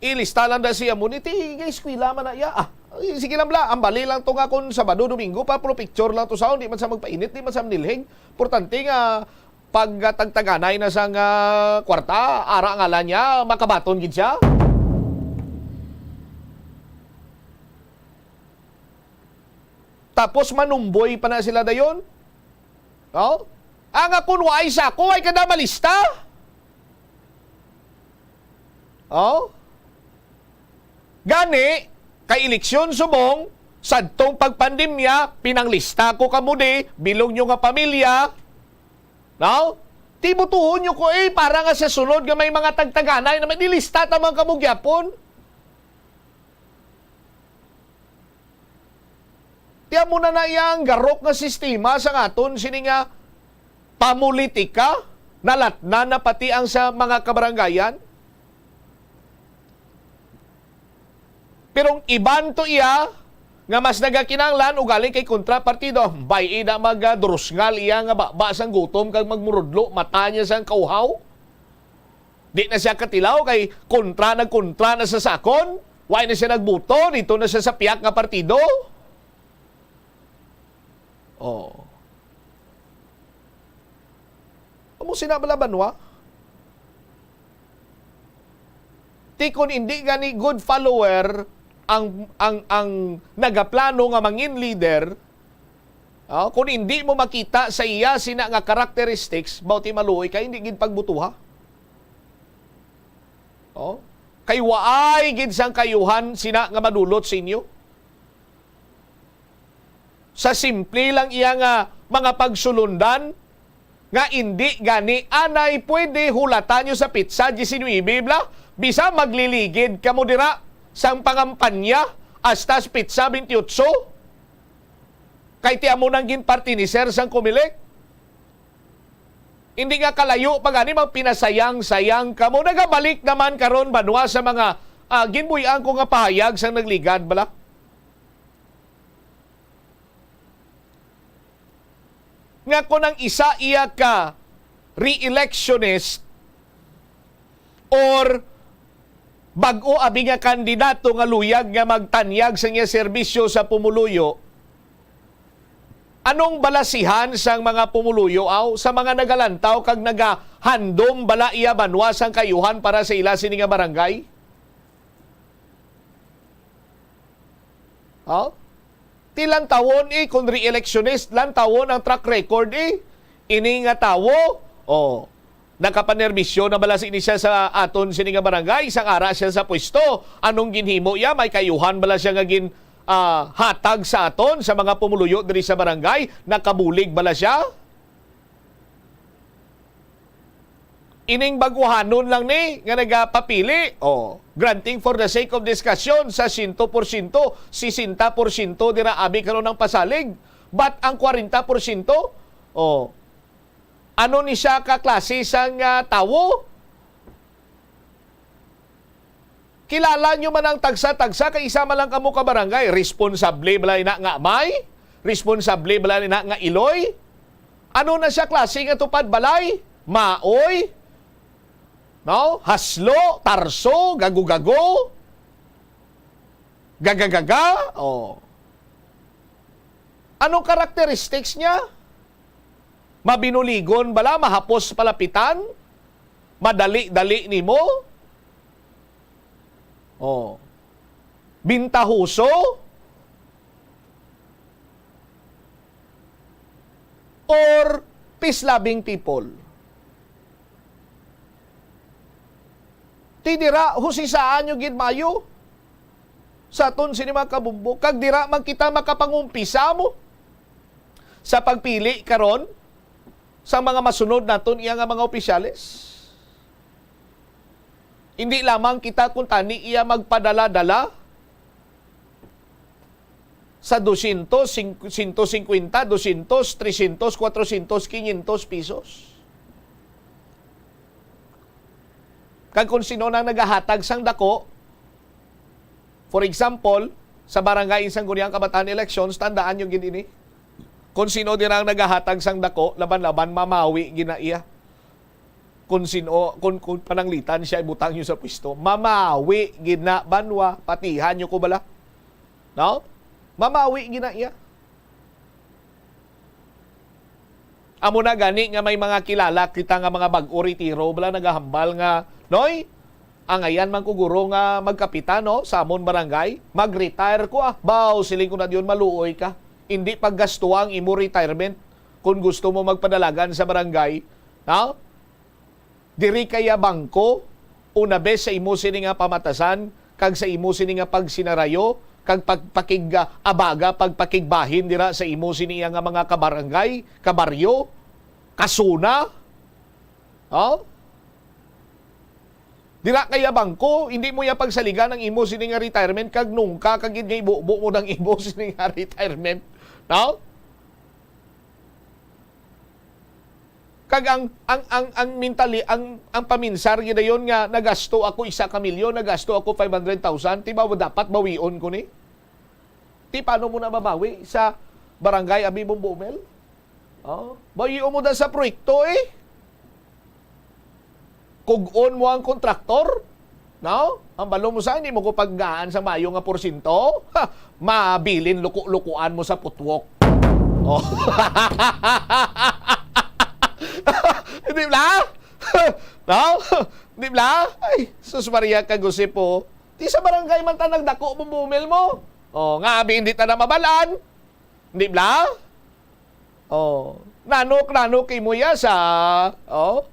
Ilista lang da si amo ni ti, kay eskwela man na iya. Ah, sige lang bala, ang bali lang to nga kung Sabado, Domingo pa, pero picture lang to sa, di man sa magpainit, di man sa manilhig. Importante nga pagtagtaganay na sang, ah, kwarta, ara ngalan niya, makabaton gid siya. Tapos manumboy pa na sila dayon. Oh? Ang akon waay sa ako, ay kada malista. Oh? Gani, kay eleksyon subong, sadtong pagpandemya, pinanglista ko kamo di, bilog nyo nga pamilya. No? Ti butuhon nyo ko, eh, para nga sa sunod nga may mga tagtaganay na may nilista ta mga kabugyapon. Ti amo na na iya ang garok nga sistema sa aton sini nga pamulitika, nalatnan na pati ang sa mga kabarangayan. Pero ang iban to iya nga mas nagakinahanglan, ugali kay kontra partido, bay, ida magadurusngal iya nga baba sang gutom kag magmurudlo mata niya sang kauhaw. Di na siya katilaw kay kontra, nagkontra na sa sakon. Why na siya nagbuto? Dito na siya sa piyak nga partido. Oh. Amo sina bala banwa. Ti kon hindi gani good follower, ang, ang, ang nagaplano nga mangin leader, ah, kung hindi mo makita sa iya sina nga characteristics, bawti maluoy ka, hindi gid pagbutuha. Oh? Kay waay gid sang kayuhan sina nga madulot sa inyo. Sa simple lang iya nga mga pagsulundan, nga indi gani anay pwede hulata nyo sa petsa diecinuebe, bla? Bisa magliligid kamo dira sang pangampanya hasta sa petsa twenty-eight. Kay ti amo nang ginpartiniser sang Comelec. Hindi nga kalayo pa gani, magpinasayang-sayang kamo. Nagabalik naman karon, banwa, sa mga, ah, ginbuy-an ko nga pahayag sang nagligad, bala? Nga kung ang isa iya ka re-electionist or bag-o abi nga kandidato nga luyag nga magtanyag sa iya serbisyo sa pumuluyo, anong balasihan sang mga pumuluyo, aw, sa mga nagalantaw kag nagahandom bala iya banwa sang kayuhan para sa ila sini nga barangay? Ha? Ti lantawon, eh, kung re-electionist, lantawon ang track record, eh. Ini nga tawo, oh, nakapanerbisyo na bala sini siya sa aton sini nga barangay, sang ara siya sa pwesto. Anong ginhimo iya? May kayuhan bala siya nga gin, ah, hatag sa aton, sa mga pumuluyo diri sa barangay? Nakabulig bala siya? Ining baguhanon lang ni nga nagapapili, oh, granting for the sake of discussion sa sento porsyento, sesenta porsyento dira abi karon ang pasalig, but ang kwarenta porsyento, oh, ano ni siya ka klase sang, ah, tawo? Kilala nyo man ang tagsa-tagsa, kay isa man lang kamo ka barangay. Responsable bala ina nga amay? Responsable bala ina nga iloy? Ano na siya klase nga tupad balay? Maoy? No? Haslo? Tarso? Gago-gago? Gagagaga? Oh. Anong characteristics niya? Mabinuligon bala? Mahapos palapitan? Madali-dali nimo? Oh. Bintahoso? Or peace-loving people? Ti dira, husisaan nyo gid maayo sa aton sini mga kabumbo. Kag dira man kita makapangumpisa mo sa pagpili karon sa mga masunod naton iya nga mga opisyales. Hindi lamang kita kuntani iya magpadala-dala sa dosyentos, sing-, sento singkwenta, dosyentos, tresyentos, kwatrosyentos, kinyentos pesos. Kag kung sino nang nagahatag sang dako, for example, sa Barangay Sangguniang Kabataan Elections, tandaan nyo gid ini. Kung sino dira ang nagahatag sang dako, laban-laban, mamawi gid na iya. Kung sino, kung, kung pananglitan siya, ibutang nyo sa pwesto, mamawi gid na, banwa, patihan nyo ko bala. No? Mamawi gid na iya. Amo na gani nga may mga kilala kita nga mga bag-o retiro, bala, nagahambal nga, "Noy, angayan man ko, guro, nga magkapitan, no, sa amon barangay. Mag-retire ko, ah." Baw, siling ko na diyon, maluoy ka. Hindi paggastuha ang imo retirement kung gusto mo magpadalagan sa barangay. No? Diri kaya bangko, una bes sa imo sini nga pamatasan, kag sa imo sini nga pagsinarayo, kag pagpakig-, abaga, pagpakigbahin dira sa imo sini nga mga kabarangay, kabaryo, kasuna? Oh? Dira kaya bangko, hindi mo ya pagsaligan ang imo sini nga retirement, kag nungka ka gid nga ibubo mo nang imo sini nga retirement. No? Kag ang, ang, ang, ang mentali-, ang, ang paminsar gid dayon nga, "Nagasto ako isa ka milyon, nagasto ako five hundred thousand, ti ba dapat bawion ko ni?" Ti paano mo na mabawi sa barangay, abi, Bombo Mel? Oh, bawion mo da sa proyekto, eh. Kug-on mo ang kontraktor, no? Ang balo mo sa, hindi mo ko paggaan sa mayo nga porsyento. Ha, mabilin luko-lukuan mo sa putwok. Oh. Di ba? No? Di ba? Ay, sus Maria, kag-usip po. Di sa barangay man ta nagdako, Bumbo Mel, mo. Oh, nga abi hindi ta na mabalaan. Di bala? Oh, nanok-nanok imo ya sa, oh,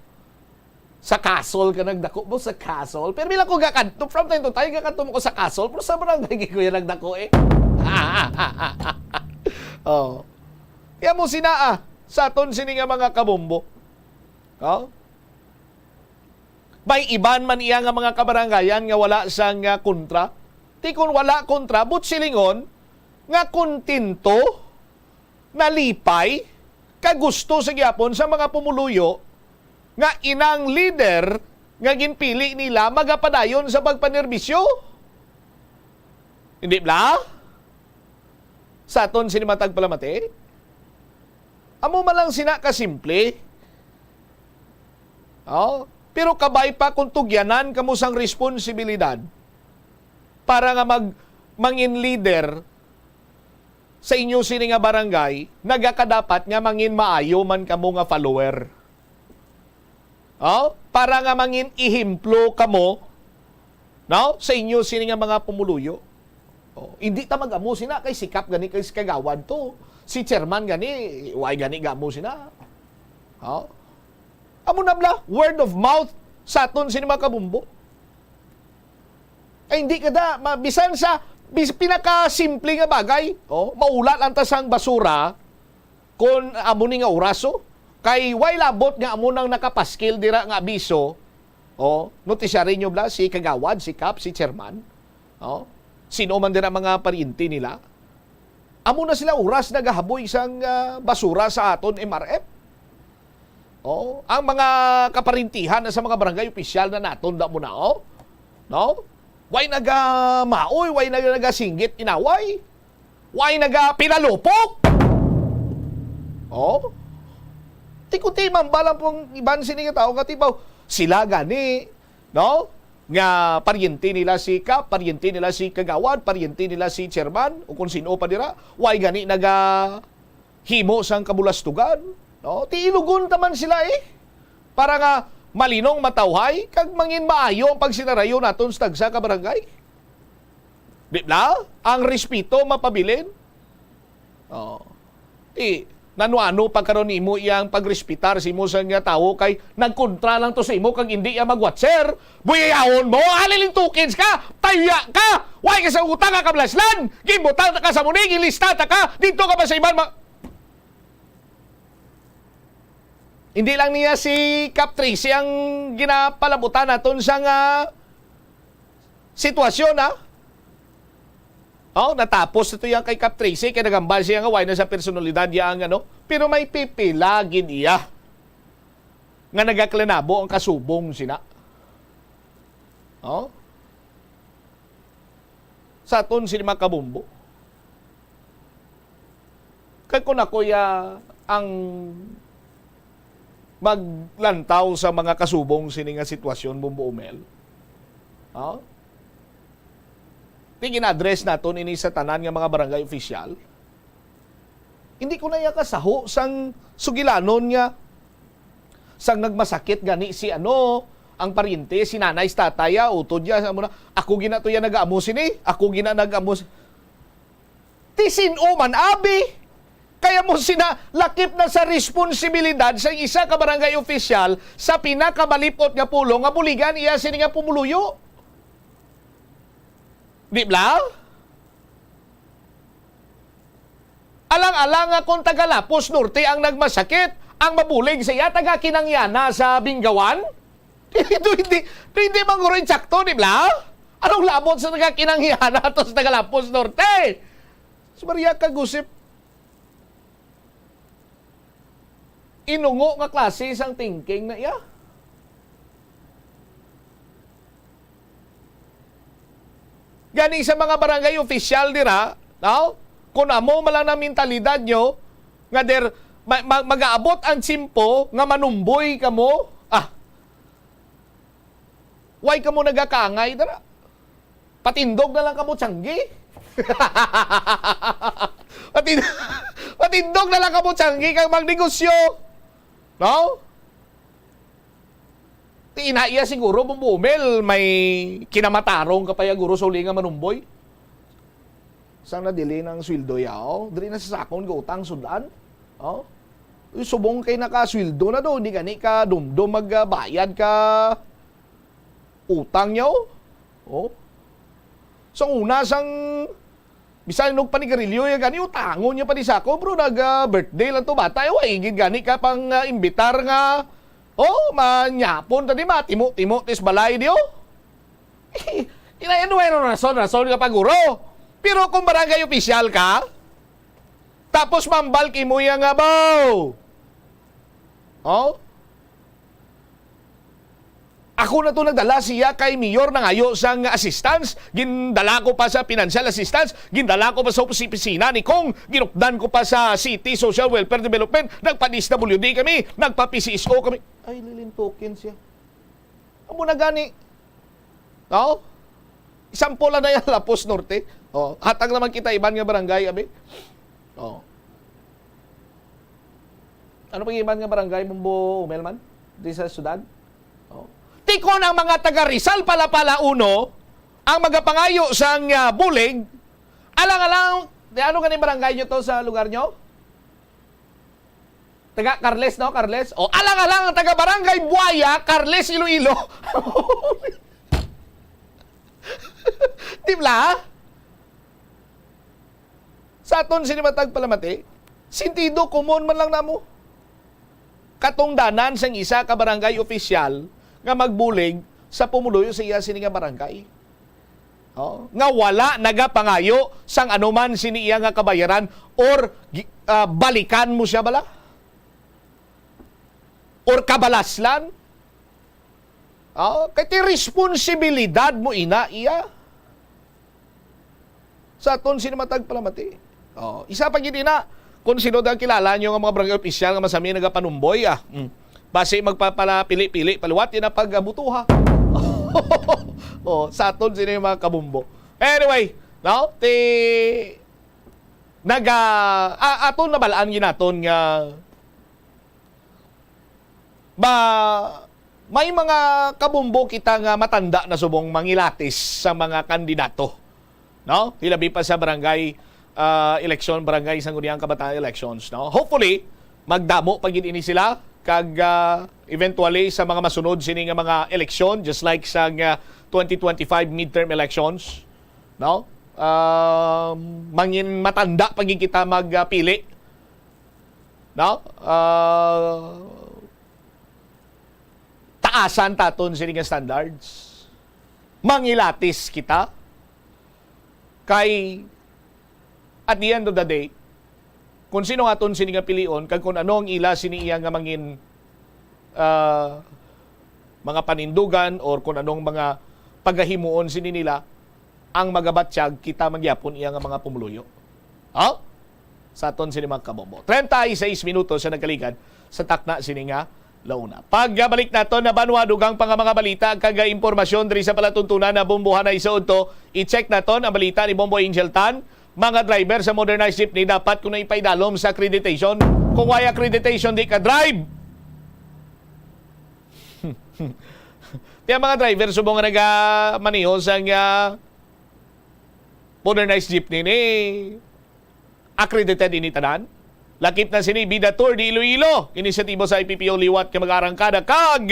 sa castle ka nagdako mo, sa castle. Pero bilang ko gakadto, from time to time, gakadto mo ko sa castle, pero sa barangay, gid ko yan nagdako eh. Oh. Kaya mo sina, ah, sa aton sini nga mga kabombo. Oh? May iban man iya nga mga kabarangayan nga wala sang, ah, kontra. Ti kon wala kontra, but silingon nga kontento, nalipay, kag gusto sa gyapon sa mga pumuluyo nga inang lider nga ginpili nila magapadayon sa pagpanerbisyo. Hindi bala? Sa aton sini matag palamati, amo man lang sina kasimple. Oh, pero kabay pa kung tugyanan kamo sang responsibilidad para nga mag-, mangin leader sa inyo sini nga barangay, nagakadapat nga mangin maayo man kamo nga follower. Oh, para nga mangin ehemplo kamo, no, sa inyo sini nga mga pumuluyo. Oh, hindi ta mag-amo sina kay si Kap gani kay si Kagawad to. Si chairman gani, way gani gamo sina. Oh. Amo na bala, word of mouth sa aton sini mga kabumbo. Ay, hindi ka da, ma-, bisan sa bis-, pinakasimple nga bagay, oh, maula lang ta sang basura, kon amo ni nga oras, oh. Kay way labot nga amo nang nakapaskil dira nga abiso, oh, notisyari nyo bala si Kagawad, si Kap, si Chairman, oh, sino man dira mga paryente nila. Amo na sila oras nagahaboy sang, ah, basura sa aton M R F. Oh, ang mga kaparintihan na sa mga barangay opisyal na naton da mo na, oh. No? Way nagamaoy, way naga-, nagasinggit inaway. Way nagapinalupok. Oh. Tikuti man balang pong iban sini nga tao nga tibaw. Sila gani, no? Nga paryente nila si Kap, paryente nila si Kagawad, paryente nila si Chairman, o kung sino pa dira, way gani naga himo sang kabulastugan, no? Ti ilugon ta man sila, eh, para nga malinong matawhay kag mangin maayo ang pagsinarayo naton sa tagsa ka barangay. Di bala? Ang respeto mapabilin. Oh. Ti, nano-ano pa karon nimo iyang pagrespetar sa imo sang nga tawo kay nagkontra lang to sa imo kag indi iya magwatcher? Buyayawon mo, halin tukins ka, taya ka, way ka sa utang nga kablaslan, ginbutang ta ka sa muni, gilista ta ka, dito ka pa sa iban, ma-, Hindi lang niya si Kap Tracy ang ginapalabutan naton sa nga sitwasyon, ha? Oh, natapos ito yan kay Kap Tracy, kay nagambal siya nga way na sa personalidad niya ang ano. Pero may pipila gid iya nga nagaklanabo ang kasubong sina. Oh? Sa aton sini mga kabumbo. Kay kun ako ya ang maglantaw sa mga kasubong sini nga sitwasyon, Bumbo Umel, ha? Ti gina-address naton ini sa tanan nga mga barangay opisyal. Hindi ko na iya kasaho sang sugilanon nga sang nagmasakit gani si ano, ang paryente, si nanay, si tatay, ah, utod ya, sa amo na, "Ako gina to ya nag-amo sini, ako gina nag-amo si-," Ti sin-o man abi? Kaya mo sina lakip na sa responsibilidad sa isa ka barangay opisyal sa pinakamalipot nga pulong nga buligan iya sini nga pumuluyo. Di bala? Alang-alang nga kung taga Lapuz Norte ang nagmasakit, ang mabulig sa iya taga Kinangyana sa Bingawan? Ito hindi, ito hindi man guro insakto, di bala? Anong labot sa taga Kinangyana to sa taga Lapuz Norte? Sa Maria Kagusip, inungo nga klase sang thinking na iya. Gani sa mga barangay official dira, no? Kung amo man lang ang mentalidad nyo, nga der, ma-, ma-, mag-aabot ang tiyempo nga manumboy kamo, ah, why kamo nagakaangay dira? Patindog na lang kamo tiyanggi. Patin-, patindog na lang kamo tiyanggi kag magnegosyo. No? Ti ina iya siguro, Bombo Umel, may kinamatarong ka pa ya, guro, sa uli nga manumboy. Sang nadili ang sweldo ya, oh. Diri na sa sakon ga utang sud-an. Oh. Uy, subong kay nakasweldo na do, di gani ka dumdom magbayad ka utang niya, oh. Oh. Sang una, sang bisan inog panigarilyo ya gani, utangon niya pa di sako, bro, nag, ah, birthday lang to bata, eh, wa igid gani ka pang, ah, imbitar nga, oh, manyapon ta di, matimo-timo tis balay di, oh. Ina, ano, ano, rason, rason ka pa, guro. Pero kung barangay opisyal ka, tapos mambal kimo ya nga baw. Oh? Ako na to nagdala siya kay mayor, nangayo sang assistance. Gindala ko pa sa financial assistance. Gindala ko pa sa opisina ni Kong. Ginukdan ko pa sa City Social Welfare Development. Nagpa-D S W D kami. Nagpa-P C S O kami. Ay, lilintukin siya. Amo na gani. No? Example lang na yan, Lapuz Norte. Oh, hatag naman kita iban nga barangay, abi. Oh. Ano pa iban nga barangay, Bombo Umel man? Di sa syudad? Oh. Tikon ang mga taga Rizal, Palapala uno, ang magapangayo sang, ah, bulig, alang-alang, di, ano gani barangay nyo to sa lugar nyo? Taga Carles, no? Carles? O, alang-alang ang taga Barangay Buaya, Carles, Iloilo. Di ba? Sa aton sini matag palamati, sentido común man lang namo. Katungdanan sang isa ka barangay opisyal nga magbulig sa pumuluyo sa iya sini nga barangay. Oh, nga wala nagapangayo sang anuman sini iya nga kabayaran or gi-, ah, balikan mo siya bala? Or kabalaslan? Oh, kay ti responsibilidad mo ina iya. Sa aton sini matag palamati. Oh, isa pa gid ina, kung sino daw kilala nyo nga mga barangay opisyal nga masami nagapanumboy, ah. Mm. Basi magpapalapili-pili, paluwat yun ang pag-abutuha. Oh, sa aton sini mga kabumbo. Anyway, no? Ti, naga, a-, aton nabalaan ginaton nga ba, may mga kabumbo kita nga matanda na subong mangilatis sa mga kandidato, no? Hilabi pa sa barangay, ah, eleksyon, barangay Sangguniang Kabataan elections, no? Hopefully, magdamo pa gid ini sila kag, ah, eventually sa mga masunod sini nga mga eleksyon, just like sa, ah, twenty twenty-five midterm elections, no? Um, mangin matanda pa gid kita magpili, no? Ah, taasan taton sini nga standards. Mangilatis kita. Kay, at the end of the day, kung sino aton sini nga pilion, kag kung ano ang ila sini iya nga mangin, ah, mga panindugan or kung anong mga pagahimuon sini nila, ang magabatyag kita man gyapon iya nga mga pumuluyo. Ha? Sa aton sini mga kabombo. Treinta y seis minutos sa nagkaligan sa takna sini nga launa. Pagbalik naton na banwa, dugang pa nga mga balita kag impormasyon diri sa palatuntunan na Bombohanay sa Udto. I-check naton ang balita ni Bombo Angel Tan. Mga driver sa modernized jeepney dapat kuno ipaidalom sa accreditation. Kung way accreditation, di ka drive. Ti ang mga driver subong nga nagamaneho sang, ah, modernized jeepney ni accredited ini tanan. Lakip na sini, Bida Tour de Iloilo, inisyatibo sa I P P O liwat nga mag-arangkada kag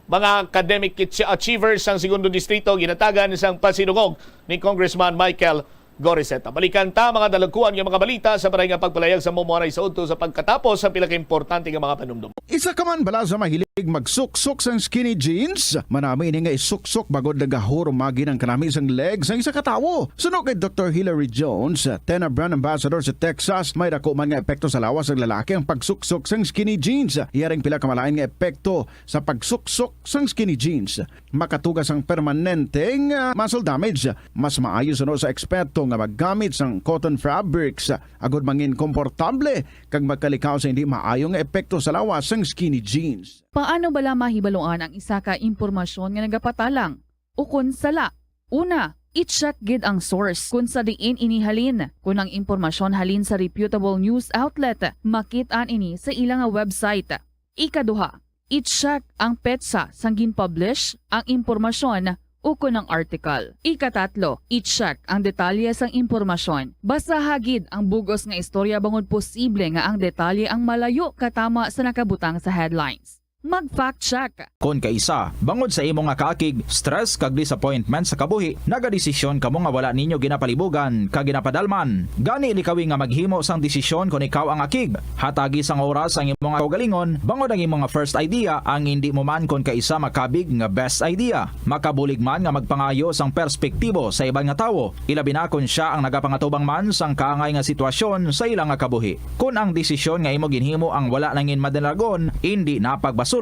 mga academic ach-, achievers sang Segundo Distrito, ginatagan sang pasidungog ni Congressman Michael Goriseta. Balikan ta mga dalagkuan nga mga balita sa baray nga pagpalayag sa Bombohanay sa Udto sa pagkatapos sa pila ka importante nga mga panumdom. Isa ka man bala sa mahilig magsuksok sang skinny jeans? Manami ini nga isuksok bangod nagahurumagi ang kanami sang leg sang isa ka tawo. Suno kay Doktor Hilary Jones, Tena Brand Ambassador sa Texas, may dako man nga epekto sa lawas sang lalaki ang pagsuksok sang skinny jeans. Iya ring pila ka malain nga epekto sa pagsuksok sang skinny jeans. Makatuga sang permanente nga muscle damage. Mas maayo suno sa eksperto nga maggamit sang cotton fabrics agod mangin komportable kag magkalikaw sa hindi maayo nga epekto sa lawas sang skinny jeans. Paano bala mahibaluan ang isa ka impormasyon nga nagapatalang ukon sala? Una, i-check gid ang source, kon sa diin ini halin. Kon ang impormasyon halin sa reputable news outlet, makit-an ini sa ila nga website. Ikaduha, I-check ang petsa sang gin-publish ang impormasyon ukon ang article. Ikatatlo, i-check ang detalye sang impormasyon. Basaha gid ang bug-os nga istorya bangod posible nga ang detalye ang malayo katama sa nakabutang sa headlines. Mag-fact check. Kon kaisa, bangod sa imo nga kaakig, stress kag disappointment sa kabuhi, nagadesisyon kamo nga wala ninyo ginapalibugan kag ginapadalman. Gani likawi nga maghimo sang desisyon kon ikaw ang akig. Hatagi sang oras ang imo nga kaugalingon bangod ang imo nga first idea ang indi mo man kon kaisa makabig nga best idea. Makabulig man nga magpangayo sang perspektibo sa iban nga tawo, ilabi na kon sia ang nagapangatubang man sang kaangay nga sitwasyon sa ila nga kabuhi. Kon ang desisyon nga imo ginhimo ang wala nangin madalagon, indi na pagbasulon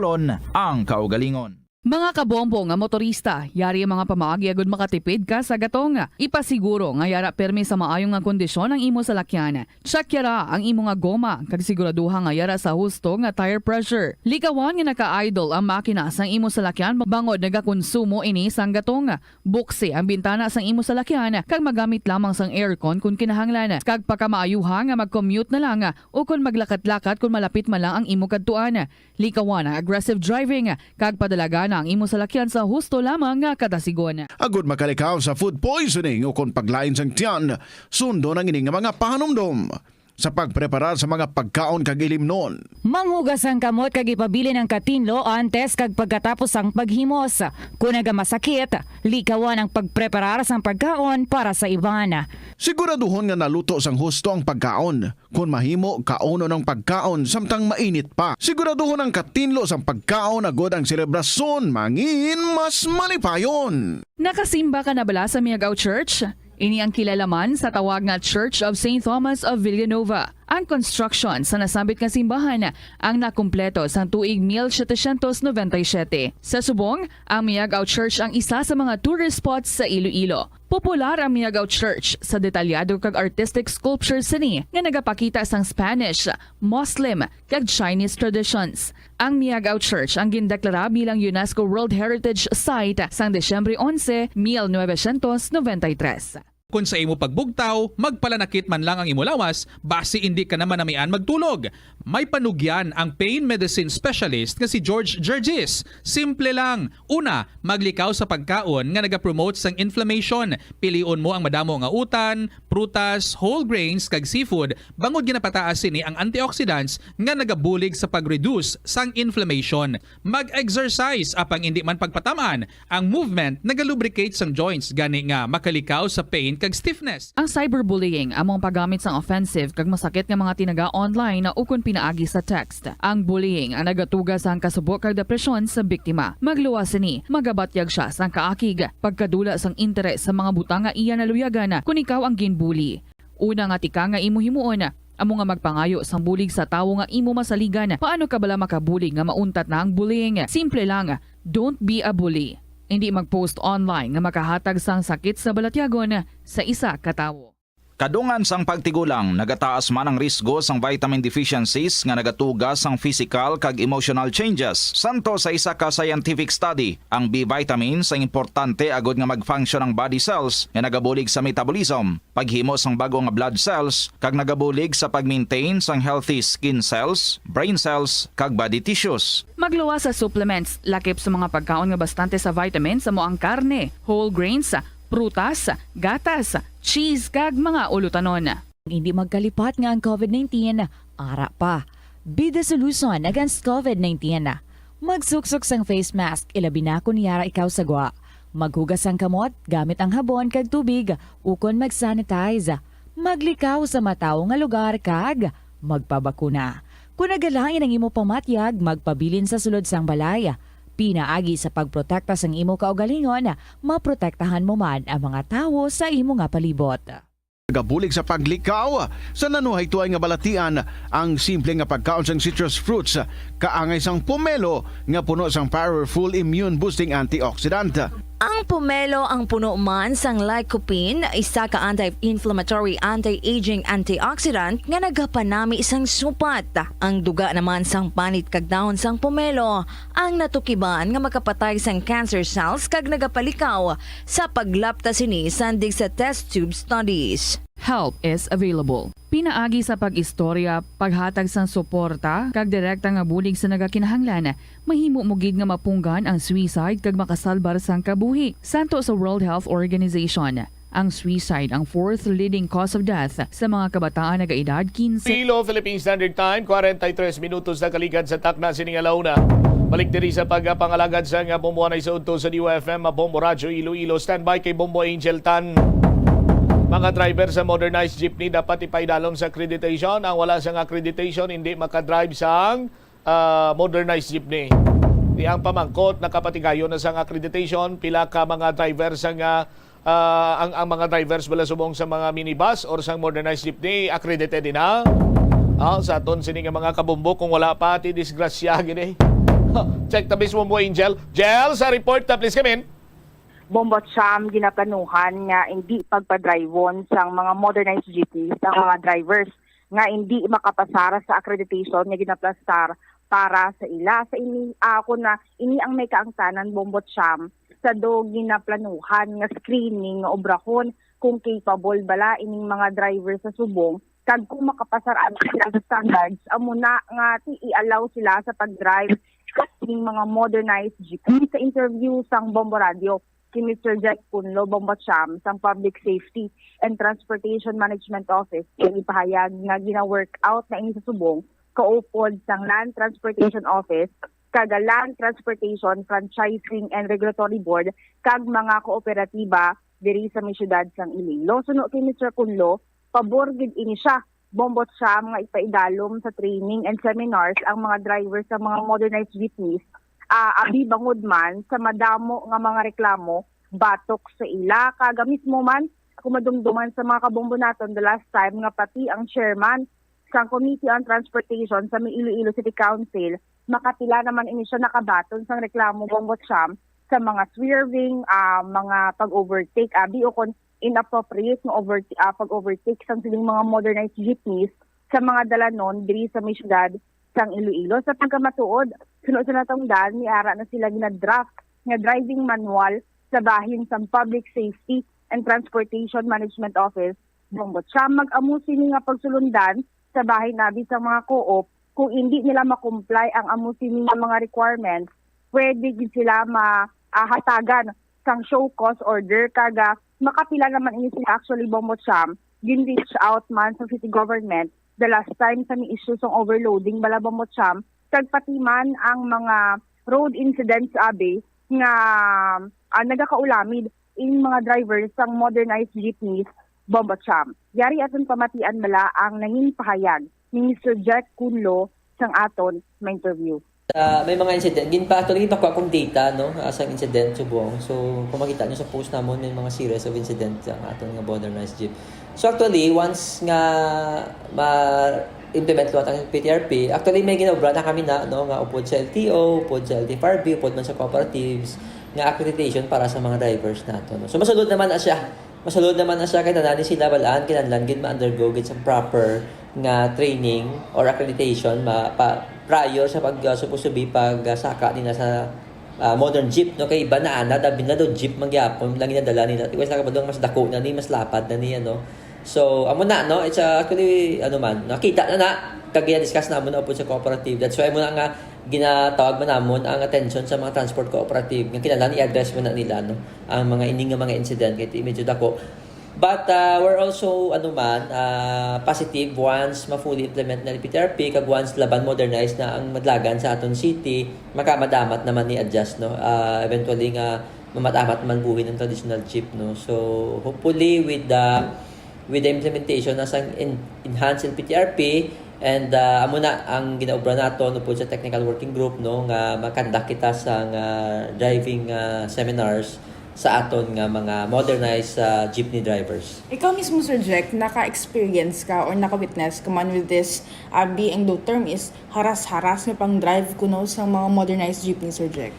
ang kaugalingon. Mga kabombo nga motorista, yari ang mga pamaagi agud makatipid ka sa gatong. Ipasiguro nga yara permi sa maayo nga kondisyon ang imo salakyan. Check yara ang imo nga goma kag siguraduha nga yara sa husto nga tire pressure. Likawan nga naka-idle ang makina sang imo salakyan bangod nagakonsumo ini sang gatong. Buksi ang bintana sang imo salakyan kag magamit lamang sang aircon kon kinahanglan, kag pakamaayuha nga mag-commute na lang ukon maglakat-lakat kon malapit man lang ang imo kadtuan. Likawan ang aggressive driving kag padalagan ang imo salakyan sa husto lamang nga kadasigon. Agud makalikaw sa food poisoning ukon paglain sang tiyan, sundon ang ini nga mga pahanumdom sa pagpreparar sa mga pagkaon kag ilimnon. Manghugas ang kamot kag ipabilin ang katinlo antes kag pagkatapos sang paghimos. Kon nagamasakit, likawan ang pagpreparar sang pagkaon para sa iban. Siguraduhon nga naluto sang husto ang pagkaon. Kon mahimo, kaunon ang pagkaon samtang mainit pa. Siguraduhon ang katinlo sang pagkaon agud ang selebrasyon mangin mas malipayon. Nakasimba ka na bala sa Miagao Church? Ini ang kilala man sa tawag nga Church of Saint Thomas of Villanova. Ang construction sa nasambit nga simbahan ang nakumpleto sang tuig mil setecientos noventa y siete. Sa subong, ang Miagao Church ang isa sa mga tourist spots sa Iloilo. Popular ang Miagao Church sa detalyado kag artistic sculptures sini nga nagapakita sang Spanish, Muslim, kag Chinese traditions. Ang Miagao Church ang gindeklara bilang UNESCO World Heritage Site sang Disyembre onse, mil novecientos noventa y tres. Kon sa imo pagbugtaw, magpalanakit man lang ang imo lawas, basi indi ka na manamian magtulog. May panugyan ang pain medicine specialist nga si George Gergis. Simple lang. Una, maglikaw sa pagkaon nga nagapromote sang inflammation. Pilion mo ang madamo nga utan, prutas, whole grains, kag seafood, bangod ginapataas sini ang antioxidants nga nagabulig sa pag-reduce sang inflammation. Mag-exercise, apang indi man pagpatam-an, ang movement nagalubricate sang joints, gani nga makalikaw sa pain kag stiffness. Ang cyberbullying amo ang paggamit sang offensive kag masakit nga mga tinaga online ukon pinaagi sa text. Ang bullying ang nagatuga sang kasubo kag depresyon sa biktima. Magluwas sini, magabatyag sia sang kaakig, pagkadula sang interes sa mga butang nga iya naluyagan kon ikaw ang ginbully. Una nga tikang nga imo himuon, amo nga magpangayo sang bulig sa tawo nga imo masaligan. Paano ka bala makabulig nga mauntat na ang bullying? Simple lang, don't be a bully. Indi mag-post online nga makahatag sang sakit sa balatyagon sa isa ka tawo. Kadungan sang pagtigulang, nagataas man ang risgo sang vitamin deficiencies nga nagatuga sang physical kag emotional changes. Santo sa isa ka scientific study, ang B vitamins ang importante agud nga mag-function ang body cells nga nagabulig sa metabolism, paghimo sang bag-o nga blood cells, kag nagabulig sa pag-maintain sang healthy skin cells, brain cells, kag body tissues. Magluwas sa supplements, lakip sa mga pagkaon nga bastante sa vitamins, amo ang karne, whole grains, prutas, gatas, cheese, kag mga ulutanon. Hindi magkalipat nga ang COVID nineteen ara pa. Be the solution against COVID nineteen. Magsuksok sang face mask, ilabi na kon yara ikaw sa gwa. Maghugas sang kamot gamit ang habon kag tubig, ukon mag-sanitize. Maglikaw sa matawo nga lugar kag magpabakuna. Kon nagalain ang imo pamatyag, magpabilin sa sulod sang balay. Pinaagi sa pagprotekta sang imo kaugalingon, maprotektahan mo man ang mga tawo sa imo nga palibot. Nagabulig sa paglikaw sa nanuhaytoay nga balatian ang simple nga pagkaon sang citrus fruits, kaangay sang pomelo nga puno sang powerful immune boosting antioxidant. Ang pomelo ang puno man sang lycopene, isa ka anti-inflammatory, anti-aging antioxidant nga nagapanami sang supat. Ang duga naman sang panit kag dahon sang pomelo ang natukiban nga makapatay sang cancer cells kag nagapalikaw sa paglapta sini sandig sa test tube studies. Help is available. Pinaagi sa pag-istorya, paghatag sang suporta, kag direkta nga bulig sa nagakinahanglan, mahimo mo gid nga mapunggan ang suicide kag makasalbar sang kabuhi. Santo sa World Health Organization, ang suicide ang fourth leading cause of death sa mga kabataan nagaedad quince. Iloilo, Philippine Standard Time, kwarenta y tres minutos na kaligad sa takna sining alauna. Balik diri sa pagpangalagad sa nga Bombo anay sa udto sa D U F M, Bombo Radyo Iloilo. Standby kay Bombo Angel Tan. Mga driver sa modernized jeepney dapat ipaidalom sa accreditation. Ang wala sang accreditation hindi makadrive sang, ah, modernized jeepney. Di ang pamangkot, nakapatigayon na sang accreditation, pila ka mga driver sa nga, ah, ang, ang mga drivers bala subong sa mga minibus or sang modernized jeepney, accredited din na? Ah, sa aton sini nga mga kabombo, kung wala pa, ti disgrasya gini. Check ta mismo mo, Angel. Jel, sa report ta, please come in. Bombo Cham, ginaplanuhan nga hindi pagpadrivon sang mga modernized jeepneys ang mga drivers nga hindi makapasar sa accreditation nga ginaplastar para sa ila. Sa ini, ah, kun na ini ang may kaangtanan, Bombo Cham, sa do ginaplanuhan nga screening nga obrahon kung capable bala ining mga driver sa subong, kag kung makapasar ang sila sa standards, amo na nga ti-, i-allow sila sa pag-drive sa ining mga modernized jeepney. Sa interview sang Bombo Radio, si Mister Jack Kunlo Bombacham sang Public Safety and Transportation Management Office, ipahayag nga gina-work out na ini sa subong kaupod sang Land Transportation Office kag Land Transportation Franchising and Regulatory Board kag mga kooperatiba diri sa may siyudad sang Iloilo. Suno kay Mister Kunlo, pabor gid ini siya, Bombo Cham, nga ipaidalom sa training and seminars ang mga driver sa mga modernized jeepneys, ah, abi bangod man sa madamo nga mga reklamo batok sa ila. Kag mismo man, kung madumduman sa mga kabombo naton the last time, nga pati ang chairman sang Committee on Transportation sa may Iloilo City Council, makapila naman ini siya nakabaton sang reklamo, Bombo Cham, sa mga swerving, ah, mga pag-overtake, abi, o kon inappropriate nga over-, ah, pag-overtake sang sining mga modernized jeepneys sa mga dalanon diri sa may siyudad sang Iloilo. Sa pagkamatuod, suno sa natungdan, may ara na sila ginadraft nga driving manual sa bahin sang Public Safety and Transportation Management Office, Bombo Cham. Mag-amo sini nga pagsulundan sa bahin abi sang mga co-op. Kung indi nila ma-comply ang amo sini nga mga requirements, pwede gid sila ma-, ah, hatagan sang show cause order, kag, ah, makapila naman ini sila actually, Bombo Cham. Gin-reach out man sa city government the last time sa may issue sang overloading bala, Bombo Cham, kag pati man ang mga road incidents abi nga, ah, nagakaulamid in mga drivers sang modernized jeepneys, Bombo Cham. Yari aton pamatian bala ang nangin pahayag ni Mister Jack Kunlo sang aton ma-interview. Ah, may mga incident. Gin pa, actually, ginpakuha kong data, no, ah, sang incident subong. So, kung makita nyo sa post namon, may mga series of incident ang aton nga modernized jeep. So, actually, once nga ma-implement ko ang P T R P, actually, may ginaobra na kami na, no, nga upod sa L T O, upod sa L T F R B, upod man sa cooperatives, nga accreditation para sa mga drivers nato, no. So, masulod naman na siya. Masulod naman na siya, kay nani sila balaan, kinahanglan gid ma-undergo gid sa proper nga training or accreditation ma-, pa-, prior sa pag, ah, supposed to be pag, ah, saka nila sa, ah, modern jeep, no? Kay iba na, ana, dabi na daw jeep man gyapon lang ginadala nila. Kay sa kabalo, mas dako na ni, mas lapad na ni, ano. So, amo na, no? It's, ah, actually, ano man, nakita na na, kag gina-discuss namon na upod sa cooperative. That's why amo na nga ginatawag man namon ang attention sa mga transport cooperative nga kinahanglan i-address man na nila, no, ang mga ini nga mga incident kay medyo dako. But, uh, we're also, ano man, uh, positive once ma-fully implement na ni P T R P, kag once laban modernized na ang Madlagan sa aton city, makamadamat naman ni adjust, no? Uh, eventually nga mamadamat man buhi ng traditional jeep, no? So, hopefully with the, with the implementation na sang en-, enhanced L P T R P, and, uh, amo na ang ginaobra nato, no, po sa technical working group, no, nga makandak kita sa nga driving, uh, seminars sa aton nga mga modernized, ah, jeepney drivers. Ikaw mismo, Sir Jack, naka-experience ka or naka-witness ka man with this, abi, ang do term is haras-haras nga pang-drive kuno sa mga modernized jeepney, Sir Jack?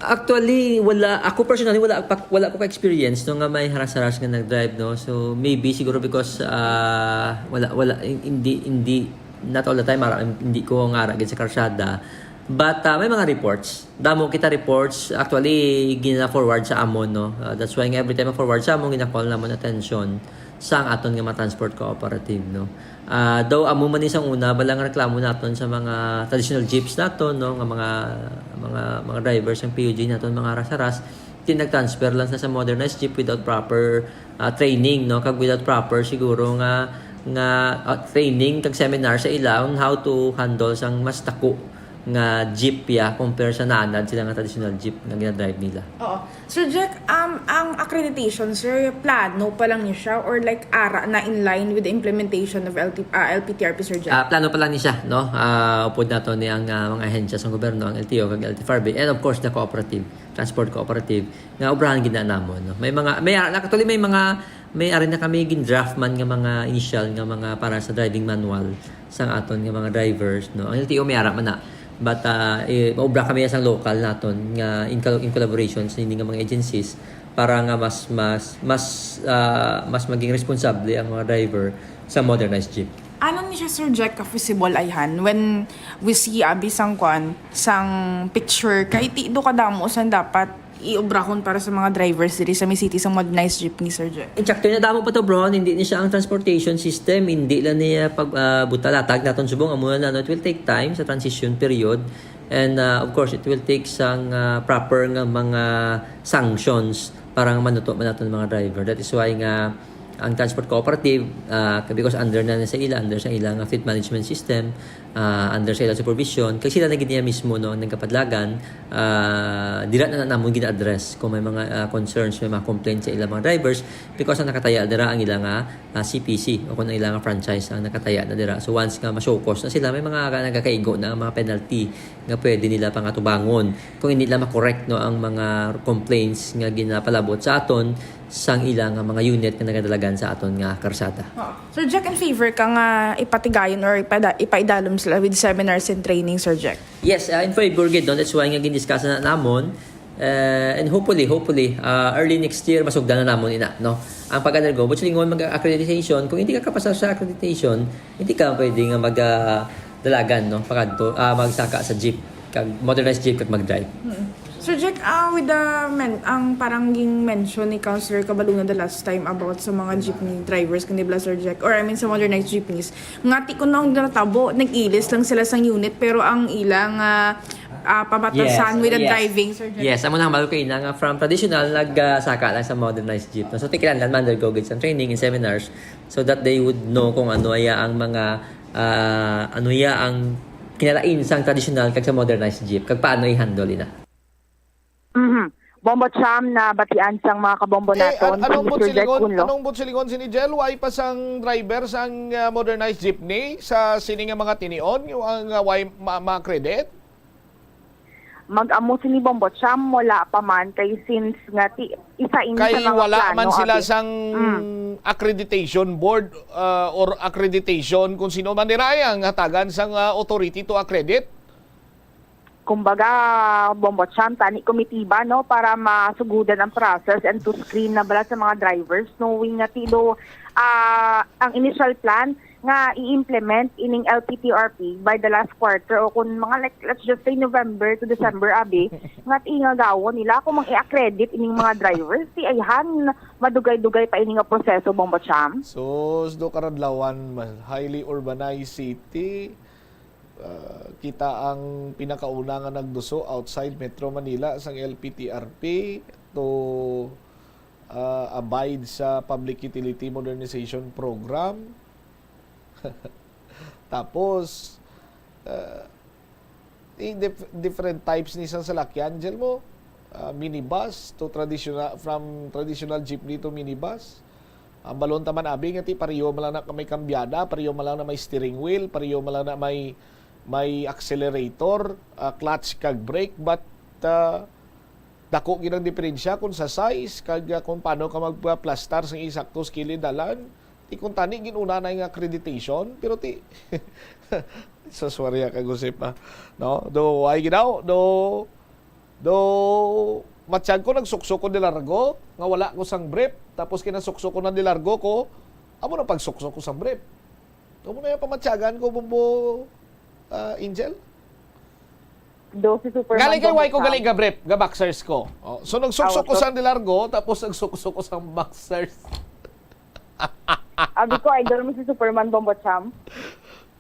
Actually, wala. Ako personally, wala pa, wala ko ka-experience, no, nga may haras-haras nga nag-drive, no. So, maybe siguro because, ah, wala, wala, hin-, hindi, hindi, not all the time, ara, hindi ko nga ara gid sa karsada. But, ah, may mga reports. Damo kita reports, actually, gina-forward sa amon, no? Ah, that's why nga every time ma-forward sa amon, gina-call namon attention. sang aton nga mga transport cooperative, no? Ah, daw amo man ni sang una, bala nga reklamo naton sa mga traditional jeeps naton, no, nga mga, mga, mga drivers sang P U G naton, mga haras-haras, ti nag-transfer lang sa, sa modernized jeep without proper, ah, training, no, kag without proper siguro nga, nga, ah, training kag seminar sa ila on how to handle sang mas dako nga jeep ya compare sa naanad sila nga traditional jeep nga ginadrive nila. Oo. Sir Jack, um, ang accreditation, sir, plano pa lang ni siya or, like, ara na in line with the implementation of L T, ah, L P T R P, Sir Jack? Ah, plano pa lang ni siya, no? Ah, upod nato ni ang, ah, mga ahensya sa gobyerno, ang L T O kag L T F R B, and of course, the cooperative, transport cooperative, nga obrahan gid na namon, no? May mga, may, ah, actually, may mga, may ari na kami gin-draft man nga mga initial nga mga para sa driving manual sang aton nga mga drivers, no? Ang L T O may ara man na. But, ah, eh, maobra kami sang local naton nga in col-, in collaboration sa ini nga mga agencies para nga mas, mas, mas, ah, mas maging responsable ang mga driver sa modernized jeep. Ano ni siya, Sir Jack, ka feasible ayhan when we see abi sang kwan, sang picture, kay ti do kadamo sang dapat iobrahon para sa mga drivers diri sa may city sa modernized jeepney, Sir Jack? Exactly, nadamo pa to, bro. Hindi ni siya ang transportation system, hindi lang niya pag, ah, buta latag naton subong amo na, no? It will take time sa transition period. And, ah, of course, it will take sang, ah, proper nga mga sanctions para nga manuto man naton mga driver. That is why nga ang transport cooperative, ah, because under na, na sa ila, under sa ila nga fleet management system, ah, under sa ila supervision, kag sila na gid niya mismo, no, nagapadlagan, ah, dira na, na namon gina-address kung may mga, ah, concerns, may mga complaints sa ila mga drivers, because ang nakataya dira ang ila nga, ah, C P C o kung ang ila nga franchise ang nakataya na dira. So once nga ma-show cause na sila, may mga nagakaigo na ang mga penalty nga pwede nila pangatubangon kung hindi nila ma-correct, no, ang mga complaints nga ginapalabot sa aton sang ila nga mga unit nga nagadalagan sa aton nga karsada. Oo. Sir Jack, in favor ka nga ipatigayon or ipada-, ipaidalom sila with seminars and training, Sir Jack? Yes, ah, in favor gid, no? That's why nga gindiscuss na namon. Eh, and hopefully, hopefully, ah, early next year, masugdan na namon ina, no? Ang pag-undergo, but silingon mag-accreditation, kung hindi ka kapasar sa accreditation, hindi ka pwede nga mag, ah, dalagan, no? Pagkadto, ah, magsaka sa jeep, kag modernized jeep, kag mag-drive. Mm. Sir Jack, ah, with the men-, ang parang ging mention ni Councilor Cabaluna the last time about sa mga jeepney drivers, kundi bala, Sir Jack, or I mean sa modernized jeepneys, nga ti kuno ang natabo, nag-ilis lang sila sang unit, pero ang ilang, ah, ah, pabatasan Yes, with the yes. driving, Sir Jack. Yes, amo na ang balo kaina nga from traditional, nag, ah, saka lang sa modernized jeep, no? So, ti kinahanglan ma-undergo gid sang training and seminars so that they would know kung ano ya ang mga, ah, ano ya ang kinalain sang traditional kag sa modernized jeep, kag paano i-handle ina. Mhm. Bombo Cham, nabatian sang mga kabombo Eh, naton, an-, anong si Sir Jack silingon, Cunlo. Anong buot silingon si Nigel? Why pa sang driver sang, ah, modernized jeepney sa sini nga mga tinion, yung ang, ah, why ma-, ma-credit? Mag-amo sini Bombo Cham, wala pa man, kay since nga ti-, isa ini Kay sa mga wala plano, man sila abi. sang Mm. accreditation board, ah, or accreditation kung sino man nira ang hatagan sang, ah, authority to accredit. Kumbaga, Bombo Cham, tani komitiba, no, para masugudan ang process and to screen na bala sa mga drivers, knowing nga ti do, ah, ang initial plan nga i-implement ining L P T R P by the last quarter o kung mga, like, let's just say November to December, abi, nga ti nga gawon nila kung mang i-accredit ining mga drivers, ti ayhan madugay-dugay pa ini nga proseso, Bombo Cham. Sus, do karadlawan, ma-, highly urbanized city. Ah, kita ang pinakauna nga nagduso outside Metro Manila sang L P T R P to, ah, abide sa Public Utility Modernization Program. Tapos, ah, i-, dif-, different types ni sang salakyan, Angel, mo. Ah, minibus to traditional, from traditional jeepney to minibus. Ang balon ta man, abi, nga ti pareho man lang na may kambyada, pareho man lang na may steering wheel, pareho man lang na may, may accelerator, ah, clutch kag brake, but, ah, dako gid ang diferensya kung sa size kag, ah, kung paano ka magplastar sa isakto sa kilid dalan. Ti kung tani gin-una na yung accreditation, pero ti, sa swarya ka, Gusip, ah. No? Do, ay ginaw, do, do, matyag ko, nagsuksok ko de largo, nga wala ko sang brief, tapos kinasuksok ko na de largo ko, amo na pagsuksok ko sang brief. Amo na yung pamatyagan ko, Bombo, ah, Angel? Do, si Superman Galing kay Bombo why ko Sam. Galing ga brief, ga boxers ko. Oh, so, nagsuksok Awa, ko so sang de largo, tapos nagsuksok ko sang boxers. Abi ko, idol mo si Superman, Bombo Cham.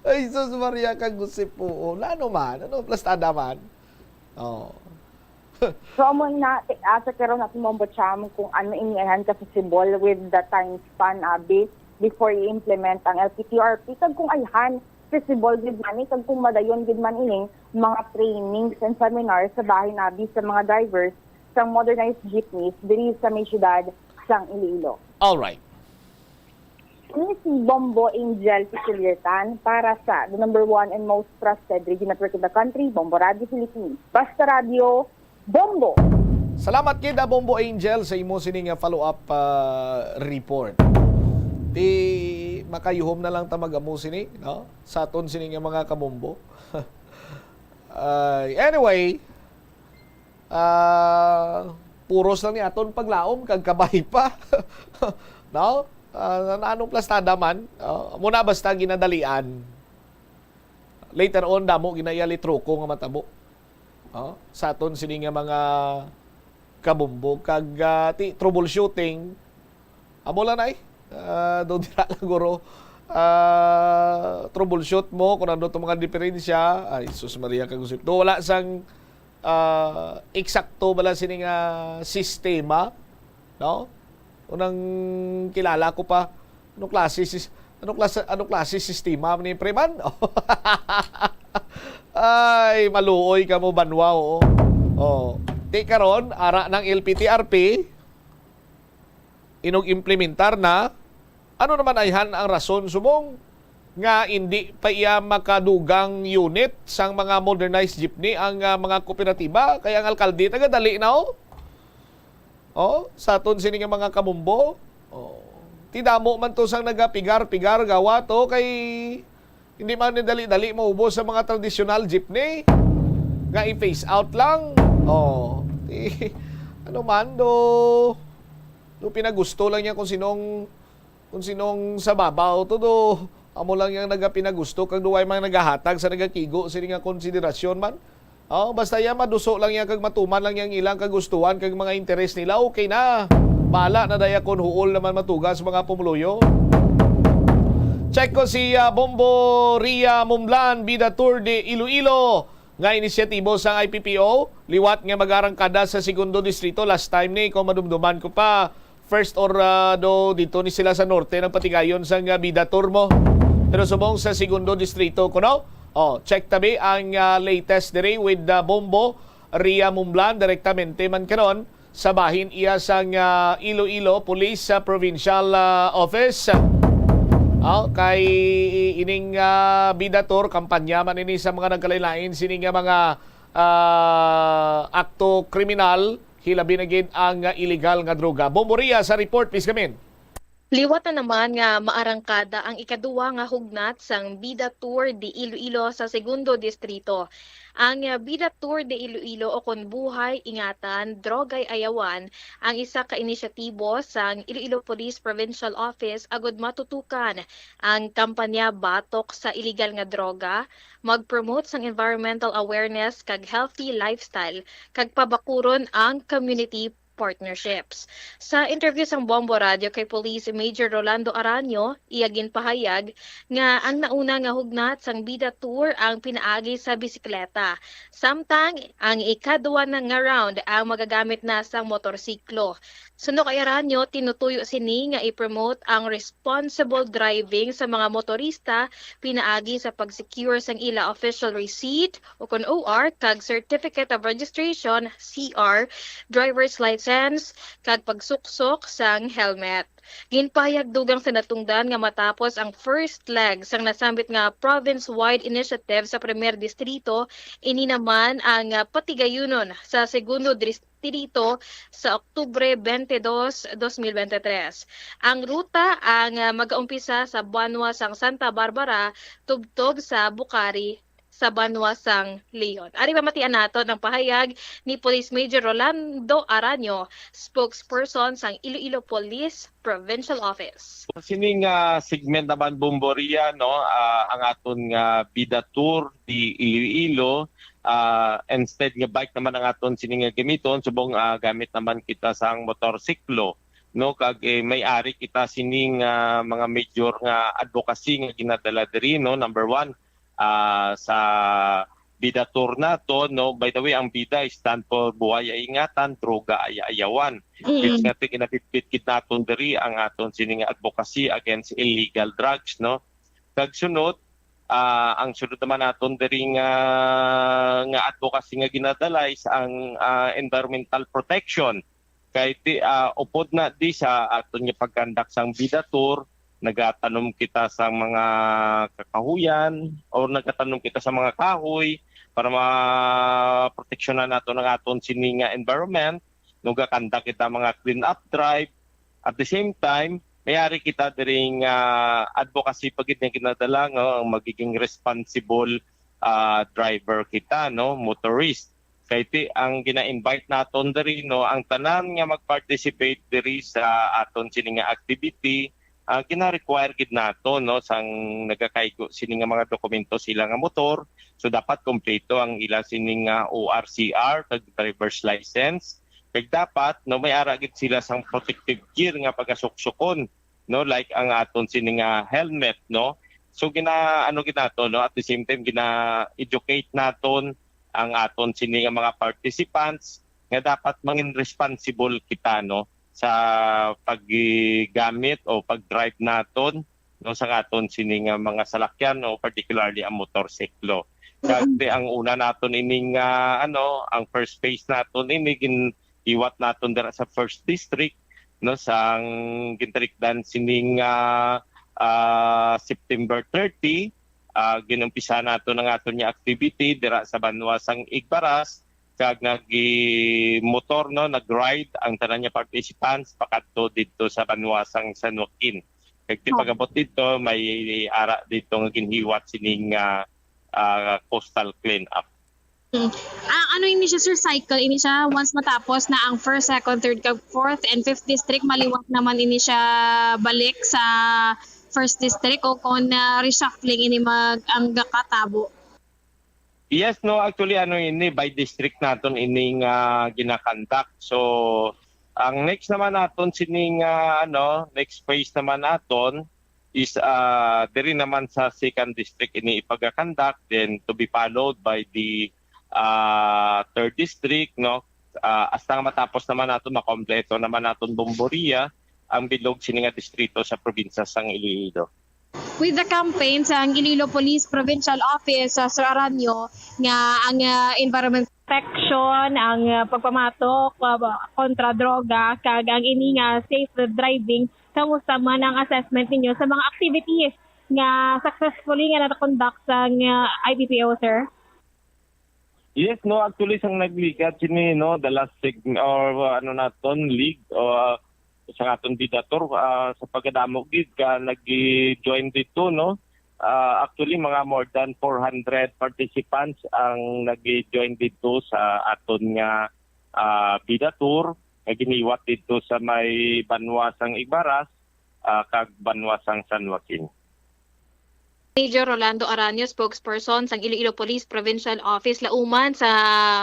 Ay, sus, Maria, kag gusip po. Ano man? Ano, plastada man? Oh. So, amo na, asa karon natin, Bombo Cham, kung ano iniahan ka feasible with the time span, abi, before i-implement ang L P T R P. Kag kung ayhan, feasible gid man ni, kag kung madayon gid man ining mga trainings and seminars sa bahin, abi, sa mga drivers sang modernized jeepneys diri sa may siyudad sang Iloilo. Alright. Ini si Bombo Angel Pichiliertan para sa the number one and most trusted radio network in the country, Bombo Radio Philippines. Basta Radio, Bombo! Salamat kita, Bombo Angel, sa imo sini nga follow-up ah, report. Di makayuhom na lang ta mag-amo sini, no? Sa aton sini nga mga kabombo. Ay, anyway, ah, puros lang ni aton paglaom kag kabay pa. No? Ah, na anong plastada man, ah, muna basta ginadalian. Later on, damo ginayali truko nga matabo. Oh, sa aton sini nga mga kabumbo kag ah, ti troubleshooting, amo lang na eh. Ah, do dira lang guro. Ah, troubleshoot mo kung ano itong mga diferensya. Ay, sus Maria, kag usip. Do wala sang ah, eksakto bala sini nga sistema, no? Unang kilala ko pa, ano klase sis ano klase ano klase sistema ni preman? Ay, maluoy ka mo banwa, oo. Oh. Ti karon, ara ng L P T R P, inog implementar na, ano naman ayhan ang rason subong nga indi pa iya makadugang unit sang mga modernized jeepney ang ah, mga kooperatiba? Kay ang alkalde taga dali na, oh. Oh, sa aton sini nga mga kabumbo. Oh. Ti damo man to sang nagapigar-pigar gawa to kay hindi man ni dali-dali maubos sa mga tradisyonal jeepney nga i-phase out lang. Oh. Ti, ano man do do pinagusto lang niya kung sinong kung sinong sa babaw to do amo lang yang nagapinagusto kag duway man nagahatag sa nagakigo sini nga konsiderasyon man. Oh, basta iya maduso lang iya kag matuman lang yang ilang kagustuhan kag mga interes nila, okay na. Bala na daya kon huol naman matugas mga pumuluyo. Check ko si ah, Bombo Ria Mumblan, Bida Tour de Iloilo, nga inisyatibo sang I P P O, liwat nga mag-arangkada sa segundo distrito. Last time ni, kung madumduman ko pa, first or ah, do dito ni sila sa norte nagpatigayon sang ah, Bida Tour mo. Pero subong sa segundo distrito kuno, oh, check tabi ang ah, latest diri with ah, Bombo Ria Mumblan direktamente man karon sa bahin iya sang ah, Iloilo Police sa Provincial ah, Office. Oh, kay ining ah, Bida Tour, kampanya man ini sa mga nagkalain-lain sini nga mga ah, akto kriminal, hilabi na gid ang ah, iligal nga droga. Bombo Ria sa report, please come in. Liwat na naman nga maarangkada ang ikaduwa nga hugnat sang Bida Tour de Iloilo sa Segundo Distrito. Ang ah, Bida Tour de Iloilo, o kon Buhay, Ingatan, Drogay, Ayawan, ang isa ka inisyatibo sang Iloilo Police Provincial Office agud matutukan ang kampanya batok sa iligal nga droga, mag-promote sang environmental awareness kag healthy lifestyle, kag pabakuron ang community partnerships. Sa interview sang Bombo Radio kay Police Major Rolando Aranio, iya ginpahayag nga ang nauna nga hugnat sang Bida Tour ang pinaagi sa bisikleta, samtang ang ikadua na nga round ang magagamit na sang motorsiklo. Suno kay Aranio, tinutuyo sini nga i-promote ang responsible driving sa mga motorista pinaagi sa pag-secure sang ila official receipt, o kon O R, kag Certificate of Registration, C R, driver's license, kag pagsuksok sang helmet. Ginpahayag dugang sa natungdan nga matapos ang first leg sang nasambit nga province-wide initiative sa Primer Distrito, ini naman ang ah, patigayunon sa Segundo Distrito sa Oktubre twenty-two, twenty twenty-three. Ang ruta ang ah, magaumpisa sa banwa sang Santa Barbara tubtob sa Bucari sa banwa sang Leon. Ari pamatian nato ang pahayag ni Police Major Rolando Aranio, spokesperson sang Iloilo Police Provincial Office. Sining ah, segment naman, Bombo Ria, no, ah, ang aton nga Bida Tour de Iloilo, ah, instead nga bike naman ang aton sini nga gamiton, subong ah, gamit naman kita sang motorsiklo. no, kag, eh, may ari kita sining, ah, mga major nga advocacy nga ginadala diri, no. Number one, ah, sa Bidatur nato, no. By the way, ang bida stand for buhay ay ingatan, droga ay ayawan. Mm. It's nga ti-, ginabitbit gid naton diri ang aton sini nga advocacy against illegal drugs, no. Kag sunod, ah, ang sunod naman naton diri nga, nga advocacy nga ginadala is ang, ah, environmental protection. Kay ti, ah, upod na di sa aton nga pagkandak sang Bidatur, nagatanom kita sa mga kakahuyan or nagatanom kita sa mga kahoy para maproteksyonan naton ang aton sini nga environment. Nagakandak kita mga clean up drive. At the same time, may ari kita diri nga advocacy pa gid nga ginadala nga ang magiging responsible, ah, driver kita, no, motorist. Kay ti, ang gina-invite naton diri, no, ang tanan nga mag-participate diri sa aton sini nga activity, ah, gina-require gid nato, no, sang nagakaigo sini nga mga dokumento sila nga motor. So, dapat kompleto ang ila sini nga O R C R kag driver's license. Kag dapat, no, may ara gid sila sang protective gear nga pagasuksukon, no, like ang aton sini nga helmet, no. So, gina-, ano gid nato, no, at the same time, gina-educate naton ang aton sini nga mga participants nga dapat mangin responsible kita, no, sa paggamit o pag-drive naton, no, sa aton sini nga mga salakyan, no, particularly ang motorsiklo. Kag ang una naton ining, ah, ano, ang first phase naton ini gin-, iwat naton dira sa first district, no, sang gintarikdan sining, ah, ah, September thirty. Ah, ginumpisa naton ang aton nga activity dira sa banwa sang Igbaras, kag nagimotor, no, nag-ride ang tanan nga participants pakadto didto sa banwa sang San Joaquin. Kag ti Oh. pag-abot didto, may ara didto nga ginhiwat sining, ah, ah, coastal cleanup. Mm. Ah, ano ini siya, sir? Cycle ini siya? Once matapos na ang first, second, third, kag fourth and fifth district, maliwat naman ini siya balik sa first district, o kung, ah, reshuffling ini mag-, ang gakatabo? Yes, no, actually, ano ini, by district naton ini nga ginakandak. So, ang next naman naton sini nga, ano, next phase naman naton is, ah, diri naman sa second district ini ipagakandak, then to be followed by the, ah, third district, no? Ah, hasta nga matapos naman naton, makompleto naman naton Bomboria ang bilog sini nga distrito sa probinsya sang Iloilo. With the campaign sang Iloilo Police Provincial Office, ah, Sir Aranio, nga ang, ah, environment protection, ang, ah, pagpamatok, ah, kontra droga, kag ang ini nga safe driving, kamusta man ang assessment ninyo sa mga activities nga successfully nga na-conduct sang, ah, I P P O, sir? Yes, no, actually, sang nagligad sini, no, the last seg-, or, uh, ano naton, league, o, uh, sa aton Bidatur, uh, sa pagkadamo gid ka nag-join dito, no. Uh, actually, mga more than four hundred participants ang nag-join dito sa aton nga, uh, Bidatur nga giniwat dito sa may banwa sang Igbaras, uh, kag banwa sang San Joaquin. Major Rolando Aranio, spokesperson sang Iloilo Police Provincial Office, lauman sa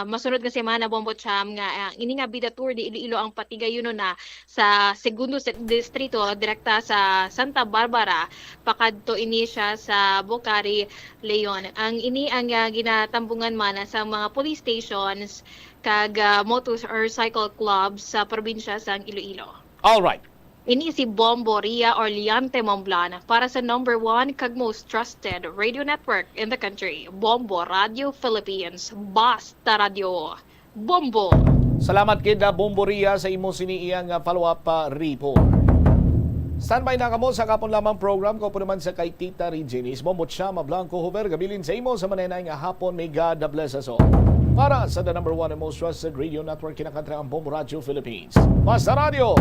masunod nga semana, Bombo Cham, nga, ah, ini nga Bidatur de Iloilo ang patigayunon na sa segundo se-, distrito, direkta sa Santa Barbara, pakadto ini siya sa Bucari, Leon. Ang ini ang, ah, ginatambungan man sa mga police stations kag, ah, motorcycle clubs sa probinsya sang Iloilo. All right. Ini si Bombo Ria Orleante Momblan para sa number one kag most trusted radio network in the country, Bombo Radio Philippines. Basta Radio, Bombo! Salamat gid, ah, Bombo Ria, sa imo sini iyang, ah, follow-up, ah, report. Standby na kamo sa kapon lamang program ko po naman sa kay Tita Regine. Bombo Chama Blanco Hover, gabilin sa imo sa manenay nga hapon. May God bless us all. Para sa the number one and most trusted radio network, kinakatra ang Bombo Radio Philippines. Basta Radio,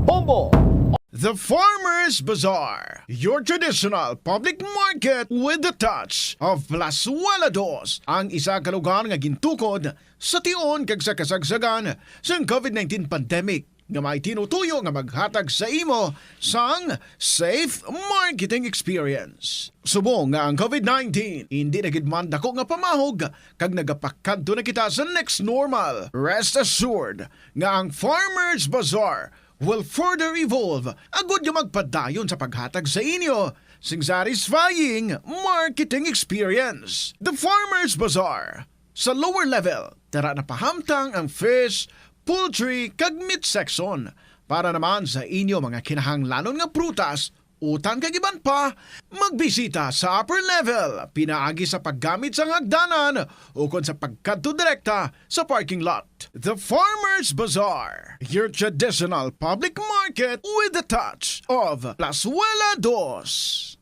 Bombo! The Farmers Bazaar, your traditional public market with the touch of Plazuela Dos, ang isa ka lugar nga gintukod sa tion kag sa kasagsagan sang COVID nineteen pandemic, nga may tinutuyo nga maghatag sa imo sang safe marketing experience. Subong nga ang COVID nineteen indi na gid man dako nga pamahog kag nagapakadto na kita sa next normal, rest assured nga ang Farmers Bazaar will further evolve agud nga magpadayon sa paghatag sa inyo sing satisfying marketing experience. The Farmers Bazaar, sa lower level, dara napahamtang ang fish, poultry, kag meat section. Para naman sa inyo mga kinahanglanon nga prutas, utan kag iban pa, magbisita sa upper level pinaagi sa paggamit sang hagdanan ukon sa pagkadto direkta sa parking lot. The Farmers Bazaar, your traditional public market with the touch of Plazuela Dos.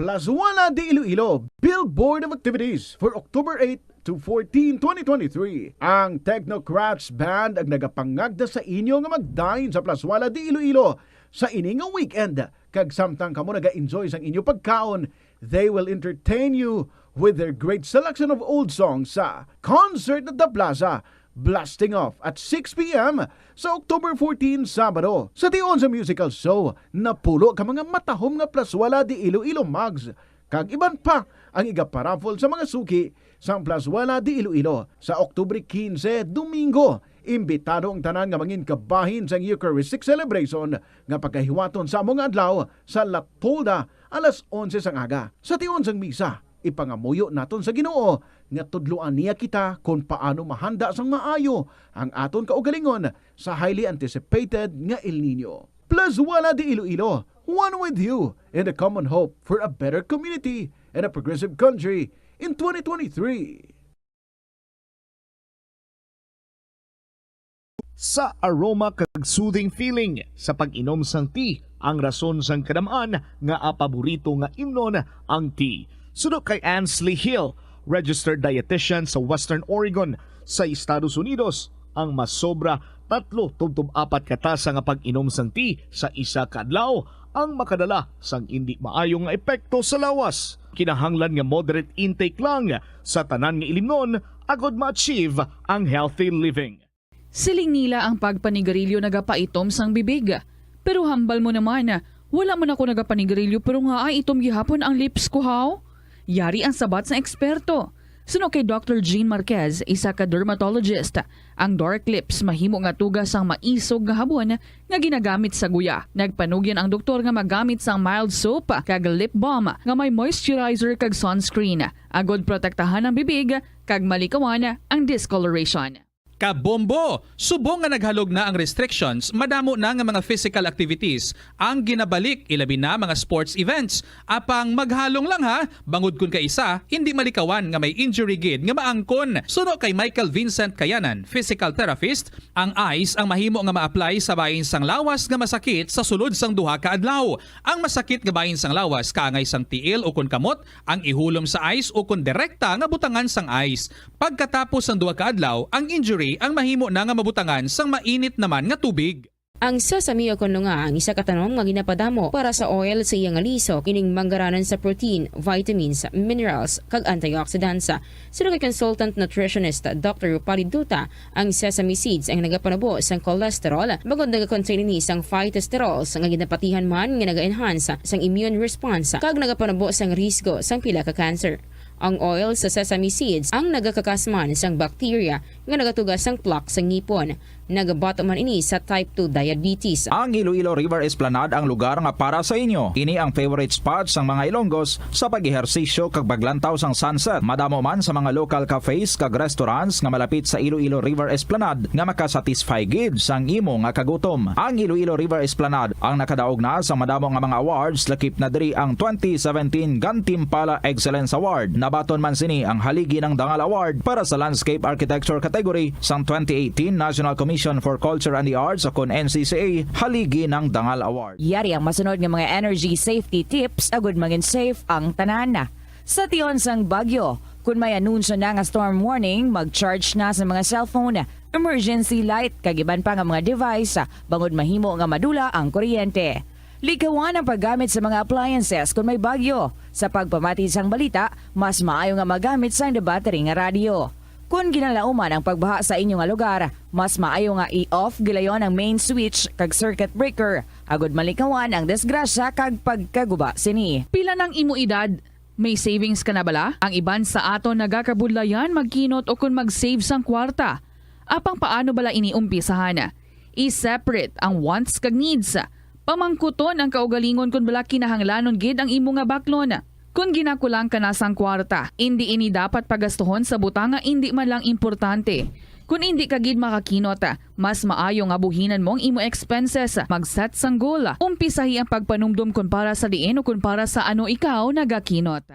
Plazuela de Iloilo, Billboard of Activities for October eight to fourteen, twenty twenty-three. Ang Technocrats Band ang nagapangagda sa inyo nga magdayon sa Plazuela de Iloilo sa ini nga weekend, kag samtang kamo naga-enjoy sang inyo pagkaon, they will entertain you with their great selection of old songs sa Concert at the Plaza, blasting off at six p m sa October fourteen, Sabado. Sa tion sa musical show, napulo ka mga matahom nga Plazuela de Iloilo mugs kag iban pa ang igaparaffle sa mga suki sang Plazuela de Iloilo. Sa Oktubre quince, Domingo, imbitado ang tanan nga mangin kabahin sang Eucharistic celebration nga pagahiwaton sa amo nga adlaw sa La Tolda alas onse sang aga. Sa tion sang misa, ipangamuyo naton sa Ginoo nga tudloan niya kita kon paano mahanda sang maayo ang aton kaugalingon sa highly anticipated nga El Niño. Plazuela de Iloilo, one with you in the common hope for a better community and a progressive country in twenty twenty-three. Sa aroma kag soothing feeling sa pag-inom sang tea, ang rason sang kadam-an nga apaborito nga imnon ang tea. Suno kay Ansley Hill, registered dietitian sa Western Oregon sa Estados Unidos, ang masobra tatlo tubtob apat ka tasa nga pag-inom sang tea sa isa ka adlaw ang makadala sang indi maayo nga epekto sa lawas. Kinahanglan nga moderate intake lang sa tanan nga ilimnon agud ma-achieve ang healthy living. Siling nila ang pagpanigarilyo nagapaitom sang bibig. Pero hambal mo naman, wala man ako nagapanigarilyo pero ngaa itom gihapon ang lips ko, haw? Yari ang sabat sang eksperto. Suno kay Doctor Jean Marquez, isa ka dermatologist, ang dark lips mahimo nga tuga sang maisog nga habon nga ginagamit sa guya. Nagpanugyan ang doktor nga magamit sang mild soap kag lip balm nga may moisturizer kag sunscreen, agud protektahan ang bibig kag malikawan ang discoloration. Kabombo! Subong nga naghalog na ang restrictions, madamo na nga mga physical activities ang ginabalik, ilabi na mga sports events. Apang maghalong lang ha, bangod kun kaisa, indi malikawan nga may injury gid nga maangkon. Suno kay Michael Vincent Kayanan, physical therapist, ang ice ang mahimo nga ma-apply sa bahin sang lawas nga masakit sa sulod sang duha ka adlaw. Ang masakit nga bahin sang lawas kaangay sang tiil ukon kamot ang ihulom sa ice ukon direkta nga butangan sang ice. Pagkatapos sang duha ka adlaw, ang injury ang mahimo na nga mabutangan sang mainit naman nga tubig. Ang sesame o kon lunga ang isa ka tanom nga ginapadamo para sa oil sa iya nga lisok, ining manggaranan sa protein, vitamins, minerals, kag antioxidants. Suno kay consultant nutritionist Doctor Rupali Duta, ang sesame seeds ang nagapanubo sang cholesterol bangod nagakontain ini sang phytosterols nga ginapatihan man nga naga-enhance sang immune response kag nagapanubo sang risgo sang pila ka cancer. Ang oil sa sesame seeds ang nagakakas man sang bacteria nga nagatuga sang plaque sa ngipon. Nagabato man ini sa type two diabetes. Ang Iloilo River Esplanade ang lugar nga para sa inyo. Ini ang favorite spot sang mga Ilonggos sa pag-ehersisyo kag paglantaw sang sunset. Madamo man sa mga local cafes kag restaurants nga malapit sa Iloilo River Esplanade nga makasatisfy gid sang imo nga kagutom. Ang Iloilo River Esplanade ang nakadaog na sa madamo nga mga awards, lakip na diri ang twenty seventeen Gantimpala Excellence Award. Nabaton man sini ang Haligi ng Dangal Award para sa Landscape Architecture category sang twenty eighteen National Commission for Culture and the Arts, o kon N C C A, Haligi ng Dangal Award. Yari ang masunod nga mga energy safety tips agud mangin safe ang tanan. Sa tion sang bagyo, kun may anunsyo na nga storm warning, mag-charge na sa mga cellphone, emergency light, kag iban pa nga mga device, bangod mahimo nga madula ang kuryente. Likawan ang paggamit sa mga appliances kun may bagyo. Sa pagpamati sang balita, mas maayo nga magamit sang battery nga radyo. Kon ginalauman ang pagbaha sa inyo nga lugar, mas maayo nga i-off gilayon ang main switch kag circuit breaker, agud malikawan ang disgrasya kag pagkaguba sini. Pila nang imo edad? May savings ka na bala? Ang iban sa aton nagakabudlayan magkinot o kon mag-save sang kwarta. Apang paano bala ini umpisahan? I-separate ang wants kag needs. Pamangkuton ang kaugalingon kon bala kinahanglanon gid ang imo nga baklon. Kon ginakulang ka na sang kwarta, indi ini dapat pagastuhon sa butang nga indi man lang importante. Kon indi ka gid makakinot, mas maayo nga buhinan mo ang imo expenses. Mag-set sang goal. Umpisahi ang pagpanumdom kon para sa diin o kon para sa ano ikaw nagakinot.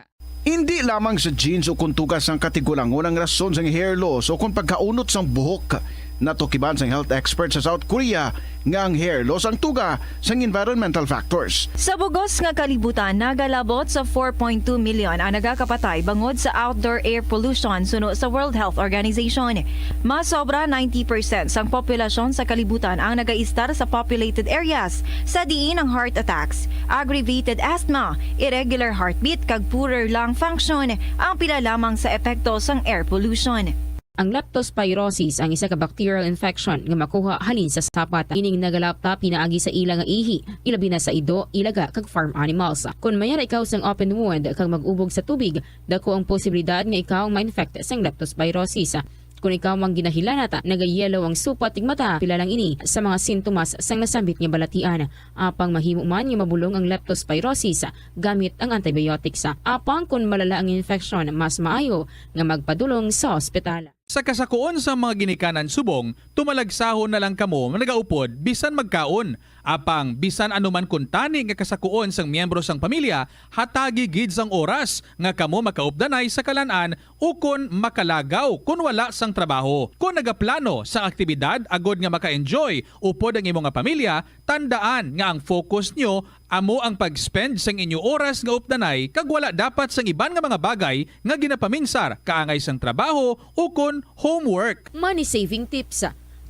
Indi lamang sa genes o kon tuga sang katigulangon ang rason sang hair loss o kon pagkaunot sang buhok. Natukiban sang health expert sa South Korea nga ang hair loss ang tuga sang environmental factors. Sa bugos nga kalibutan, nagalabot sa four point two million ang nagakapatay bangod sa outdoor air pollution, suno sa World Health Organization. Mas sobra ninety percent sang populasyon sa kalibutan ang nagaistar sa populated areas, sa diin ang heart attacks, aggravated asthma, irregular heartbeat, kag poorer lung function ang pila lamang sa epekto sang air pollution. Ang leptospirosis ang isa ka bacterial infection nga makuha halin sa sapat. Ining nagalapta pinaagi sa ila nga ihi, ilabi na sa ido, ilaga, kag farm animals. Kon mayara ikaw sang open wound kag mag-ubog sa tubig, dako ang posibilidad nga ikaw ma-infect sang leptospirosis. Kon ikaw ang ginahilanat, nagayelo ang supat tig mata, pila lang ini sa mga sintomas sang nasambit nga balatian. Apang mahimo man nga mabulong ang leptospirosis gamit ang antibiotics. Apang kon malala ang infeksyon, mas maayo nga magpadulong sa ospital. Sa kasakuon sang mga ginikanan subong, tumalagsahon na lang kamo nagaupod bisan magkaon. Apang bisan ano man kuntani nga kasakuon sang miyembro sang pamilya, hatagi gid sang oras nga kamo makaupdanay sa kalan-an ukon makalagaw kon wala sang trabaho. Kon nagaplano sang aktibidad agod nga maka-enjoy upod ang imo nga pamilya, tandaan nga ang focus nyo amo ang pag-spend sang inyo oras nga updanay kag wala dapat sang iban nga mga bagay nga ginapaminsar kaangay sang trabaho ukon homework. Money saving tips.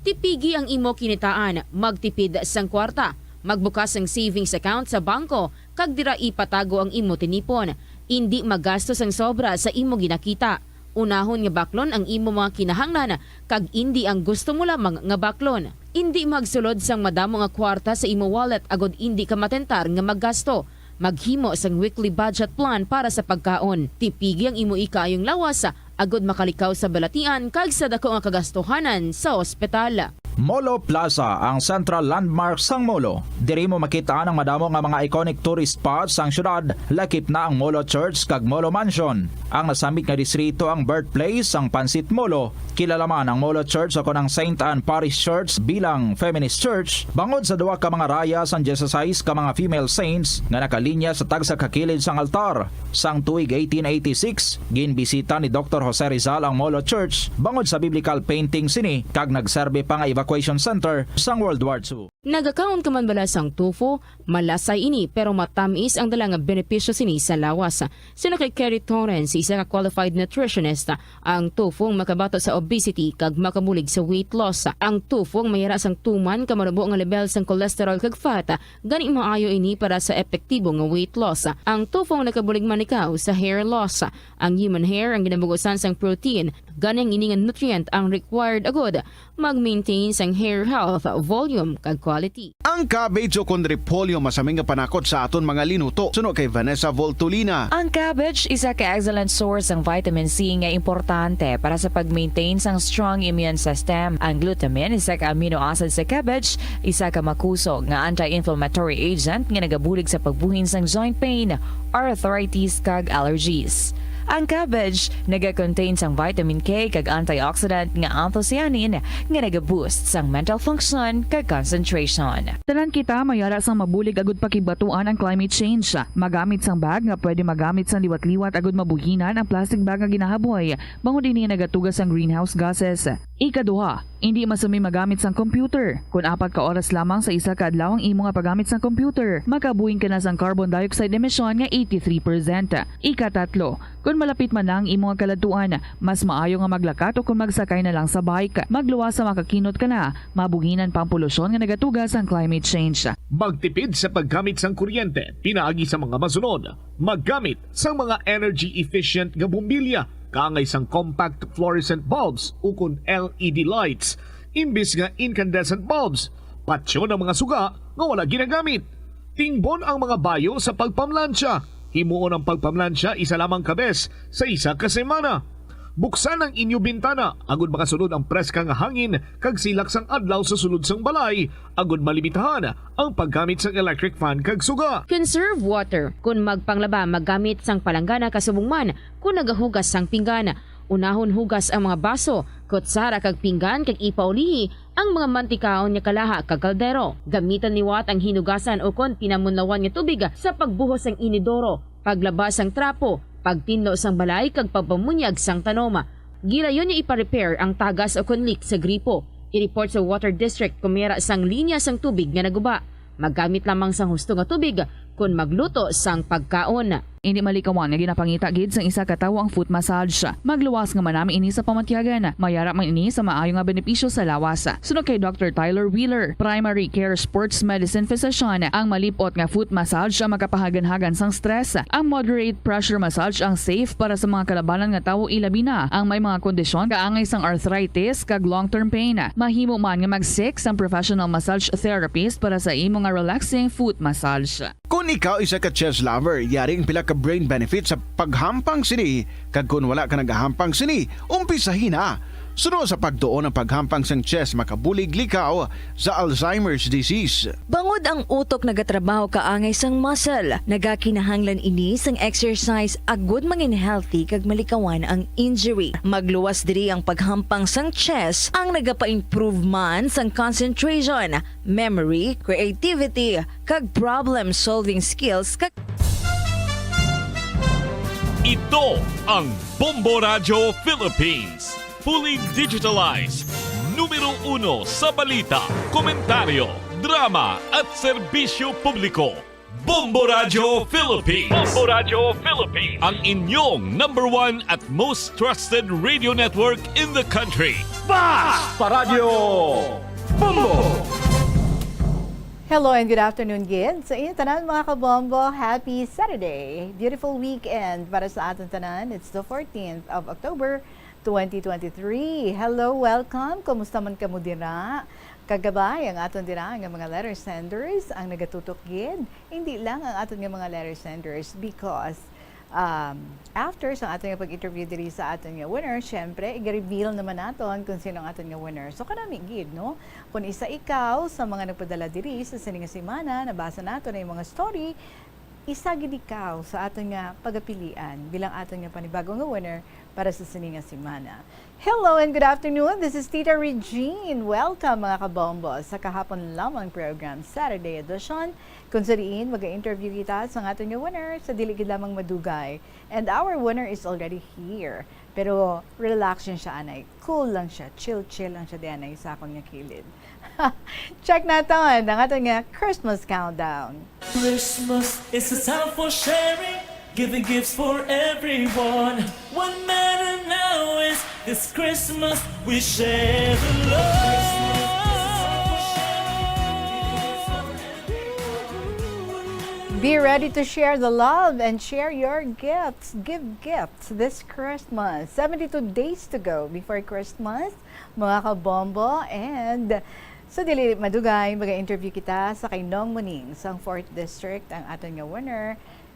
Tipigi ang imo kinitaan, magtipid sang kwarta, magbukas sang savings account sa bangko, kag dira ipatago ang imo tinipon. Indi magasto sang sobra sa imo ginakita. Unahon nga baklon ang imo mga kinahanglan kag indi ang gusto mo lamang nga baklon. Indi magsulod sang madamo nga kwarta sa imo wallet agod indi ka matentar nga maggasto. Maghimo sang weekly budget plan para sa pagkaon. Tipigi ang imo ikaayong lawas agod makalikaw sa balatian kag sa dako nga kagastuhanan sa ospital. Molo Plaza, ang central landmark sang Molo. Diri mo makit-an ang madamo nga mga iconic tourist spots sang syudad, lakip na ang Molo Church kag Molo Mansion. Ang nasambit nga distrito ang birthplace sang Pansit Molo. Kilala man ang Molo Church o kon ang Saint Anne Parish Church bilang feminist church bangod sa duha ka mga raya sang dieciséis ka mga female saints nga nakalinya sa tagsa ka kilid sang altar. Sang tuig eighteen eighty-six, ginbisita ni Doktor Jose Rizal ang Molo Church bangod sa biblical painting sini kag nagserbi pa nga evacuation center sang World War Two. Nagakaon ka man bala sang tofu? Malasay ini, pero matamis ang dala nga benepisyo sini sa lawas. Suno kay Kerry Torrens, isa ka qualified nutritionist, ang tofu ang makabato sa obesity kag makabulig sa weight loss. Ang tofu ang mayara sang tuman ka manubo nga level sang cholesterol kag fat, gani maayo ini para sa epektibo nga weight loss. Ang tofu ang nakabulig man ikaw sa hair loss. Ang human hair ang ginabugusan sang protein, gani ang ini nga nutrient ang required agud mag-maintain sang hair health, volume, kag quality. Ang cabbage o kon repolyo masami nga panakot sa aton mga linuto, suno kay Vanessa Voltolina. Ang cabbage isa ka excellent source sang vitamin C nga importante para sa pag-maintain sang strong immune system. Ang glutamine, isa ka amino acid sa cabbage, isa ka makusog nga anti-inflammatory agent nga nagabulig sa pagbuhin sang joint pain, arthritis, kag allergies. Ang cabbage naga-contain sang vitamin K kag antioxidant nga anthocyanin nga naga-boost sang mental function kag concentration. Tanan kita mayara sang mabulig agud pakibatuan ang climate change. Magamit sang bag nga pwede magamit sang liwat-liwat agud mabuhinan ang plastic bag nga ginahaboy, bangod ini nagatuga sang greenhouse gases. Ikaduha, indi masami magamit sang computer. Kon apat ka oras lamang sa isa ka adlaw ang imo nga paggamit sang computer, makabuhin ka na sang carbon dioxide emission nga eighty-three percent. Ikatatlo, kon malapit man na ang imo nga kaladtuan, mas maayo nga maglakat o kon magsakay na lang sa bike. Magluwas sa makakinot ka na, mabuhinan pa ang polusyon nga nagatuga sang climate change. Magtipid sa paggamit sang kuryente pinaagi sa mga masunod. Maggamit sang mga energy efficient nga bombilya, kaangay sang compact fluorescent bulbs ukon L E D lights, imbis nga incandescent bulbs. Patyon ang mga suga nga wala ginagamit. Tingbon ang mga bayo sa pagpamlansya. Himuon ang pagpamlansya isa lamang ka bes sa isa ka semana. Buksan ang inyo bintana agud makasulod ang preska nga hangin kag silak sang adlaw sa sulod sang balay, agud malimitahan ang paggamit sang electric fan kag suga. Conserve water. Kon magpanglaba, maggamit sang palanggana kasubong man kon nagahugas sang pinggan. Unahon hugas ang mga baso, kutsara kag pinggan kag ipaulihi ang mga mantikaon nga kalaha kag kaldero. Gamitan liwat ang hinugasan ukon pinamunlawan nga tubig sa pagbuhos sang inidoro, paglaba sang trapo, pagtinlo sang balay kag pagpamunyag sang tanom. Gilayon nga ipa-repair ang tagas ukon leak sa gripo. I-report sa water district kon may ara sang linya sang tubig nga naguba. Maggamit lamang sang husto nga tubig kon magluto sang pagkaon. Indi malikawan nga ginapangita gid sang isa ka tawo ang foot massage. Magluwas nga manami ini sa pamatyagan. May ara man ini sa maayo nga benepisyo sa lawas. Suno kay Doctor Tyler Wheeler, primary care sports medicine physician, ang malip-ot nga foot massage ang makapahaganhagan sang stress. Ang moderate pressure massage ang safe para sa mga kalabanan nga tawo, ilabi na ang may mga kondisyon kaangay sang arthritis kag long-term pain. Mahimo man nga mag-seek sang professional massage therapist para sa imo nga relaxing foot massage. Kon ikaw isa ka chess lover, yari ang pila ka brain benefits sa paghampang sini, kag kon wala ka nagahampang sini, umpisahi na. Suno sa pagtuon, ang paghampang sang chess makabulig likaw sa Alzheimer's disease. Bangod ang utok nagatrabaho kaangay sang muscle, nagakinahanglan ini sang exercise agud mangin healthy kag malikawan ang injury. Magluwas diri ang paghampang sang chess, ang nagapa-improve man sang concentration, memory, creativity, kag problem-solving skills, kag Ito ang Bombo Radyo Philippines, fully digitalized, numero uno sa balita, komentaryo, drama at serbisyo publiko. Bombo Radyo Philippines. Bombo Radyo Philippines. Ang inyong number one at most trusted radio network in the country. Basta Radyo Bombo! Hello and good afternoon gid sa inyo tanan, mga kabombo. Happy Saturday! Beautiful weekend para sa aton tanan. It's the fourteenth of October, twenty twenty-three. Hello, welcome. Kumusta man kamo dira? Kagabay ang aton dira nga mga letter senders ang nagatutok gid. Hindi lang ang aton nga mga letter senders because, um, after sa aton nga pag-interview diri sa aton nga winner, syempre, i-reveal naman naton kung sino ang aton nga winner. So, kanami gid, no? Kung isa ikaw sa mga nagpadala diri sa sini nga semana, nabasa nato na yung mga story, isa gid ikaw sa aton nga pagapilian bilang aton nga panibago nga winner para sa sini nga semana. Hello and good afternoon. This is Tita Regine. Welcome, mga kabombo, sa kahapon lamang program, Saturday edition, kung sa diin mag-interview kita sa aton nga winner sa dili gid lamang madugay. And our winner is already here. Pero relax lang siya, anay. Cool lang siya. Chill-chill lang siya, di, anay, sa akon nga kilid. Check naton ang aton nga Christmas countdown. Christmas is a time for sharing, giving gifts for everyone. What matter now is this Christmas we share the love. Be ready to share the love and share your gifts. Give gifts this Christmas. Seventy-two days to go before Christmas, mga kabombo. And sa dili madugay, mag-interview kita sa kay Nong Muning sang fourth District, ang aton nga winner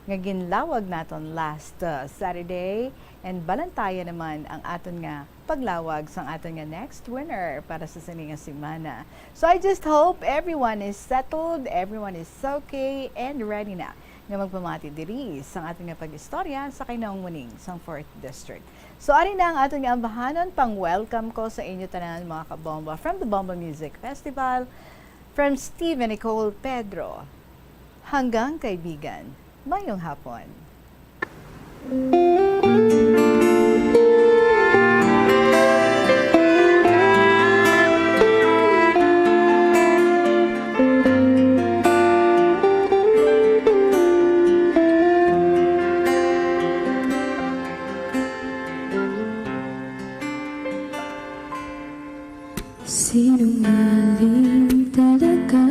nga ginlawag naton last, uh, Saturday. And balantayan naman ang aton nga paglawag sang aton nga next winner para sa sini nga semana. So I just hope everyone is settled, everyone is okay, and ready na nga magpamati diri sang aton nga pag-istorya sa kay Nong Muning sang fourth District. So, ari na ang aton nga ambahanon. Pang-welcome ko sa inyo tanan, mga kabombo, from the Bombo Music Festival, from Steve and Nicole Pedro, hanggang kaibigan. Mayong hapon. Sinungaling talaga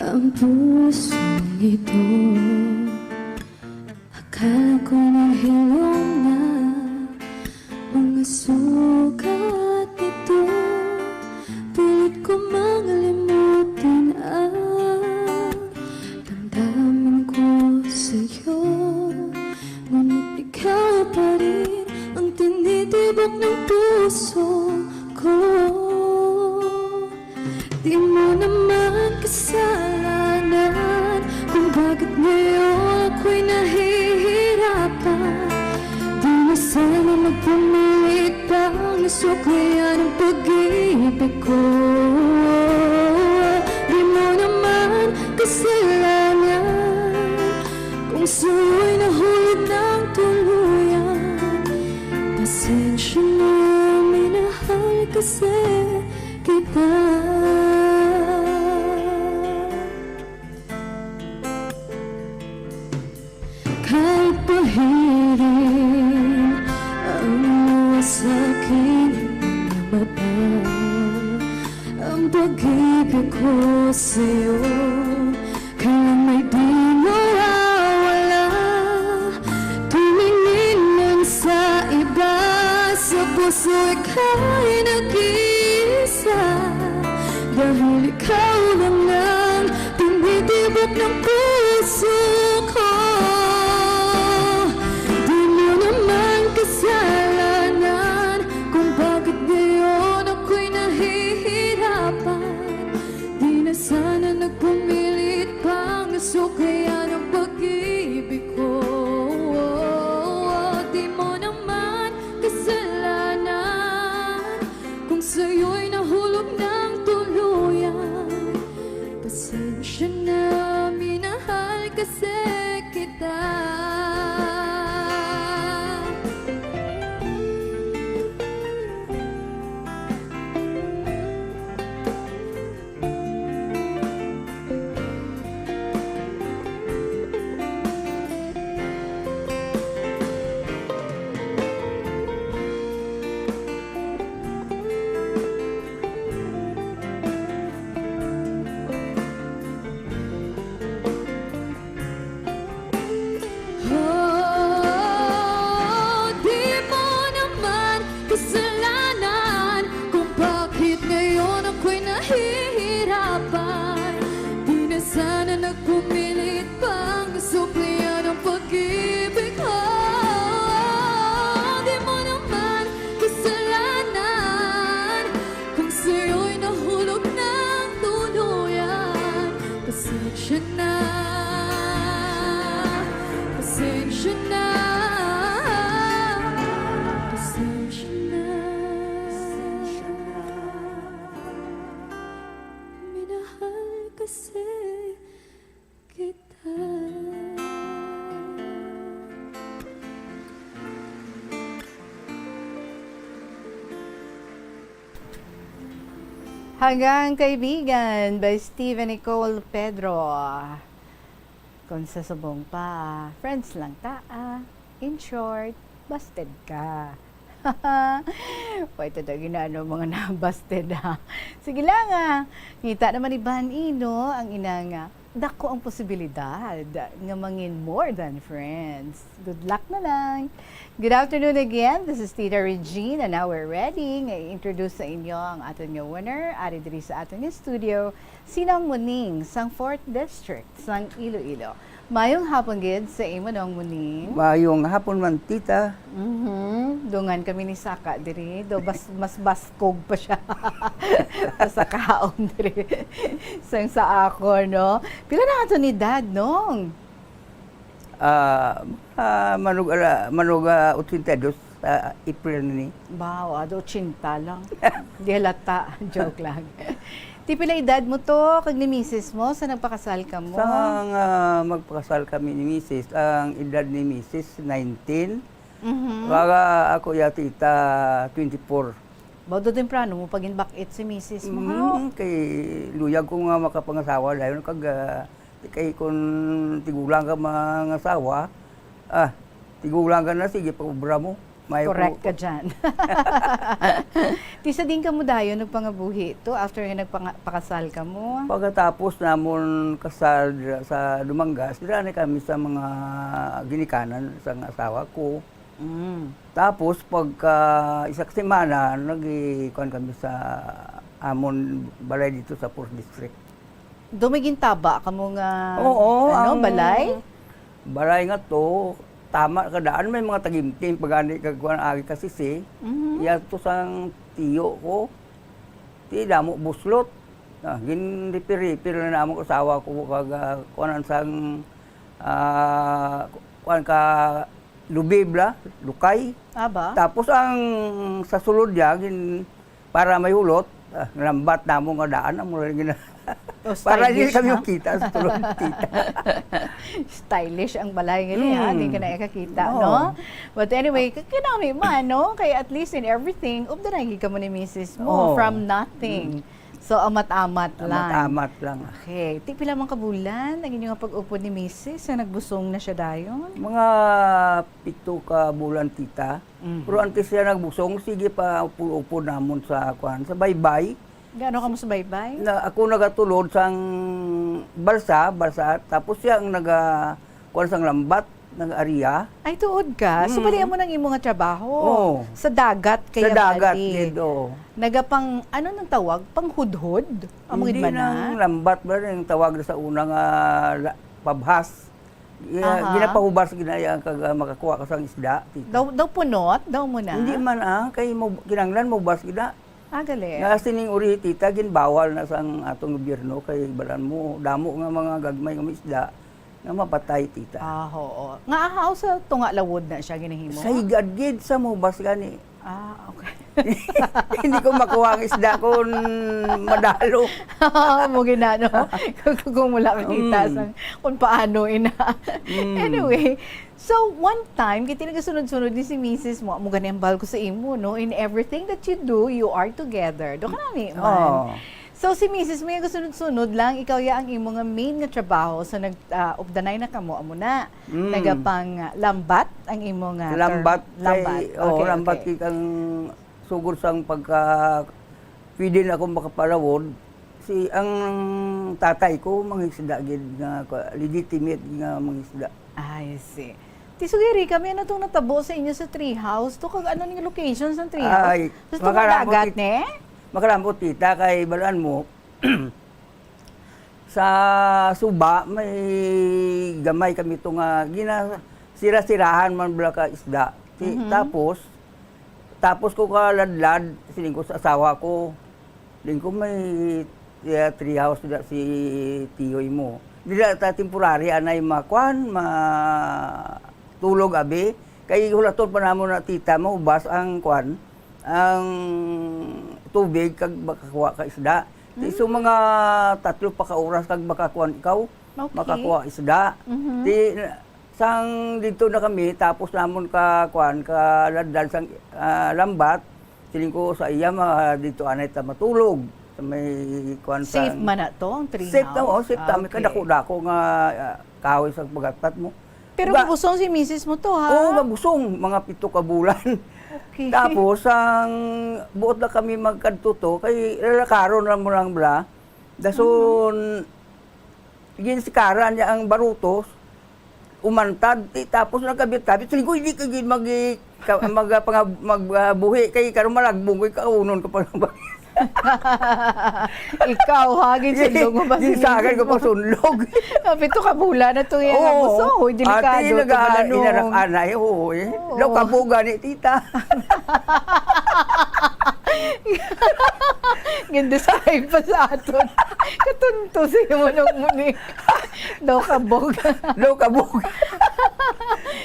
ang pusong ito. Akala ko nang hilom na mga sugat nito. Pilit ko mang limutin ang damdamin ko sa'yo. Ngunit ikaw pa rin ang Sana magpumilit pang suklayan ang pag-ibig ko. Di mo naman kasalanan kung sa'yo'y nahulog ng tuluyan. Pasensya na, minahal kasi kita. Kahit pahirin ang luha sa aking mga mata, ang pag-ibig ko sa'yo, kailan may di mawawala. Tumingin man sa iba, sa puso ika'y nag-iisa. Dahil ikaw lang ang tumitibok ng puso ko. Di mo naman kasalanan kung bakit ngayon ako'y nahihirapan. Di na sana nagpumilit pang suklayan ang pag-ibig ko. Di mo naman kasalanan kung sa'yo'y nahulog ng tuluyan. Pasensya na, minahal kasi kita. Oh, di mo naman kasalanan kung bakit ngayon ako'y nahihirapan. Di na sana nagpumilit pang suklayan ang pag-ibig ko. Di mo naman kasalanan kung sa'yo'y nahulog ng tuluyan. Pasensya na, pasensya na, pasensya na. Minahal kasi kita. Hanggang Kaibigan by Steven Nicole Pedro. Kung sa subong pa, friends lang ta, ah. In short, busted ka. Pwede daw ginano mga nabasted, ha? Sige lang, ah. Ngita naman ni Ban Ino ang inang, ah, dako ang posibilidad nga mangin more than friends. Good luck na lang. Good afternoon again. This is Tita Regine, and now we're ready nga i-introduce sa inyo ang aton nga winner ari diri sa aton nga studio, si Nong Muning sang Fourth District sang Iloilo. Mayong hapon gid sa imo, Nong Muning. Mayong hapon man, Tita. Mhm. Dungan kami ni Saka diri. Do bas-, mas baskog pa siya. Sa sakaon diri. Sang sa ako, no? Pila na ato ni Dad, Nong? Ah, ah, manug-, ala-, manug-, ah, ochenta y dos sa April ni. Wow, ado ochenta lang. Di halata. Joke lang. Ti pila edad mo to, kag ni misis mo, sa nagpakasal ka mo? Sang, ah, magpakasal kami ni misis, ang edad ni misis, nineteen. Mhm. Kag ako, ya, Tita, twenty-four. Baw do temprano mo pag-inbakit si misis mo, ha? Mm, kay luyag ko nga makapangasawa dayon kag, ah, kay kun tigulang ka mangasawa, ah, tigulang ka na, sige, paobra mo. May Correct ku- ka dyan. Ti sa din ka mo dayon nagpangabuhi to after nga nagpanga-, pakasal ka mo? Pagkatapos namon kasal dira sa Dumangas, dira na kami sa mga ginikanan sang asawa ko. Mm. Tapos, pagka isa ka semana, nag-, kuwan kami sa amon balay dito sa Fourth District. Do may gintaba kamo nga, Oo, ano, ang balay? Balay nga to, tama ka daan, may mga tagimtim, pag-ani kag kuwan, agi ka sisi, Mhm. Yadto sang tiyo ko, ti damo buslot. Ah, ginripir-ripir na namon asawa ko, kag, ah, kuwan, ang sang, ah, kuwan ka, Lubi bla, lukay. Aba? Tapos ang sa sulod niya, gin-, para may hulot, ah, lambat namo nga daan, amo lang gina-, O, para di stylish, kami ha? Kita sa sulod, tita. Stylish ang balay ngali, ha? Mm. Di ka na ikakita, Oo. no? But anyway, k-, kinami man, no? Kay at least in everything, updanay gid kamo ni misis mo, Oo. from nothing. Mm. So, amat-amat lang. Amat-amat lang. Okay. Ti pila man ka bulan ang inyo nga pag-upod ni misis sa nagbusong na siya dayon? Mga pito ka bulan, tita. Mhm. Pero antes siya nagbusong, sige pa upod-upod namon sa, kuan, sa baybay. Gaano ka mo sa baybay? Na, ako nagatulod sang balsa, balsa, tapos siya ang naga-, kuan sang lambat, nag-ariya. Ay, tuod ka? So, Mm. bali amo nang imo nga trabaho? Oo. Sa dagat kaya Sa dagat, bali? gid, oo. Nagapang, ano nang tawag? Panghudhod? Amo gid Hindi man na? nang lambat ba ang tawag sa una nga la-, pabhas? Iya, Aha. ginapahubas gid na iya kag, ah, makakuha ka sang isda, tita. Daw, daw punot? Daw mo na? Hindi man, ah, kay mo, kinahanglan mobas gid na. Ah, gali. Nga sining uri, tita, ginbawal na sang atong gobyerno kay balan mo, damo nga mga gagmay nga mga isda nga mapatay, tita. Ah, oo. Nga ahaw sa tunga lawod na siya ginahimo? Sa higad gid sa mobas gani. Ah, okay. Hindi ko makuha ang isda kung madalo. Mo ginano. Kung, kung wala ka kita Mm. sa kung paano ina. Mm. Anyway, so one time, kay nagasunod-sunod ni si misis mo, mo gani ang bal ko sa imo, no? In everything that you do, you are together. Do ka na ni, man. Oh. So, si misis mo yung gasunod-sunod lang, ikaw ya ang imo nga main nga trabaho. So, nag, ah, updanay na kamo, amo na. Mm. Nagapang, ah, lambat ang imo nga ter-, Lambat kay, lambat. oo, Okay, lambat okay. kay kang sugod sang pagka pwede na akong makapalawod. Si, ang tatay ko, mangisda gid nga, kwa-, legitimate nga mangisda. I see. Ti sugiri kami, ano tong natabo sa inyo sa tree house? To, kag ano ning location sa tree house? Ay, Gusto mo makaramot dagat, it-, ne? makaramot, tita, kay balaan mo, sa suba, may gamay kami to nga gina-sira-sirahan man bala ka isda. Ti-, Mhm. tapos, tapos ko kaladlad, siling ko sa asawa ko, "Ling ko may, eh, tree house dida si tiyoy mo. Dida ta temporary, anay makuan, ma-, tulog abi. Kay hulaton pa namon na, tita, maubas ang kuan, ang tubig kag makakuha ka isda." Ti, so, Mm. mga tatlo pa ka oras kag makakuan ikaw, Okay. makakuha isda. Mhm. Ti, sang didto na kami, tapos namon ka, kuan, ka ladlad sang, ah, lambat, siling ko sa iya, ma-, didto anay ta matulog. Sa may, kuan, Safe sang man na to, ang tree Safe na, house? oh, safe Ah, ta. May okay. kadako-dako nga, ah, kahoy sa pagkatpat mo. Pero Ga- mabusong si misis mo to, ha? Oo, mabusong. Mga pito ka bulan. Okay. Tapos, ang buot na kami magkadto to, kay lalakaron lang mo lang bala. Dason, Mhm. ginsikaran niya ang barutos, umantad, ti, tapos nagkabit-kabit. Sabi ko, "Hindi ka gid mag-, ka-, mag-, panga-, mag-, ah, buhi kay karon malagbong ko, ikaunon ka pa lang ba?" Ikaw, ha? Ginsundog mo pa si Ginsagan ko misis pa mo? sunlog. Sabi to, kabula na to yan, Oo. abuso. Uy, delikado Ate, to, naga-, malanong. inarak-anay, oo, eh. Oo. Daw kabuga ni tita. Gin-describe pa sa aton. Katunto si Manong Muni. Daw kabog. Daw kabog.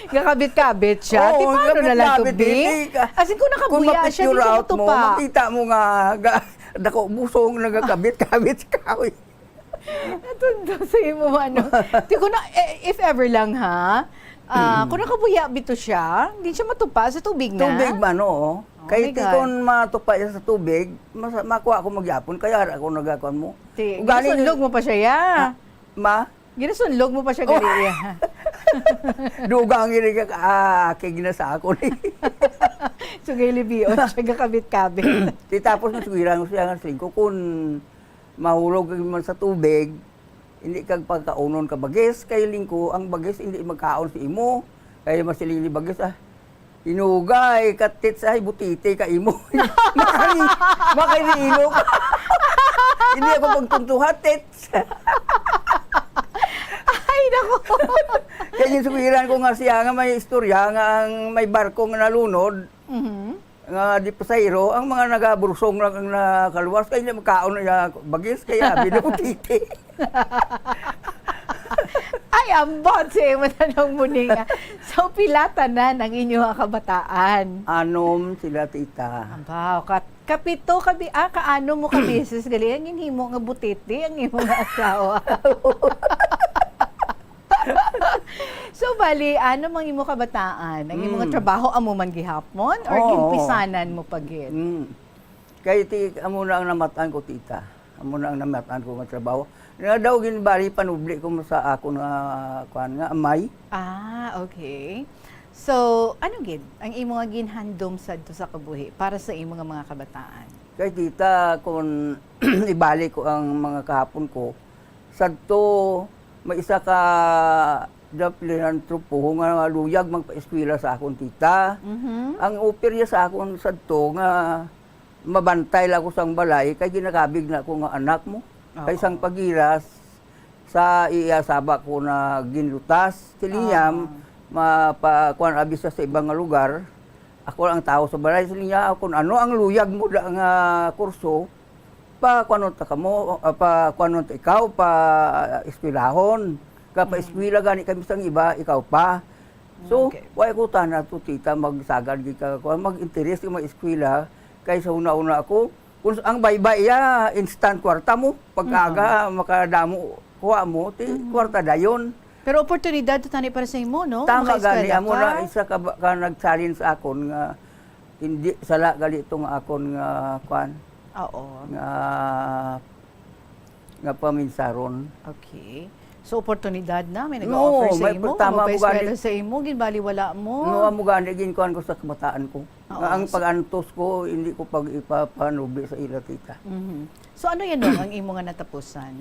Gakabit-kabit siya. Oo, Ti, paano na lang to, gakabit-kabit, Bi? eh, ka-, As in, kung nakabuya kung siya, di ma-picture siya out mo, matupa. makita mo nga, ga-, dako busong, nagakabit-kabit sa kahoy. Natunto sa imo, ano. Ti, kung na, eh, if ever lang, ha? Ah, Mm. kung nakabuya bito siya, di siya matupa sa tubig na? Tubig man, oo. Oh Kay my ti God. kung matupa siya sa tubig, mas-, makuha ko magyapon, kaya ako nagakuan mo. Ti, Ugali gisunlog ni mo pa siya, ya? Ma? Ma? Ginasunlog mo pa siya Oh. gali, ya? Dugang ini ka, ah, kay ginasa ako ni. So, gay libion siya, gakabit-kabit. Ti tapos nga sugiran ko siya nga, "Singko, kung mahulog ka man sa tubig, hindi kag pagkaunon ka bagis, kay lingko ang bagis hindi magkaon sa imo." Kay masiling ni bagis, "Ah, hinugay ka, tits, ay, butiti ka imo." Makari-, makariilo ka. Hindi ako magtuntuha, tits. Ay, naku. Kaya yung sugiran ko nga siya nga may istorya nga ang may barko nga nalunod, Mhm. nga di pasahero, ang mga nagabursong lang ang nakaluwas, kaya hindi makaon na bagis, kaya binutiti. Ay, Ambot sa imo tanong mo ni nga. So, pila tanan ang inyo nga kabataan? Anom sila, tita. Abaw, kat-, kapito ka bi-, ah, kaano mo ka beses gali ang ginhimo nga butete ang imo nga asawa? So, bali, ano mang imo kabataan? Ang imo nga Mm. trabaho, amo man gihapon? Or Oo. ginpisanan mo pa gid? Mm. Kay ti, amo na ang namatan ko, tita. Amo na ang namatan ko nga trabaho. Nga daw ginbali panubli ko mo sa akon nga, kuan nga, amay. Ah, okay. So, ano gid ang imo nga ginhandom sadto sa kabuhi para sa imo nga mga kabataan? Kay tita, kung ibalik ko ang mga kahapon ko, sadto may isa ka philanthropo nga luyag magpaeskwela sa akon, tita. Mhm. Ang offer niya sa akon sadto nga mabantay lang ako sang balay, kay ginakabig na ako nga anak mo. Kay Oo. sang pagiras sa iya saba ko na ginlutas, siling niya, Oo. mapa-, kuwan, abi sa, sa ibang nga lugar, ako lang ang tao sa balay. Siling niya, kung ano ang luyag mo da nga kurso, pa kuwanon ta kamo, ah, pa kuwanon ta ikaw, pa eskwelahon. Ka pa Mm. eskwela gani kami sang iba, ikaw pa. So, Okay. wa ko tana to, tita, magsagad gid ka, kuwan, mag-interes ka mag-eskwela, kay sa una-una ako, kung s-, ang baybay iya, instant kwarta mo, pag Mm. aga, makadamo, kuha mo, ti, Mm. kwarta dayon. Pero oportunidad to tani para sa imo, no? Tama Makaeskwela gani, amo ka. na isa ka ba, ka nag-challenge sa akon nga, hindi, sala gali to nga akon nga, kuwan, Oo. nga, nga paminsaron. Okay. So, oportunidad na, may Oo, nag-offer sa may imo, tama mo gani. Magpaeskwela sa imo, ginbaliwala mo. No, amo gani, ginkuan ko sa kabataan ko. Oo, Nga ang so pag-antos ko, hindi ko pag ipapanubli sa ila, tita. Mhm. So, ano yan, Dong, ang imo nga natapusan?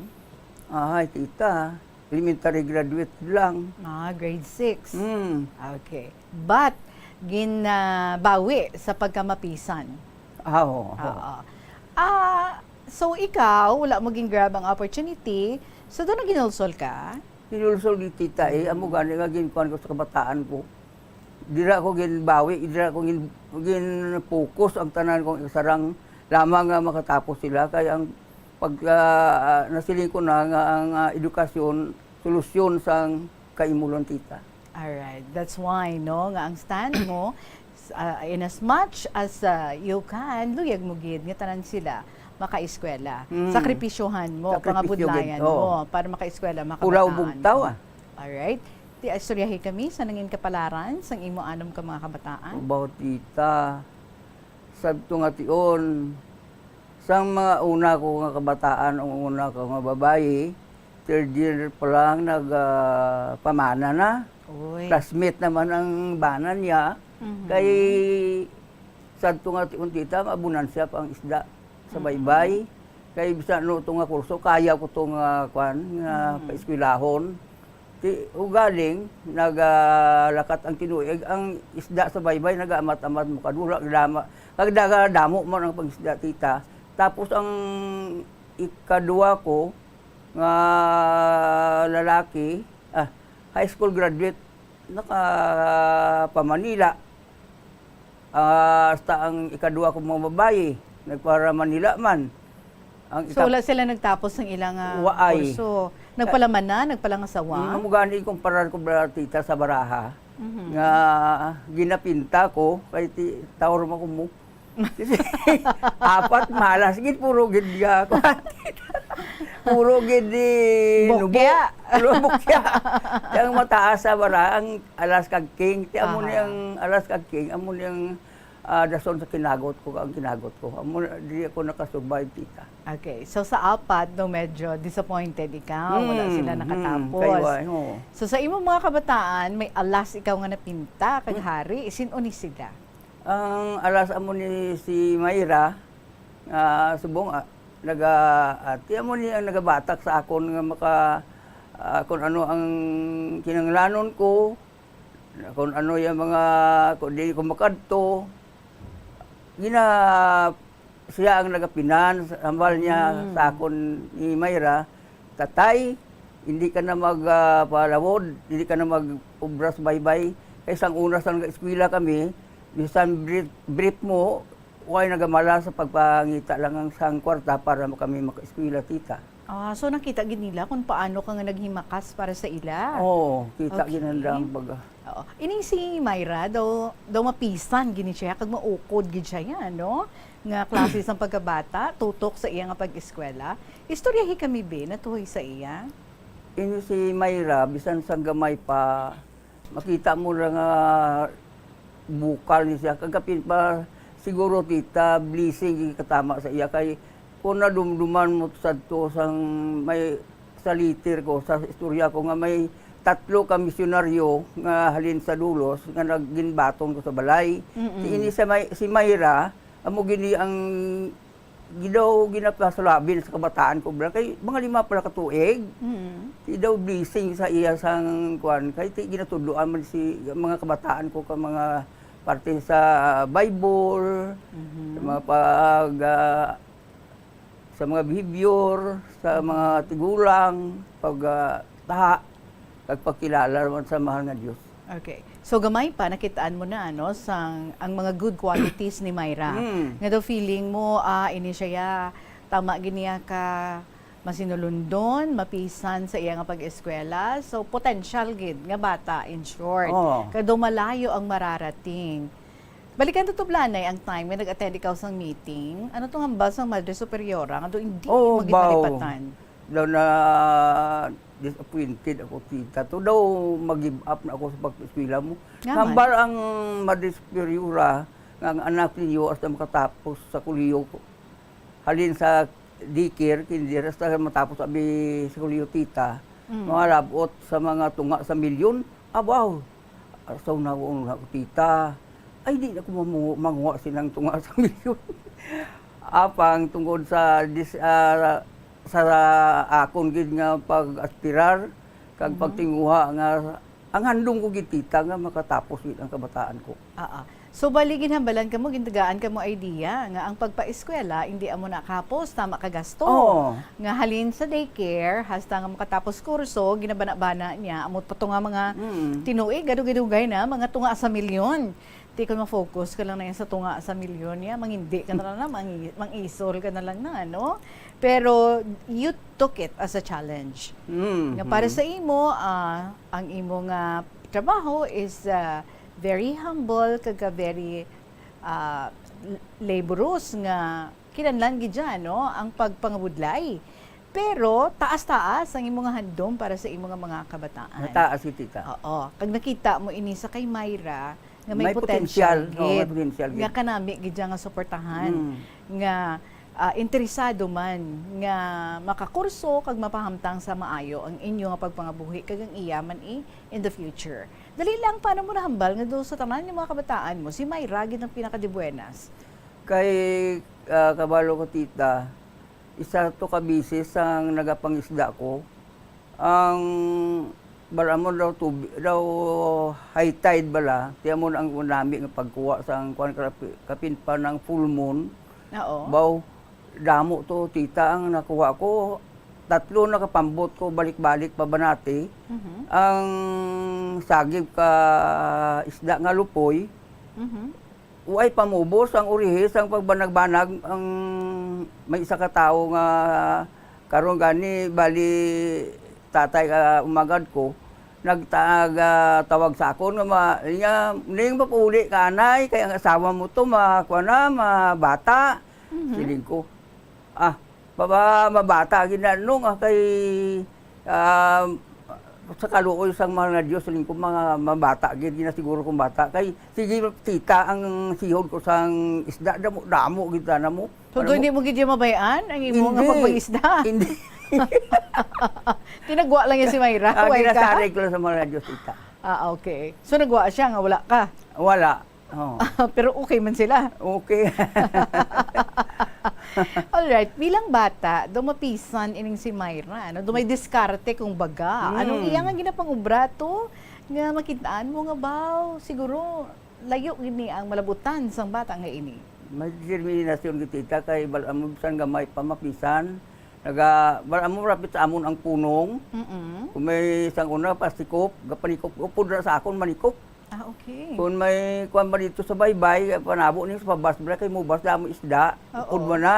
Ay, tita, elementary graduate lang. Ah, grade six. Mm. Okay. But, ginabawi sa pagkamapisan. Ah, oo, oo. Oo. Ah, so ikaw, wala mo gin-grab ang opportunity. So, doon na ginulsol ka? Ginulsol ni tita, eh. Amo Mm. gani nga ginkuan ko sa kabataan ko. Dira ko ginbawi, dira ko gin-, gin-focus ang tanan kong sarang lamang nga makatapos sila. Kay ang pag, ah, nasiling ko na nga ang, ah, edukasyon, solusyon sang kaimulon, tita. Alright. That's why, no, nga ang stand mo, s-, ah, in as much as, ah, you can, luyag mo gid nga tanan sila makaeskwela. Mm. Sakripisyohan mo, Sakripisyo gid, pangabudlayan oo. mo para makaeskwela, Pulaw makabataan bugtaw, mo. ah. Alright. Ti, istoryahi kami sa nangin kapalaran sang imo anom ka mga kabataan. About tita, sadto nga tion, sang mga una ko nga kabataan, ang una ko nga babayi, third year pa lang nag, ah, pamana na. Uy. Classmate naman ang bana niya. Mhm. Kay sadto nga tion, tita, mabunan siya pa ang isda sa Mhm. baybay. Kay bisan ano to nga kurso, kaya ko to nga, kwan, nga Mhm. paeskwelahon. Ti, ugaling, nagalakat ang tinuig, ang isda sa baybay, nagaamat-amat mo kadula, dama, kag daga damo man ang pag-isda, tita. Tapos ang ikadua ko nga lalaki, ah, high school graduate, naka pa Manila. Ah, hasta ang ikadua ko mga babayi, nagpara Manila man. Ang So, ika- wala sila nagtapos ng ilang, ah, Waay. kurso? Nagpalaman na? Nagpalangasawa? Mm, amo gani kumparar ko, bra-, tita, sa baraha, Mhm. nga ginapinta ko, kay ti-, taor man ko mo. Apat, malas gid, puro gid nga, kuwan. Puro gid di nubo. Bukya. Puro bukya. Ang mataas sa bara, ang alas kag king. Ti amo ni Aha. ang alas kag king, amo ni ang, ah, dason sa kinagot ko, ang kinagot ko. Amo na, di ako nakasurvive, tita. Okay. So, sa apat, no, medyo disappointed ikaw. Wala Hmm, sila hmm, nakatapos. Kay why, oo. So, sa imong mga kabataan, may alas ikaw nga napinta kag Hmm. hari, sin-o ni sila? Ang alas amo ni si Myra, ah, subong, ah, naga-, ah, ti amo ni ang nagabatak sa akon nga maka-, ah, kung ano ang kinahanglanon ko, kung ano yung mga, kung di ko makadto. Gina-, siya ang nagapinan, hambal niya Mm. sa akon ni Myra, "Tatay, hindi ka na mag, ah, palawod, hindi ka na mag-obra sa baybay." Kay sang una, sang nag-eskwela kami, bisan brief, brief mo, way nagamala sa pagpangita lang ang sang kwarta para kami makaeskwela, tita. Ah, so nakita gid nila kung paano ka nga naghimakas para sa ila? Oo, kita Okay. ginandang baga. Oo. Ining si Myra daw, daw mapisan gini siya, kag maukod gid siya yan, no? Nga klase sang pagkabata, tutok sa iya nga pag-eskwela. Istoryahi kami, be, natuhoy sa iya. Ini si Myra, bisan sang gamay pa, makita mo lang nga bukal ni siya. Kagapin pa, siguro, tita, blessing yung katama sa iya. Kay kung nadumduman mo sadto sang may sa letter ko, sa istorya ko, nga may tatlo ka misyonaryo nga halin sa Dulos nga nagginbaton ko sa balay. Mm-mm. Si ini sa may, si Myra, amo gini ang gidaw ginapasulabin sa kabataan ko, bra. Kay mga lima pala ka tuig, Mm. ti daw blessing sa iya sang kuan, kay ti ginatudloan man si mga kabataan ko ka mga parte sa Bible, Mhm. sa mga pag, ah, sa mga behavior, sa mga tigulang, pag, ah, taha, kag pagkilala naman sa mahal nga Dios. Okay. So gamay pa nakitaan mo na, ano, sang ang mga good qualities ni Myra. Mm. Nga daw feeling mo, ah, ini siya ya, tama gid niya ka masinulundon, mapisan sa iya nga pag-eskwela. So potential gid nga bata, in short. Oo. Kag daw malayo ang mararating. Balikan to, Tublanay, ang time nga nag-attend ikaw sang meeting. Ano tong hambal sang Madre Superiora nga daw hindi Oo, mo gid baw. malipatan? Daw na disappointed ako, tita. To daw mag-give up na ako sa pag-eskwela mo. Nga man. Hambal ang Madre Superiora nga ang anak ninyo hasta makatapos sa kolehiyo, halin sa daycare, kinder, hasta matapos abi sa kolehiyo, tita. Mm. Mga labot sa mga tunga sa milyon. Abaw, asaw na ko, na ko, tita. Ay, di na ko mamu-, manguha silang tunga sa milyon. Apang tungod sa dis-, ah, sa akon gid nga pag-aspirar kag Mhm. pagtinguha nga ang handom ko gid, tita, nga makatapos gid ang kabataan ko. Aa. So bali ginhambalan kamo, gintagaan kamo idea nga ang pagpaeskwela hindi amo na kahapos, tama ka gasto. Oo. Nga halin sa daycare hasta nga makatapos kurso, ginabana-bana niya amo pa to nga mga Mm. tinuig, gadugay-dugay na, mga tunga sa milyon. Ti kon ma-focus ka lang na yan sa tunga sa milyon niya, mangindi ka na lang na, mangi-, mangisol ka na lang na, no? Pero you took it as a challenge. Mm. Nga para sa imo, ah, ang imo nga trabaho is, ah, very humble, kag ka very, ah, l-, laborious nga kinahanglan gid dyan, no? Ang pagpangabudlay. Pero taas-taas ang imo nga handom para sa imo nga mga kabataan. Mataas si tita. Oo. Kag nakita mo ini sa kay Myra nga may, May potential, potensyal. Oo, may gid. potensyal gid. Nga kanami gid siya nga suportahan. Mm. Nga, ah, interesado man nga makakurso kag mapahamtang sa maayo ang inyo nga pagpangabuhi kag ang iya man i-, in the future. Dali lang, paano mo nahambal nga do sa tanan nga mga kabataan mo, si Myra gid ang pinakadibuenas? Kay, ah, kabalo ko, tita, isa to ka beses ang nagapangisda ko. Ang bala mo daw tubi-, daw high tide bala, tiya mo ang nami nga pagkuha sa ang kuan, kapi-, kapin pa ng full moon. Oo. Baw, damo to, tita, ang nakuha ko. Tatlo na kapambot ko, balik-balik pa Banati. Mhm. Ang sagip ka isda nga lupoy, Mhm. way pamubos ang urihi sang pagbanag-banag. Ang may isa ka tawo nga karon gani, bali, tatay ka umagad ko, nagtag-, ah, tawag sa akon nga ma-, niya, "Ning mapauli ka, anay, kay ang asawa mo to, ma-, kuwan na, mabata." Mhm. Siling ko, "Ah, baba, mabata gid na, nung, ah, kay, ah, sa kaluoy sang mahal nga Dios, siling ko, mga mabata gid, ginasiguro kong bata. Kay, sige, tita, ang sihod ko sang isda, damo, damo gid na mo." So, Alam hindi mo gid yung mabayaan ang imo nga Hindi. pagpangisda? Hindi. Tinagwa lang niya si Myra. Ah, Way ka? ginasarig ko lang sa mahal nga Dios, tita. Ah, okay. So, nagwa siya nga wala ka? Wala. Oh. Pero okay man sila. Okay. Alright, bilang bata, daw mapisan ining si Myra, ano? Daw may diskarte kung baga. Anong Mm. iya nga ginapangubra to? Nga makitaan mo nga, baw, siguro layo gini ang malabutan sang bata nga ini. May determinasyon gid, tita, kay bal-, amo bisan gamay pa mapisan. Naga, bal-, amo rapit sa amon ang punong. Mm-mm. Kung may sang una, pasikop, gapanikop, upod na sa akon, manikop. Ah, okay. Kung may kuwan ba dito sa baybay, panabo ni sa pabas, bala kay mubas damo isda. Oo. Upod man na.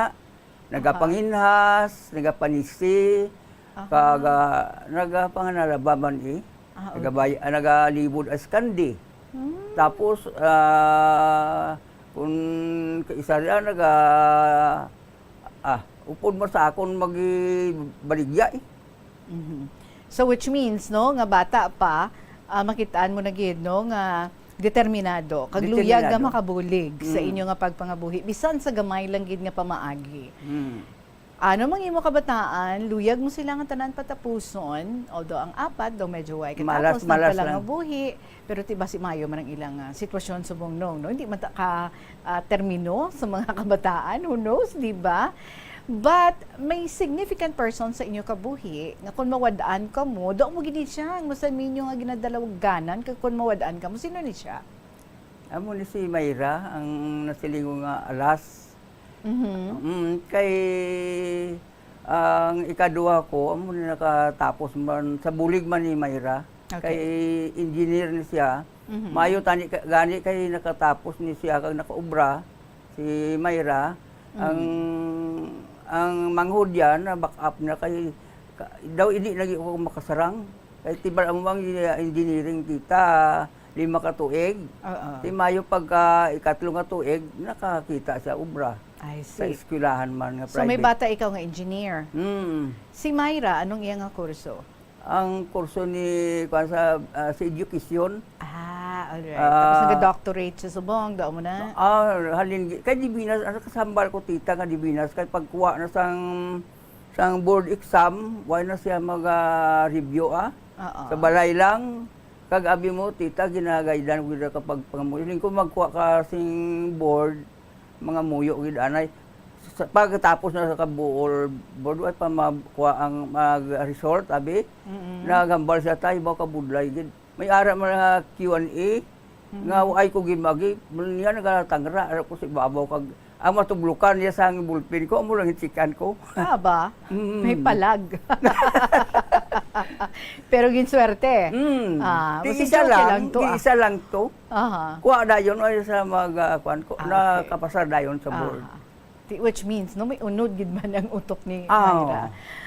Nagapanginhas, nagapanisi, Aha. kag, ah, nagapanganalaba man, eh. Ah, okay. Nagabay-, ah, nagalibod as kandi. Hmm. Tapos, ah, kung kaisa rin, naga-, ah, upod mo sa akon magibaligya, eh. Mhm. So, which means, no, nga bata pa, ah, makitaan mo na gid, no, nga determinado, kag luyag nga Determinado. makabulig sa Mm. inyo nga pagpangabuhi, bisan sa gamay lang gid nga pamaagi. Mm. Ano mang imo kabataan, luyag mo sila nga tanan patapuson, although ang apat daw medyo way Malas, katapos, malas nagpalangabuhi, lang. Pero ti basi maayo man ang ilang, ah, sitwasyon subong, no? Hindi man ta ka, ah, termino sa mga kabataan, who knows, di ba? But may significant person sa inyo kabuhi nga kung mawad-an kamo, daw mo gid siya ang masaminyo nga ginadalawganan, kag kung mawad-an kamo, sino ni siya? Amo ni si Myra, ang nasilingon nga alas. Mhm. Mm, kay ang ikaduha ko, amo ni nakatapos man, sa bulig man ni Myra. Okay. Kay engineer ni siya. Mhm. Maayo tani ka-, gani kay nakatapos ni siya kag nakaobra si Myra. Mm. Ang, ang manghod yan, na back up na kay ka-, daw hindi lagi ako makasarang. Kay tibal amo ang engineering kita, lima ka tuig. Oo. Ti maayo pagka ikatlo nga tuig, nakakita siya obra I sa see. eskwelahan man nga So, may private. bata ikaw nga engineer. Mm. Si Myra, anong iya nga kurso? Ang kurso ni, kuwan sa, ah, sa education. Ah, alright. Ah. Tapos nag-doctorate siya subong, daw mo na? Ah, halin, kay Divinas, ano, kasambal ko tita nga Divinas, kay pagkuha na sang, sang board exam, wala na siya mag, ah, review, ah. Oo. Sa balay lang, kag abi mo, tita, ginagaydan ko gid kapag pangamuyo. Siling ko, magkuha ka sing board, mga muyo gid anay. Sa, pagkatapos na sa kabuol, board, ay pa makuha ang mag-result, abi. Mm-mm. Nagambal siya, "Tay, baw kabudlay gid. May ara man nga Q and A, nga Mm-mm. ay ko gid magi, niya nagatangra, ara ko sa ibabaw kag ang matublukan niya sa ang bulpin ko, amo lang itikan ko." Ah, ba? Mm. May palag. Pero ginswerte. Mm. Ah, Ti mas isa joke lang, lang to, ti ah. isa lang to. Aha. Kuha dayon ay sa mga, kuwan ko, Ah, okay. nakapasar dayon sa board. Aha. Ti-, which means, no, may unod gid man ang utok ni Ah, Myra. oo.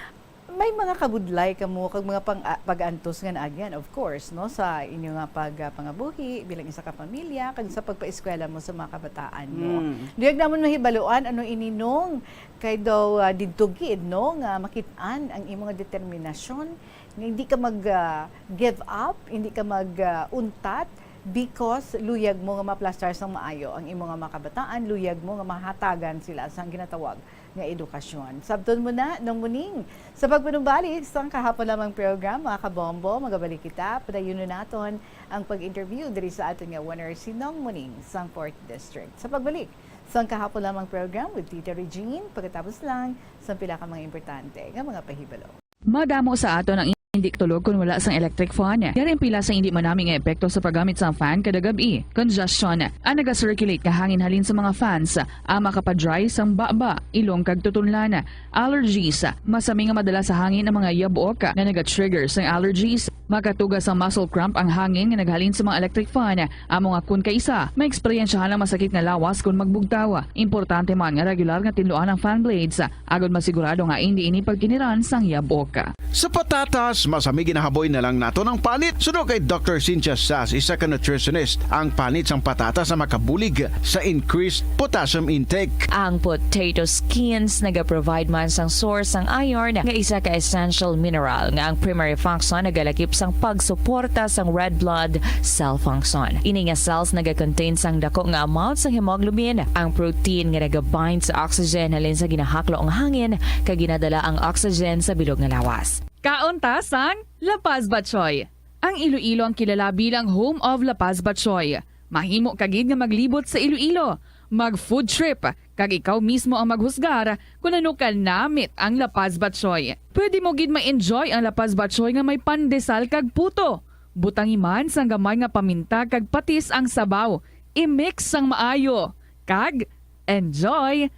May mga kabudlay kamo kag mga pang-, ah, pag-antos nga naagyan, of course, no, sa inyo nga pag-, ah, pangabuhi bilang isa ka pamilya kag sa pagpaeskwela mo sa mga kabataan, no. Mm. Luyag namon mahibaluan ano ini, Nong, kay daw, ah, didto gid, no, nga makit-an ang imo nga determinasyon nga hindi ka mag, ah, give up, hindi ka mag, ah, untat, because luyag mo nga maplastar sang maayo ang imo nga mga kabataan, luyag mo nga mahatagan sila sang ginatawag nga edukasyon. Sabton mo na, Nong Muning. Sa pagpanumbalik sang kahapon lamang program, mga kabombo, magabalik kita. Padayunon naton ang pag-interview diri sa aton nga winner, si Nong Muning sang Fourth District. Sa pagbalik sang kahapon lamang program with Tita Regine, pagkatapos lang sang pila ka mga importante nga mga pahibalo. Madamo sa aton ang indi tulog kon wala sang electric fan. Yari ang pila sa indi manami nga epekto sa paggamit sang fan kada gab-i. Congestion. Ang naga-circulate nga hangin halin sa mga fans, ah, makapa-dry sang baba, ilong kag tutunlan. Allergies. Masami nga madala sa hangin ang mga yabok nga naga-trigger sang allergies. Makatuga sang muscle cramp ang hangin nga naghalin sa mga electric fan. Amo nga kun kaisa, maeksperiensyahan ang masakit nga lawas kon magbugtaw. Importante man nga regular nga tinluan ang fan blades, agod masigurado nga indi ini pagkiniran sang yabok. Sa patatas, masami ginahaboy na lang naton ang panit. Suno kay Doctor Cynthia Sass, isa ka nutritionist, ang panit sang patatas ang makabulig sa increased potassium intake. Ang potato skins nagaprovide man sang source sang iron, nga isa ka essential mineral nga ang primary function nagalakip sang pagsuporta sang red blood cell function. Ini nga cells nagakontain sang dako nga amount sang hemoglobin, ang protein nga nagabind sa oxygen halin sa ginahaklo nga hangin kag ginadala ang oxygen sa bilog nga lawas. Kaon ta sang La Paz Batchoy. Ang Iloilo ang kilala bilang home of La Paz Batchoy. Mahimo ka gid nga maglibot sa Iloilo, mag-food trip, kag ikaw mismo ang maghusgar kon ano ka namit ang La Paz Batchoy. Pwede mo gid ma-enjoy ang La Paz Batchoy nga may pandesal kag puto. Butangi man sang gamay nga paminta kag patis ang sabaw. I-mix sang maayo. Kag enjoy!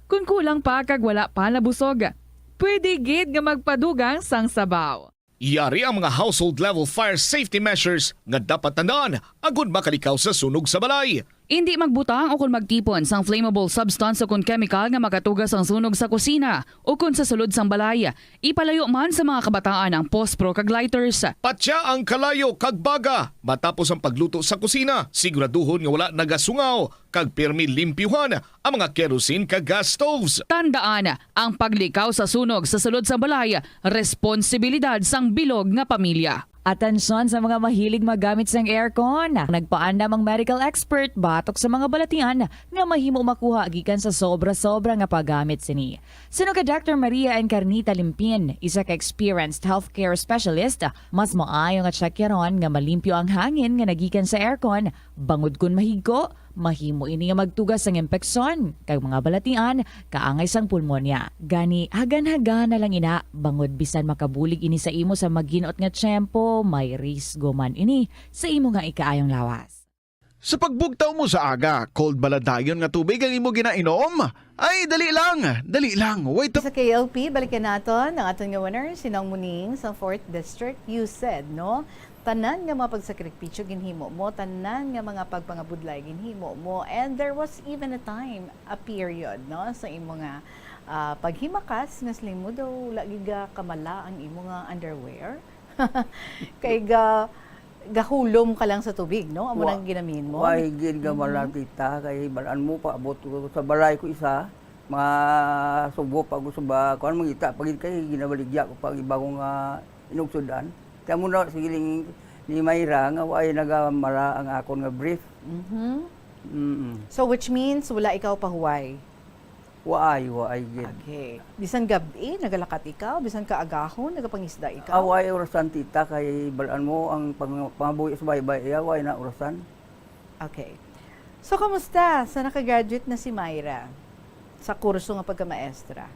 Kon kulang pa kag wala pa nabusog, pwede gid nga magpadugang sang sabaw. Yari ang mga household level fire safety measures nga dapat tandaan agud makalikaw sa sunog sa balay. Indi magbutang o kon magtipon sang flammable substance o kon chemical nga makatuga sang sunog sa kusina o kon sa sulod sang balay. Ipalayo man sa mga kabataan ang pospro kag lighters. Patya ang kalayo kag baga matapos ang pagluto sa kusina. Siguraduhon nga wala nagasungaw kag pirmi limpyuhan ang mga kerosene kag gas stoves. Tandaan, ang paglikaw sa sunog sa sulod sang balay, responsibilidad sang bilog nga pamilya. Atensyon sa mga mahilig magamit sang aircon. Nagpaandam ang medical expert batok sa mga balatian nga mahimo makuha gikan sa sobra-sobra nga paggamit sini. Suno kay Doctor Maria Encarnita Limpin, isa ka experienced healthcare specialist, mas maayo nga tsakyaron nga malimpyo ang hangin nga nagikan sa aircon, bangod kon mahigko, mahimo ini nga magtuga sang impeksyon kag mga balatian kaangay sang pulmonya. Gani, hagan-hagana lang ina, bangod bisan makabulig ini sa imo sa maginot nga tiyempo, may risgo man ini sa imo nga ikaayong lawas. Sa pagbugtaw mo sa aga, cold bala dayon nga tubig ang imo ginainom? Ay, dali lang, dali lang. Wait. Sa K L P, balikan naton ang aton nga winner, si Nong Muning sa fourth District, you said, no? Tanan nga mga pagsakripisyo ginhimo mo, tanan nga mga pagpangabudlay ginhimo mo, and there was even a time, a period, no, sa imo nga, ah, paghimakas nga siling mo daw wala gid ga kamala ang imo nga underwear. Kay ga-, gahulom ka lang sa tubig, no? Amo Wa-, nang ginamin mo? Wa gid nga mala, Mm. tita, kay balaan mo, paabot ko sa balay ko isa, mga subo pa ko sa ba-, kuwan, mangita pa gid kay ginabaligya ko pa ang iba kong, ah, inugsudan. Kaya mo na, siling ni Myra, nga wa ay nagamala ang akon nga brief. Mhm. Mm. So, which means, wala ikaw pahuway? Waay, waay gid. Okay. Bisan gab-i, nagalakat ikaw? Bisan kaagahon, nagapangisda ikaw? Ah, waay orasan, tita, kay balaan mo ang pang-, pangabuhi sa baybay iya, waay na orasan. Okay. So, kamusta sa nakagraduate na si Myra sa kurso nga pagkamaestra?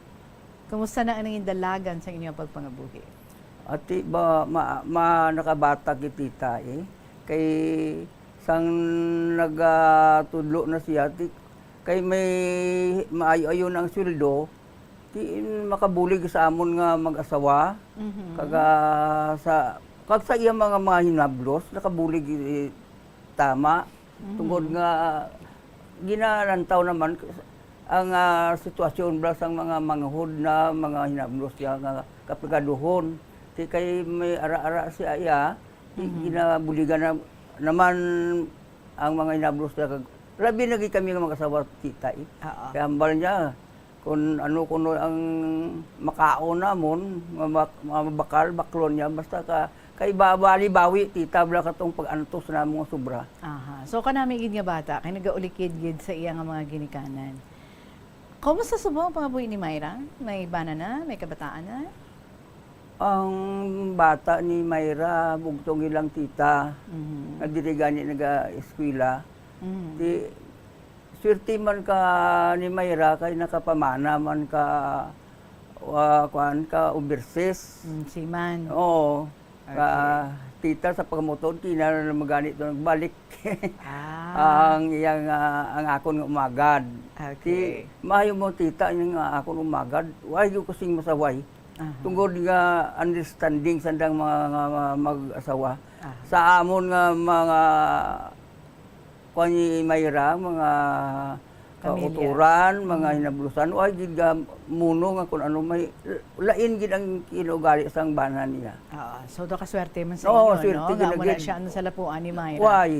Kamusta na ang nangin dalagan sa inyong pagpangabuhi? Ati ba, ma-, ma-, nakabata gid, tita, eh. Kay sang nagatudlo na siya, ti-, kay may maayo-ayo na ang sweldo, ti-, makabulig sa amon nga mag-asawa, Mhm. kag, ah, sa, kag sa iya mga, mga hinablos, nakabulig, eh, tama. Mhm. Tungod nga ginalantaw naman ang, ah, sitwasyon bala sang mga manghod na mga hinablos siya nga kapigaduhon. Ti kay may ara-ara siya iya, ti Mhm. ginabuligan na naman ang mga hinablos niya kag labi na gid kami nga mag-asawa, tita, eh. Oo. Kay hambal niya, kun ano kuno ang makaon namon, nga mak-, mga bakal, baklon niya, basta ka, kay ba-, bali bawi, tita, bala katong pag-antos namon nga sobra. Aha. So, kanami gid nga bata, kay nagaulikid gid sa iya nga mga ginikanan. Kumusta subong ang pangabuhi ni Myra? May bana na? May kabataan na? Ang bata ni Myra, bugtong ilang tita, Mhm. nga diri gani naga-eskwela. Mhm. Ti, swerte man ka ni Myra kay nakapamana man ka, ah, kuan ka, overseas. Mm, seaman. Oo. Ka Okay. tita sa pagmuton, kina na magani to nagbalik. Ah. Ang iyang, ah, ang akon nga umagad. Okay. Ti, maayo mo, tita, ang akon umagad. Wa gyud ko sing masaway. Aha. Tungod nga understanding sandang mga, nga, mga mag-asawa. Aha. Sa amon nga mga kuan ni Myra, mga Pamilya. kauturan, mga Mm. hinablusan, wa gid ga muno nga kun ano may lain gid ang kinugali sang bana niya. Oo. So, do kaswerte man sa Oo, inyo, swerte no? Nga gid amo na lagi. Siya ang salapuan ni Myra. Why?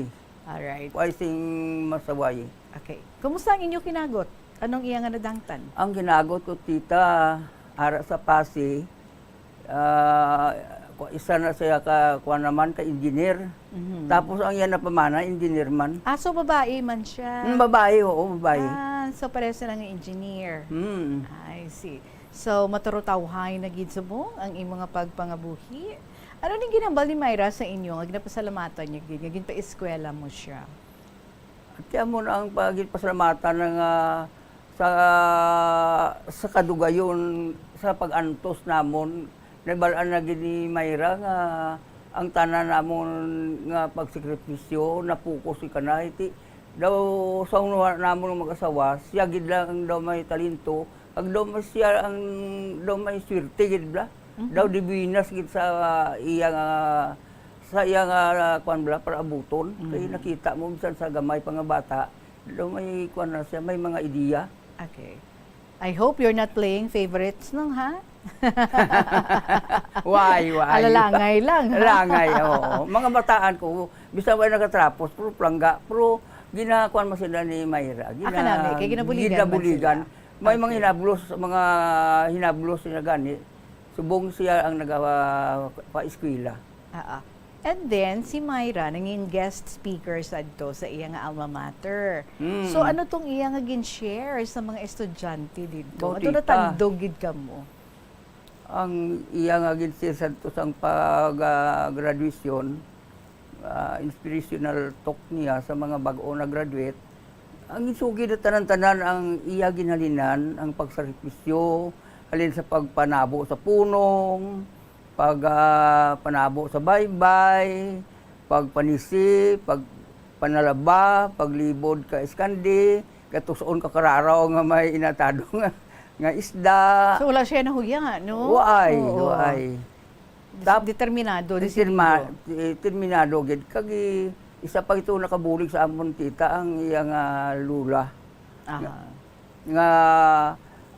Alright. Why sing masaway? Okay. Kumusta ang inyo kinagot? Anong iya nga nadangtan? Ang kinagot ko, tita, ara sa Pasi, ah, ku-, isa na siya ka, kuwan naman, ka engineer. Mhm. Tapos ang iya na pamana, engineer man. Ah, so babae man siya? Mm, babae, oo, babae. Ah, so pareho sila nga engineer. Mm. I see. So, maturutawhay na gid subong ang imo nga pagpangabuhi. Ano ning ginhambal ni Myra sa inyo nga ginapasalamatan niya gid, nga ginpaeskwela mo siya? Ati amo na ang pagin pasalamatan na nga sa, sa kadugayon, sa pag-antos namon, nabal-an na gid ni Myra nga ang tanan namon nga pagsakripisyo napuko si kanay. Ti daw sa unahan namon nga mag-asawa, siya gid lang ang daw may talento, kag daw may siya ang daw may swerte gid bala. Mhm. Daw dibinas gid sa iya nga Sa iya nga, ah, kuwan bala, para abuton. Kay Mhm. nakita mo, bisan sa gamay pa nga bata, daw may kuwan na siya, may mga ideya. Okay. I hope you're not playing favorites, no, ha? Why, why? Alalangay lang, ha? Langay, oo. Mga bataan ko, bisan wala nagatrapos, pero plangga, pero ginakuan mo sila ni Myra. Ah, kanami, kay ginabuligan man ginabuligan. Sila. May mga Okay. hinablos, mga hinablos sila gani. Subong siya ang naga-, pa-eskwela. Oo. And then, si Myra, nangin guest speaker sadto sa iya nga alma mater. Mm. So, ano tong iya nga gin-share sa mga estudyante dito? Bautita. Ato natandog gid kamo. Ang iya nga gin-share sadto sang pag, ah, graduation, ah, inspirational talk niya sa mga bag-o na graduate, ang ginsugi na tanan-tanan ang iya ginhalinan, ang pagsakripisyo, halin sa pagpanabo sa punong, pag, ah, panabo sa baybay, pagpanisi, pagpanalaba, paglibod ka iskandi, katus-on ka kararaw nga may inatado nga, nga isda. So, wala siya nahuya, no? Waay, Oo. waay. Des-, Tap-, determinado, determa-, desidido. eh, determinado gid. Kag i-, isa pa ito nakabulig sa amon tita ang iya nga lula. Aha. Nga, nga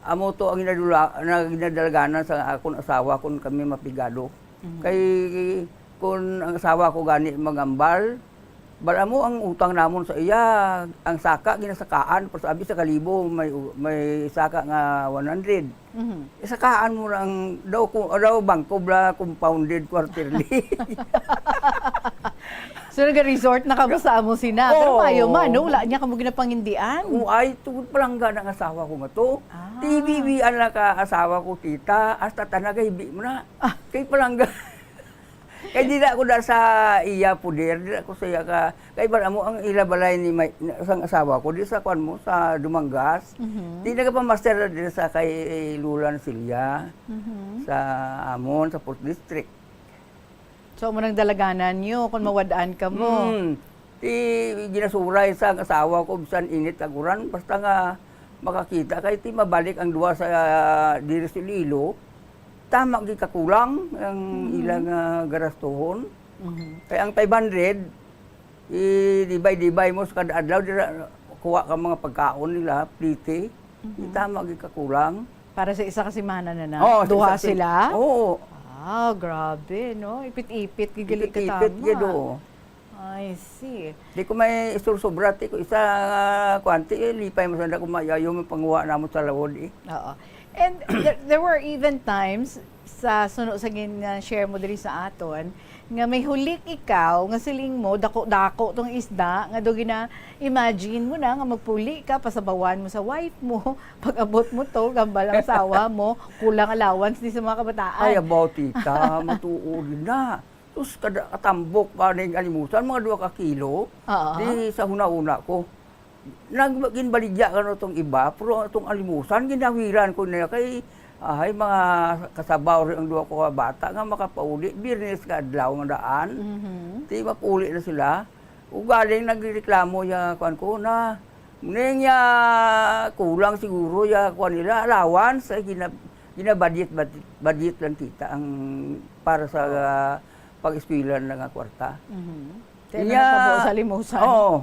amo to ang ginadula-, na ginadalaganan sa akon asawa kun kami mapigado. Mhm. Kay kun ang asawa ko gani magambal, bal-a mo ang utang namon sa iya, ang saka ginasakaan, pero sa abi sa kalibo may u-, may saka nga one hundred. Mhm. Isakaan mo lang daw ku-, daw bangko bala compounded quarterly. So, naga-resort na kamo sa amo sina. Pero Oo. maayo man, no? Wala niya kamo ginapangindian. Oo, ay, tungod palangga na ang asawa ko nga to. Ah. T V B ang naka-asawa ko, tita. Hasta tana gahibi mo na. Ah. Kay palangga. Kay dira ko da sa iya poder, dira ko sa iya ka, kay bala mo ang ila balay ni may, sang asawa ko, di sa kwan mo, sa Dumangas. Mhm. Di nagapamaster na dira sa kay Lola Celia, Mhm. sa amon, sa Fourth District. So, amo nang dalaganan niyo kung mawad-an kamo. Mm. Ti ginasuray sang asawa ko, bisan init kag uran, basta nga makakita kay ti mabalik ang duha sa, ah, diri sa Iloilo. Tama gid kakulang ang Mhm. ilang, ah, garastuhon. Mhm. Kay ang five hundred, i-divide-divide mo sa kada adlaw, dira, kuha ka mga pagkaon nila, plete. Mhm. Tama gid kakulang. Para sa isa ka semana na na? Oo, sa Duha isa ka sem-, sila? Oo. Ah, grabe, no? Ipit-ipit, gigali ka Ipit-ipit tama. gid, oo. I see. Di ko may isur-sobra, ti ko isa nga kwanti, eh, lipay mo sa ko mayayo mo panguha namo sa lawod, eh. Oo. And there, there were even times sa suno sa gin-, nga share mo diri sa aton, nga may hulik ikaw, nga siling mo, dako-dako tong isda, nga do gina-, imagine mo na nga magpuli ka, pasabawan mo sa wife mo, pag-abot mo to, gambal ang asawa mo, kulang allowance di sa mga kabataan. Ay, abaw, tita, matuod na. Sus, kada katambok pa ning alimusan, mga duha ka kilo. Oo. Di sa huna-huna ko. Nag-, ginbaligya ka na tong iba, pero atong alimusan, ginawiran ko na kay, ahay, mga kasabaw rin ang duha ko ka bata nga makapauli, Biyernes ka adlaw nga daan. Mhm. Di mapauli na sila. Ugaling nagreklamo ya, kuwan ko na, ning ya, kulang siguro ya, kuwan nila, allowance, ay gina-, ginabudget, budget, budget lang kita ang para sa, Oh. ah, pag-eskwela na nga kwarta. Mhm. Kaya Iya, na natabo sa limusan. Oo.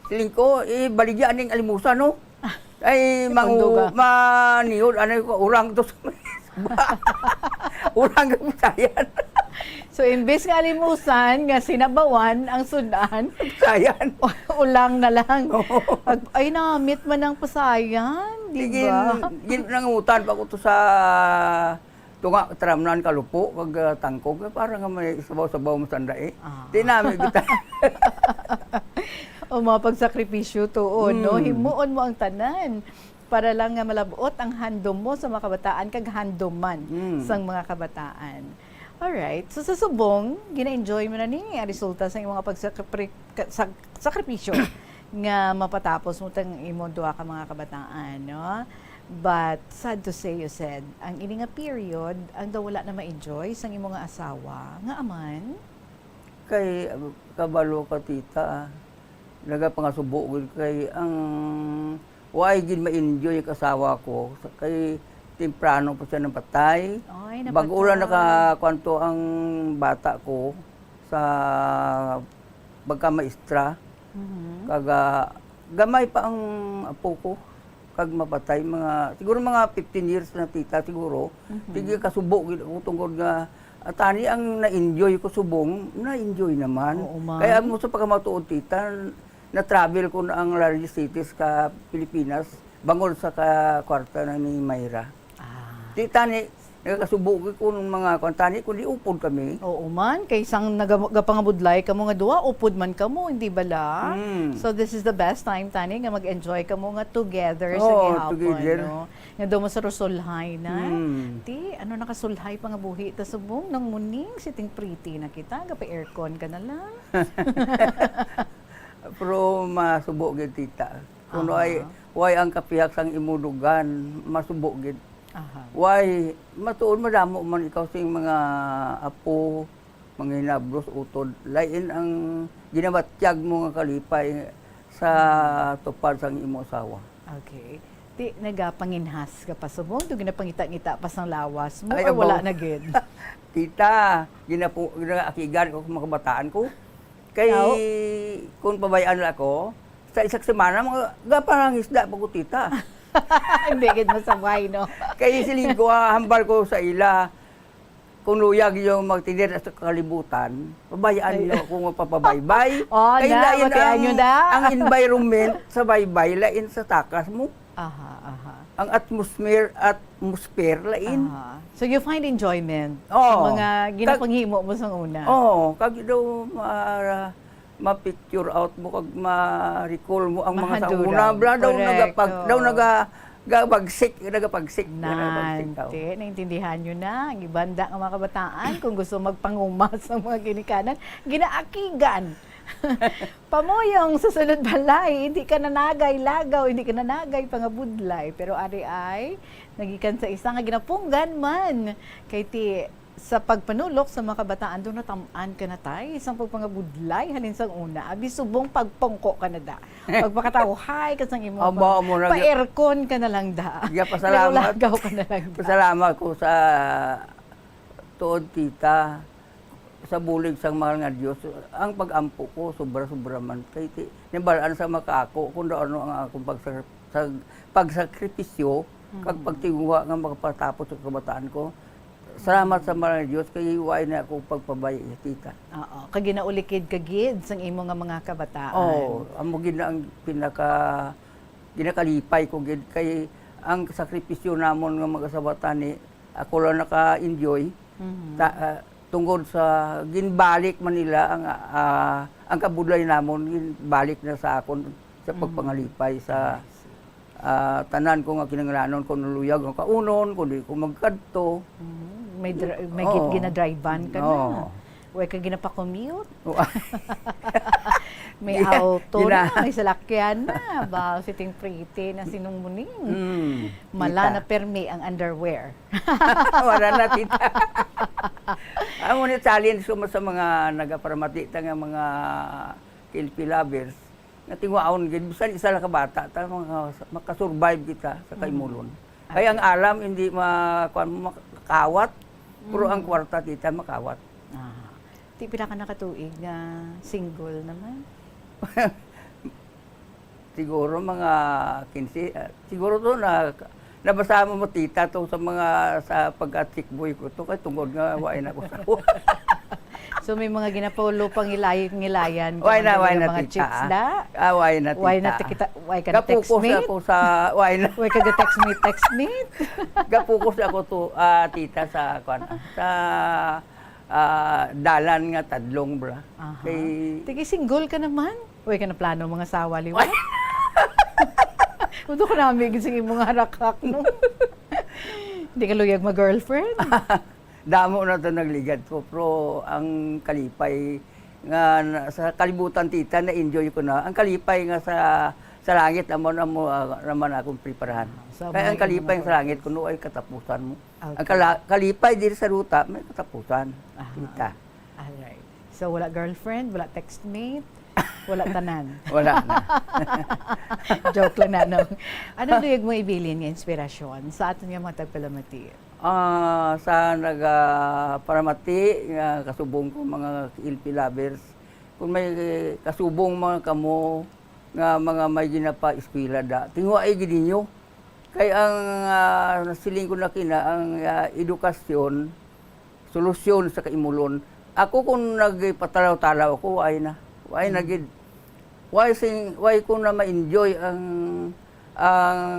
Siling ko, eh, baligya ning alimusan, no? Ay, Ipundog, mangu-, ah. maniod, ano ko, urang to sa urang ang sayan. So, imbis nga alimusan, nga sinabawan ang sudan, Sayan. ulang na lang. Oo. Ag-, ay, namit man ang pasayan, di Sige, ba? gin-, nangutan pa ko to sa tunga, tramnan, kalupo, kag, ah, tangkog, eh, para nga may sabaw-sabaw mo sanda, eh. Ah. Di namin kita. O, mga pagsakripisyo tuon, no? Mm. Himuon mo ang tanan para lang nga malab-ot ang handom mo sa mga kabataan kag handoman Mm. sang mga kabataan. Alright. So, sa subong, gina-enjoy mo na ni ang resulta sa imong pagsakri-, ka-, sa, sakripisyo nga mapatapos mo tang imong duha ka mga kabataan, no? But sad to say, you said, ang ini nga period, ang daw wala na ma-enjoy sang imo nga asawa, nga aman? Kay, uh, kabalo ka, tita, nagapangasubo gid kay ang, wa gid ma-enjoy ang asawa ko, sa-, kay temprano pa siya napatay. Ay, Bag-o lang napatay. naka-, kwanto ang bata ko, sa pagkamaestra. Mhm. Kag, ah, gamay pa ang apo ko, kag mapatay, mga, siguro mga fifteen years na, tita, siguro. Mhm. Sige, kasubo gid ako tungod nga, ah, tani ang na-enjoy ko subong, na-enjoy naman. Oo, man. Kaya mo sa pagkamatuod, tita, na-travel ko na ang largest cities ka Pilipinas, bangod sa ka-, kwarta na ni Myra. Ah. Di tani, nagakasubo ko ng mga kwan tani, kundi upod kami. Oo man, kay sang naga-, gapangabudlay kamo nga duha, upod man kamo, hindi bala? Mm. So, this is the best time, tani, nga mag-enjoy kamo nga together sa Oo, gihapon, together. No? Nga daw mo sa Rosolhay na. Mm. Ti, ano nakasulhay pa nga buhi ta subong? Nang muning, sitting pretty na kita, gapa-aircon ka na lang. Pero masubo gid, tita. Kuno ay, Aha. Way ang kapihak sang imo dugan, masubo gid. Aha. Way, matuod madamo man ikaw sing mga apo, mga hinablos utod. Lain ang ginabatyag mo nga kalipay sa Mhm. tupad sang imo asawa. Okay. Ti, nagapanginhas ka pa subong, do ginapangita-ngita pa sang lawas mo, Ay, or wala abaw. Na gid? Tita, ginapu-, ginaakigan ko kung mga kabataan ko. Kay, Aw. Kung pabayaan nila ako, sa isang semana, mga gapangisda pa ko, tita. Hindi gid masabay, no? Kay siling ko, ah, hambal ko sa ila, kung luyag yung magtinir sa kalibutan, pabayaan Ay. Niyo ako magpapabaybay. Oh, Kay na, lain batian ang, niyo na. Ang environment sa baybay, lain sa takas mo. Aha, aha. Ang atmosphere, atmosphere, lain. Aha. So you find enjoyment Oo. Sa mga Kag- ginapanghimo mo sang una? Oo, kag daw ma-, ma-picture out mo, kag ma-recall mo ang mga sa Mahandura. Una, bla, daw Correct, nagapag-, daw oo. Naga-, gabagsik, nagapagsik, nagapagsik tao. Nante, naintindihan nyo na. Ang ibanda nga mga kabataan, kung gusto magpangumas ang mga ginikanan, ginaakigan. Pamuyong sa sunod balay, hindi ka nanagay lagaw, hindi ka nanagay pangabudlay. Pero ari ay, nagikan sa isa nga ginapunggan man. Kay ti, sa pagpanulok sa mga kabataan, doon natam-an ka na, tay, isang pagpangabudlay, halin sang una, abi subong pagpungko ka na da. Pagpakatawhay ka sang imo, Aba, pag-, mo na gi- pa-aircon ka na lang da. Iya, pasalamat. Lagaw-lagaw ka na lang da. Pasalamat ko sa tuod, tita, sa bulig sang mahal nga Dios, ang pag-ampo ko, sobra-sobra man. Kay ti-, nibalaan sa makaako kung ano ang akong pagsa-, sa pagsakripisyo, kag Mm. pagtinguha nga makapatapos sa kabataan ko. Salamat sa Mm. mahal nga Dios, kay wala na ako pagpabay, tita. Oo, kag ginaulikid ka gid sang imo nga mga kabataan. Oo, amo gid na ang pinaka, ginakalipay ko gid, kay ang sakripisyo namon nga mag-asawa tani, ako lang naka-enjoy. Mhm. Ta-, ah, tungod sa ginbalik man nila ang, ah, ang kabudlay namon, ginbalik na sa akon sa Mhm. pagpangalipay sa, I see. ah, tanan ko nga kinahanglanon, kung luyag ang kaunon, kung di ko magkadto. Mhm. May dri-, may Oo. git-, ginadrivean ka na. Oo. Way ka ginapakommute. Wa- May Gina-, auto gina- na, may salakyan na. Ba, sitting pretty na sinong muning. Mm, Mala kita. Na permi ang underwear. Wala na, tita. Amo ni challenge ko sa mga nagaparamati ta nga mga K L P lovers, nga tinguhaon gid, bisan isa lang ka bata, ta, mga, makasurvive kita sa Mm. kaimulon. Kaya ang Okay. alam, hindi ma-, kuwan mo, makawat, pero ang Mm. kwarta, tita, makawat. Ah. Ti, pila ka na ka tuig nga single naman? Siguro mga quince, ah, siguro to na, nabasa mo, mo, tita, to sa mga, sa pagka-chick boy ko to, kay tungod nga, wa na ko sa So, may mga ginapulo pang ngilay-, ngilayan ka Why man na, why dali na, mga tita, chicks ah? Da? Ah, why na, Why na tita? Ti kita, why ka na Gapuko sa textmate? Ako sa, why na? Why ka ga textmate, textmate? Gapuko sa ako to, ah, tita, sa, kwan, ah, sa, ah, dalan nga tadlong, bra. Aha. Kay Tigi, single ka naman? Why ka na plano mga sawa liwat? Udo ko nami gid sige mga harakak, no? Hindi ka luyag mag-girlfriend? Damo na to nagligad ko, pero ang kalipay nga na, sa kalibutan, tita, na-enjoy ko na. Ang kalipay nga sa, sa langit, amo na mo, ah, naman akong preparahan. Ah, so, Kaya ang mga kalipay sa langit, kuno ay katapusan mo. Okay. Ang kala-, kalipay diri sa ruta, may katapusan, Aha. tita. Alright. So, wala girlfriend, wala textmate? Wala tanan. Wala na. Joke lang na, no? Ano luyag mo ibilin nga inspirasyon sa aton nga mga tagpalamati? Ah, sa nagaparamati nga kasubong ko, mga K L P lovers, kung may kasubong mga kamo nga mga may ginapa-eskwela da, tinguhai gid ninyo. Kay ang, ah, nasiling ko na kina, ang, ah, edukasyon, solusyon sa kaimulon. Ako, kung nagpatalaw-talaw ako, ay na. Ay na Mm. gid. Why sing, why ko na ma-enjoy ang, ang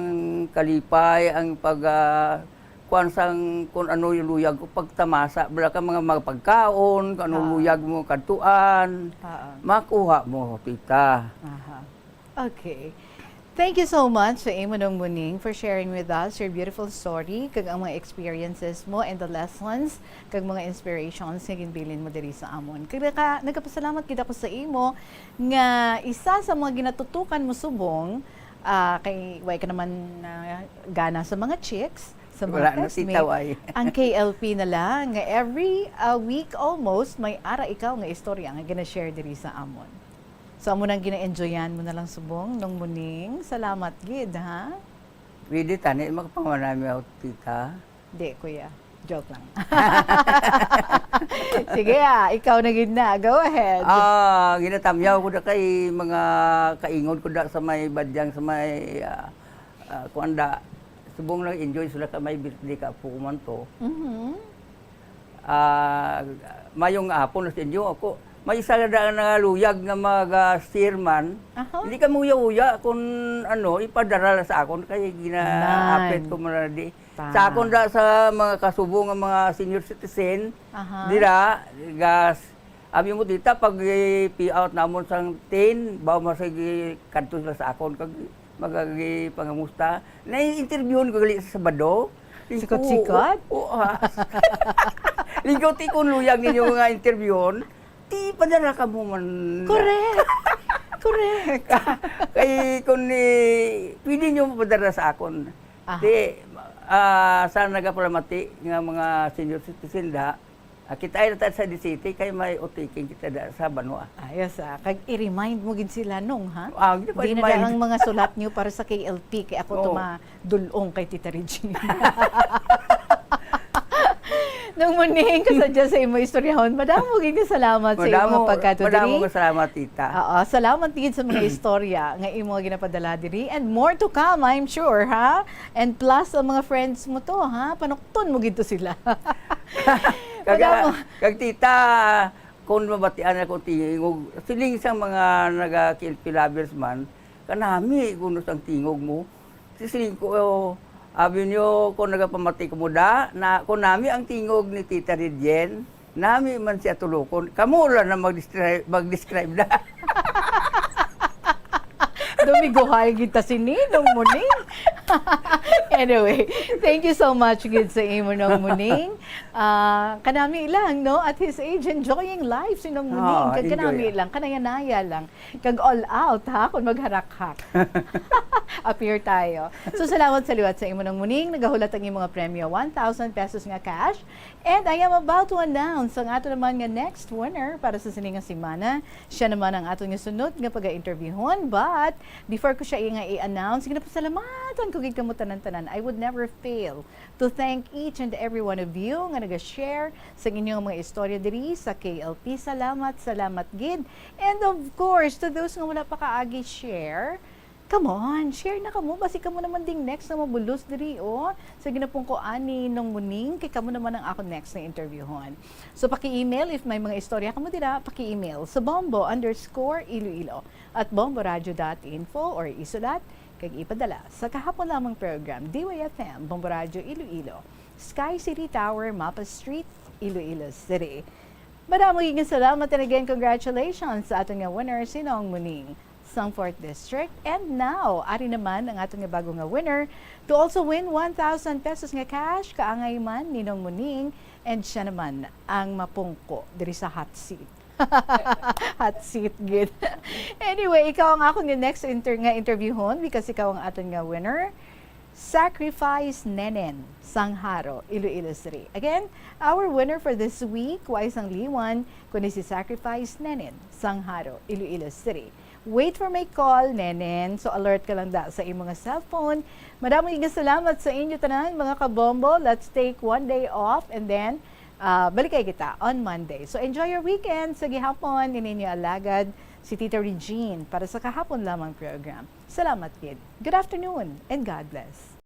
kalipay, ang pag, ah, kuwan sang kung ano yung luyag ko, pagtamasa, bala ka mga, mga pagkaon, kung ano Ah. luyag mo, kadtuan, Oo. makuha mo, tita. Aha. Okay. Thank you so much sa imo, Nong Muning, for sharing with us your beautiful story, kag ang mga experiences mo and the lessons, kag mga inspirations nga ginbilin mo diri sa amon. Kag naka-, nagapasalamat gid ako sa imo nga isa sa mga ginatutukan mo subong, ah, kay way ka naman na gana sa mga chicks, sa mga Wala na, classmate, tita, way. Ang K L P na lang, nga every, ah, week almost, may ara ikaw nga istorya nga gina-share diri sa amon. So, amo nang gina-enjoyan mo na lang subong, Nong Muning. Salamat gid, ha? Pwede tani, makapangamanami ako, tita. Di, kuya. Joke lang. Sige, ah, ikaw na gid na. Go ahead. Ah, ginatamyaw ko na kay mga kaingon ko da sa may badyang, sa may, ah, ah, kuwan da. Subong nag-enjoy sila ka may birthday ka apo ko man to. Mhm. Ah, mayong hapon sa inyo. Ako, may isa na daan nga luyag nga mag, ah, chairman. Aha. Hindi ka muya-uya kung ano, ipadara lang sa akon kay ginaapit Nan. ko man na di. Ta. Sa akon da sa mga kasubo nga mga senior citizen, Aha. dira, gas, abi mo, tita, pag i-pay out namon sang ten, baw masigi kadto sila sa akon kag magagipangamusta. Nai-interviewon ko gali sa Sabado. Sikot-sikot? Oo, oo, ah. Lingkod ti kun luyag ninyo nga interviewon, ti padara kamo man. Correct. Correct. Kay kun ni, pwede nyo mapadara sa akon. Aha. Ti, ah, sa nagapalamati nga mga senior citizen da, ah, kita ay natat sa D C T kay may utiking kita da sa banwa. Ayos, ah. Kag i-remind mo gid sila, Nong, ha? Ah, di pa Di na remind. Da ang mga sulat nyo para sa K L P, kay ako to Oo. madul-ong kay Tita Regina. Nong Muning, kasadya sa imo istoryahon, madamo gid nga salamat sa imo Madamo, pagkadto madamo diri. nga salamat, tita. Oo, salamat gid sa mga istorya nga imo nga ginapadala diri, and more to come, I'm sure, ha? And plus, ang mga friends mo to, ha? Panukton mo gid to sila. Kag, Madamo. ah, kag tita, kung mabatian ako tingog, siling sang mga naga-K L P lovers man, kanami, gunos ang tingog mo. Siling ko, abi nyo, kung nagapamati ko mo da, na, kung nami ang tingog ni Tita Regine, nami man siya tulukon. Kamo lang na mag-describe, mag-describe na. Dumiguhay kita sini, Nong Muning. Anyway, thank you so much gid sa imo, Nong Muning. Ah, kanami lang, no? At his age, enjoying life si Nong Muning. Oo, Kag kanami enjoy. lang, kanaya-naya lang. Kag all out, ha? Kung magharakhak. Appear tayo. So, salamat sa liwat sa imo, Nong Muning. Nagahulat ang imo nga premyo, one thousand pesos nga cash. And I am about to announce ang ato naman nga next winner para sa sini nga semana. Siya naman ang aton nga sunod nga pag-interviewhon. But before ko siya nga i-announce, ginapasalamatan ko gid kamo tanan-tanan. I would never fail to thank each and every one of you nga naga-share sa inyong mga istorya diri sa K L P. Salamat, salamat gid. And of course, to those nga wala pa kaagi share, come on, share na kamo. Basi kamo naman ding next nga mabulos diri, oh, sa ginapungkoan ni Nong Muning, kay kamo naman ang akon next na interviewhon. So, paki-email if may mga istorya kamo dira, paki-email sa bombo underscore iloilo at bomboradio dot info or isulat kag ipadala sa kahapon lamang program, D Y F M, Bombo Radio Iloilo, Sky City Tower, Mapa Street, Iloilo City. Madamo gid nga salamat, and again, congratulations sa aton nga winner, si Nong Muning sang Fourth District. And now, ari naman ang aton nga bago nga winner to also win one thousand pesos nga cash, kaangay man ni Nong Muning, and siya naman ang mapungko diri sa hot seat. Hot seat gid. Anyway, ikaw ang akon nga next inter-, nga interviewhon because ikaw ang aton nga winner. Sacrifice Nenen, Sangharo, Iloilo City. Again, our winner for this week, way sang liwan, kundi si Sacrifice Nenen, Sangharo, Iloilo City. Wait for my call, Nenen. So alert ka lang da sa imong nga cellphone. Madamo nga salamat sa inyo tanan, mga kabombo. Let's take one day off and then ah, balikay kita on Monday. So enjoy your weekend. Sa gihapon, ini inyo alagad, si Tita Regine para sa Kahapon Lamang program. Salamat gid. Good afternoon and God bless.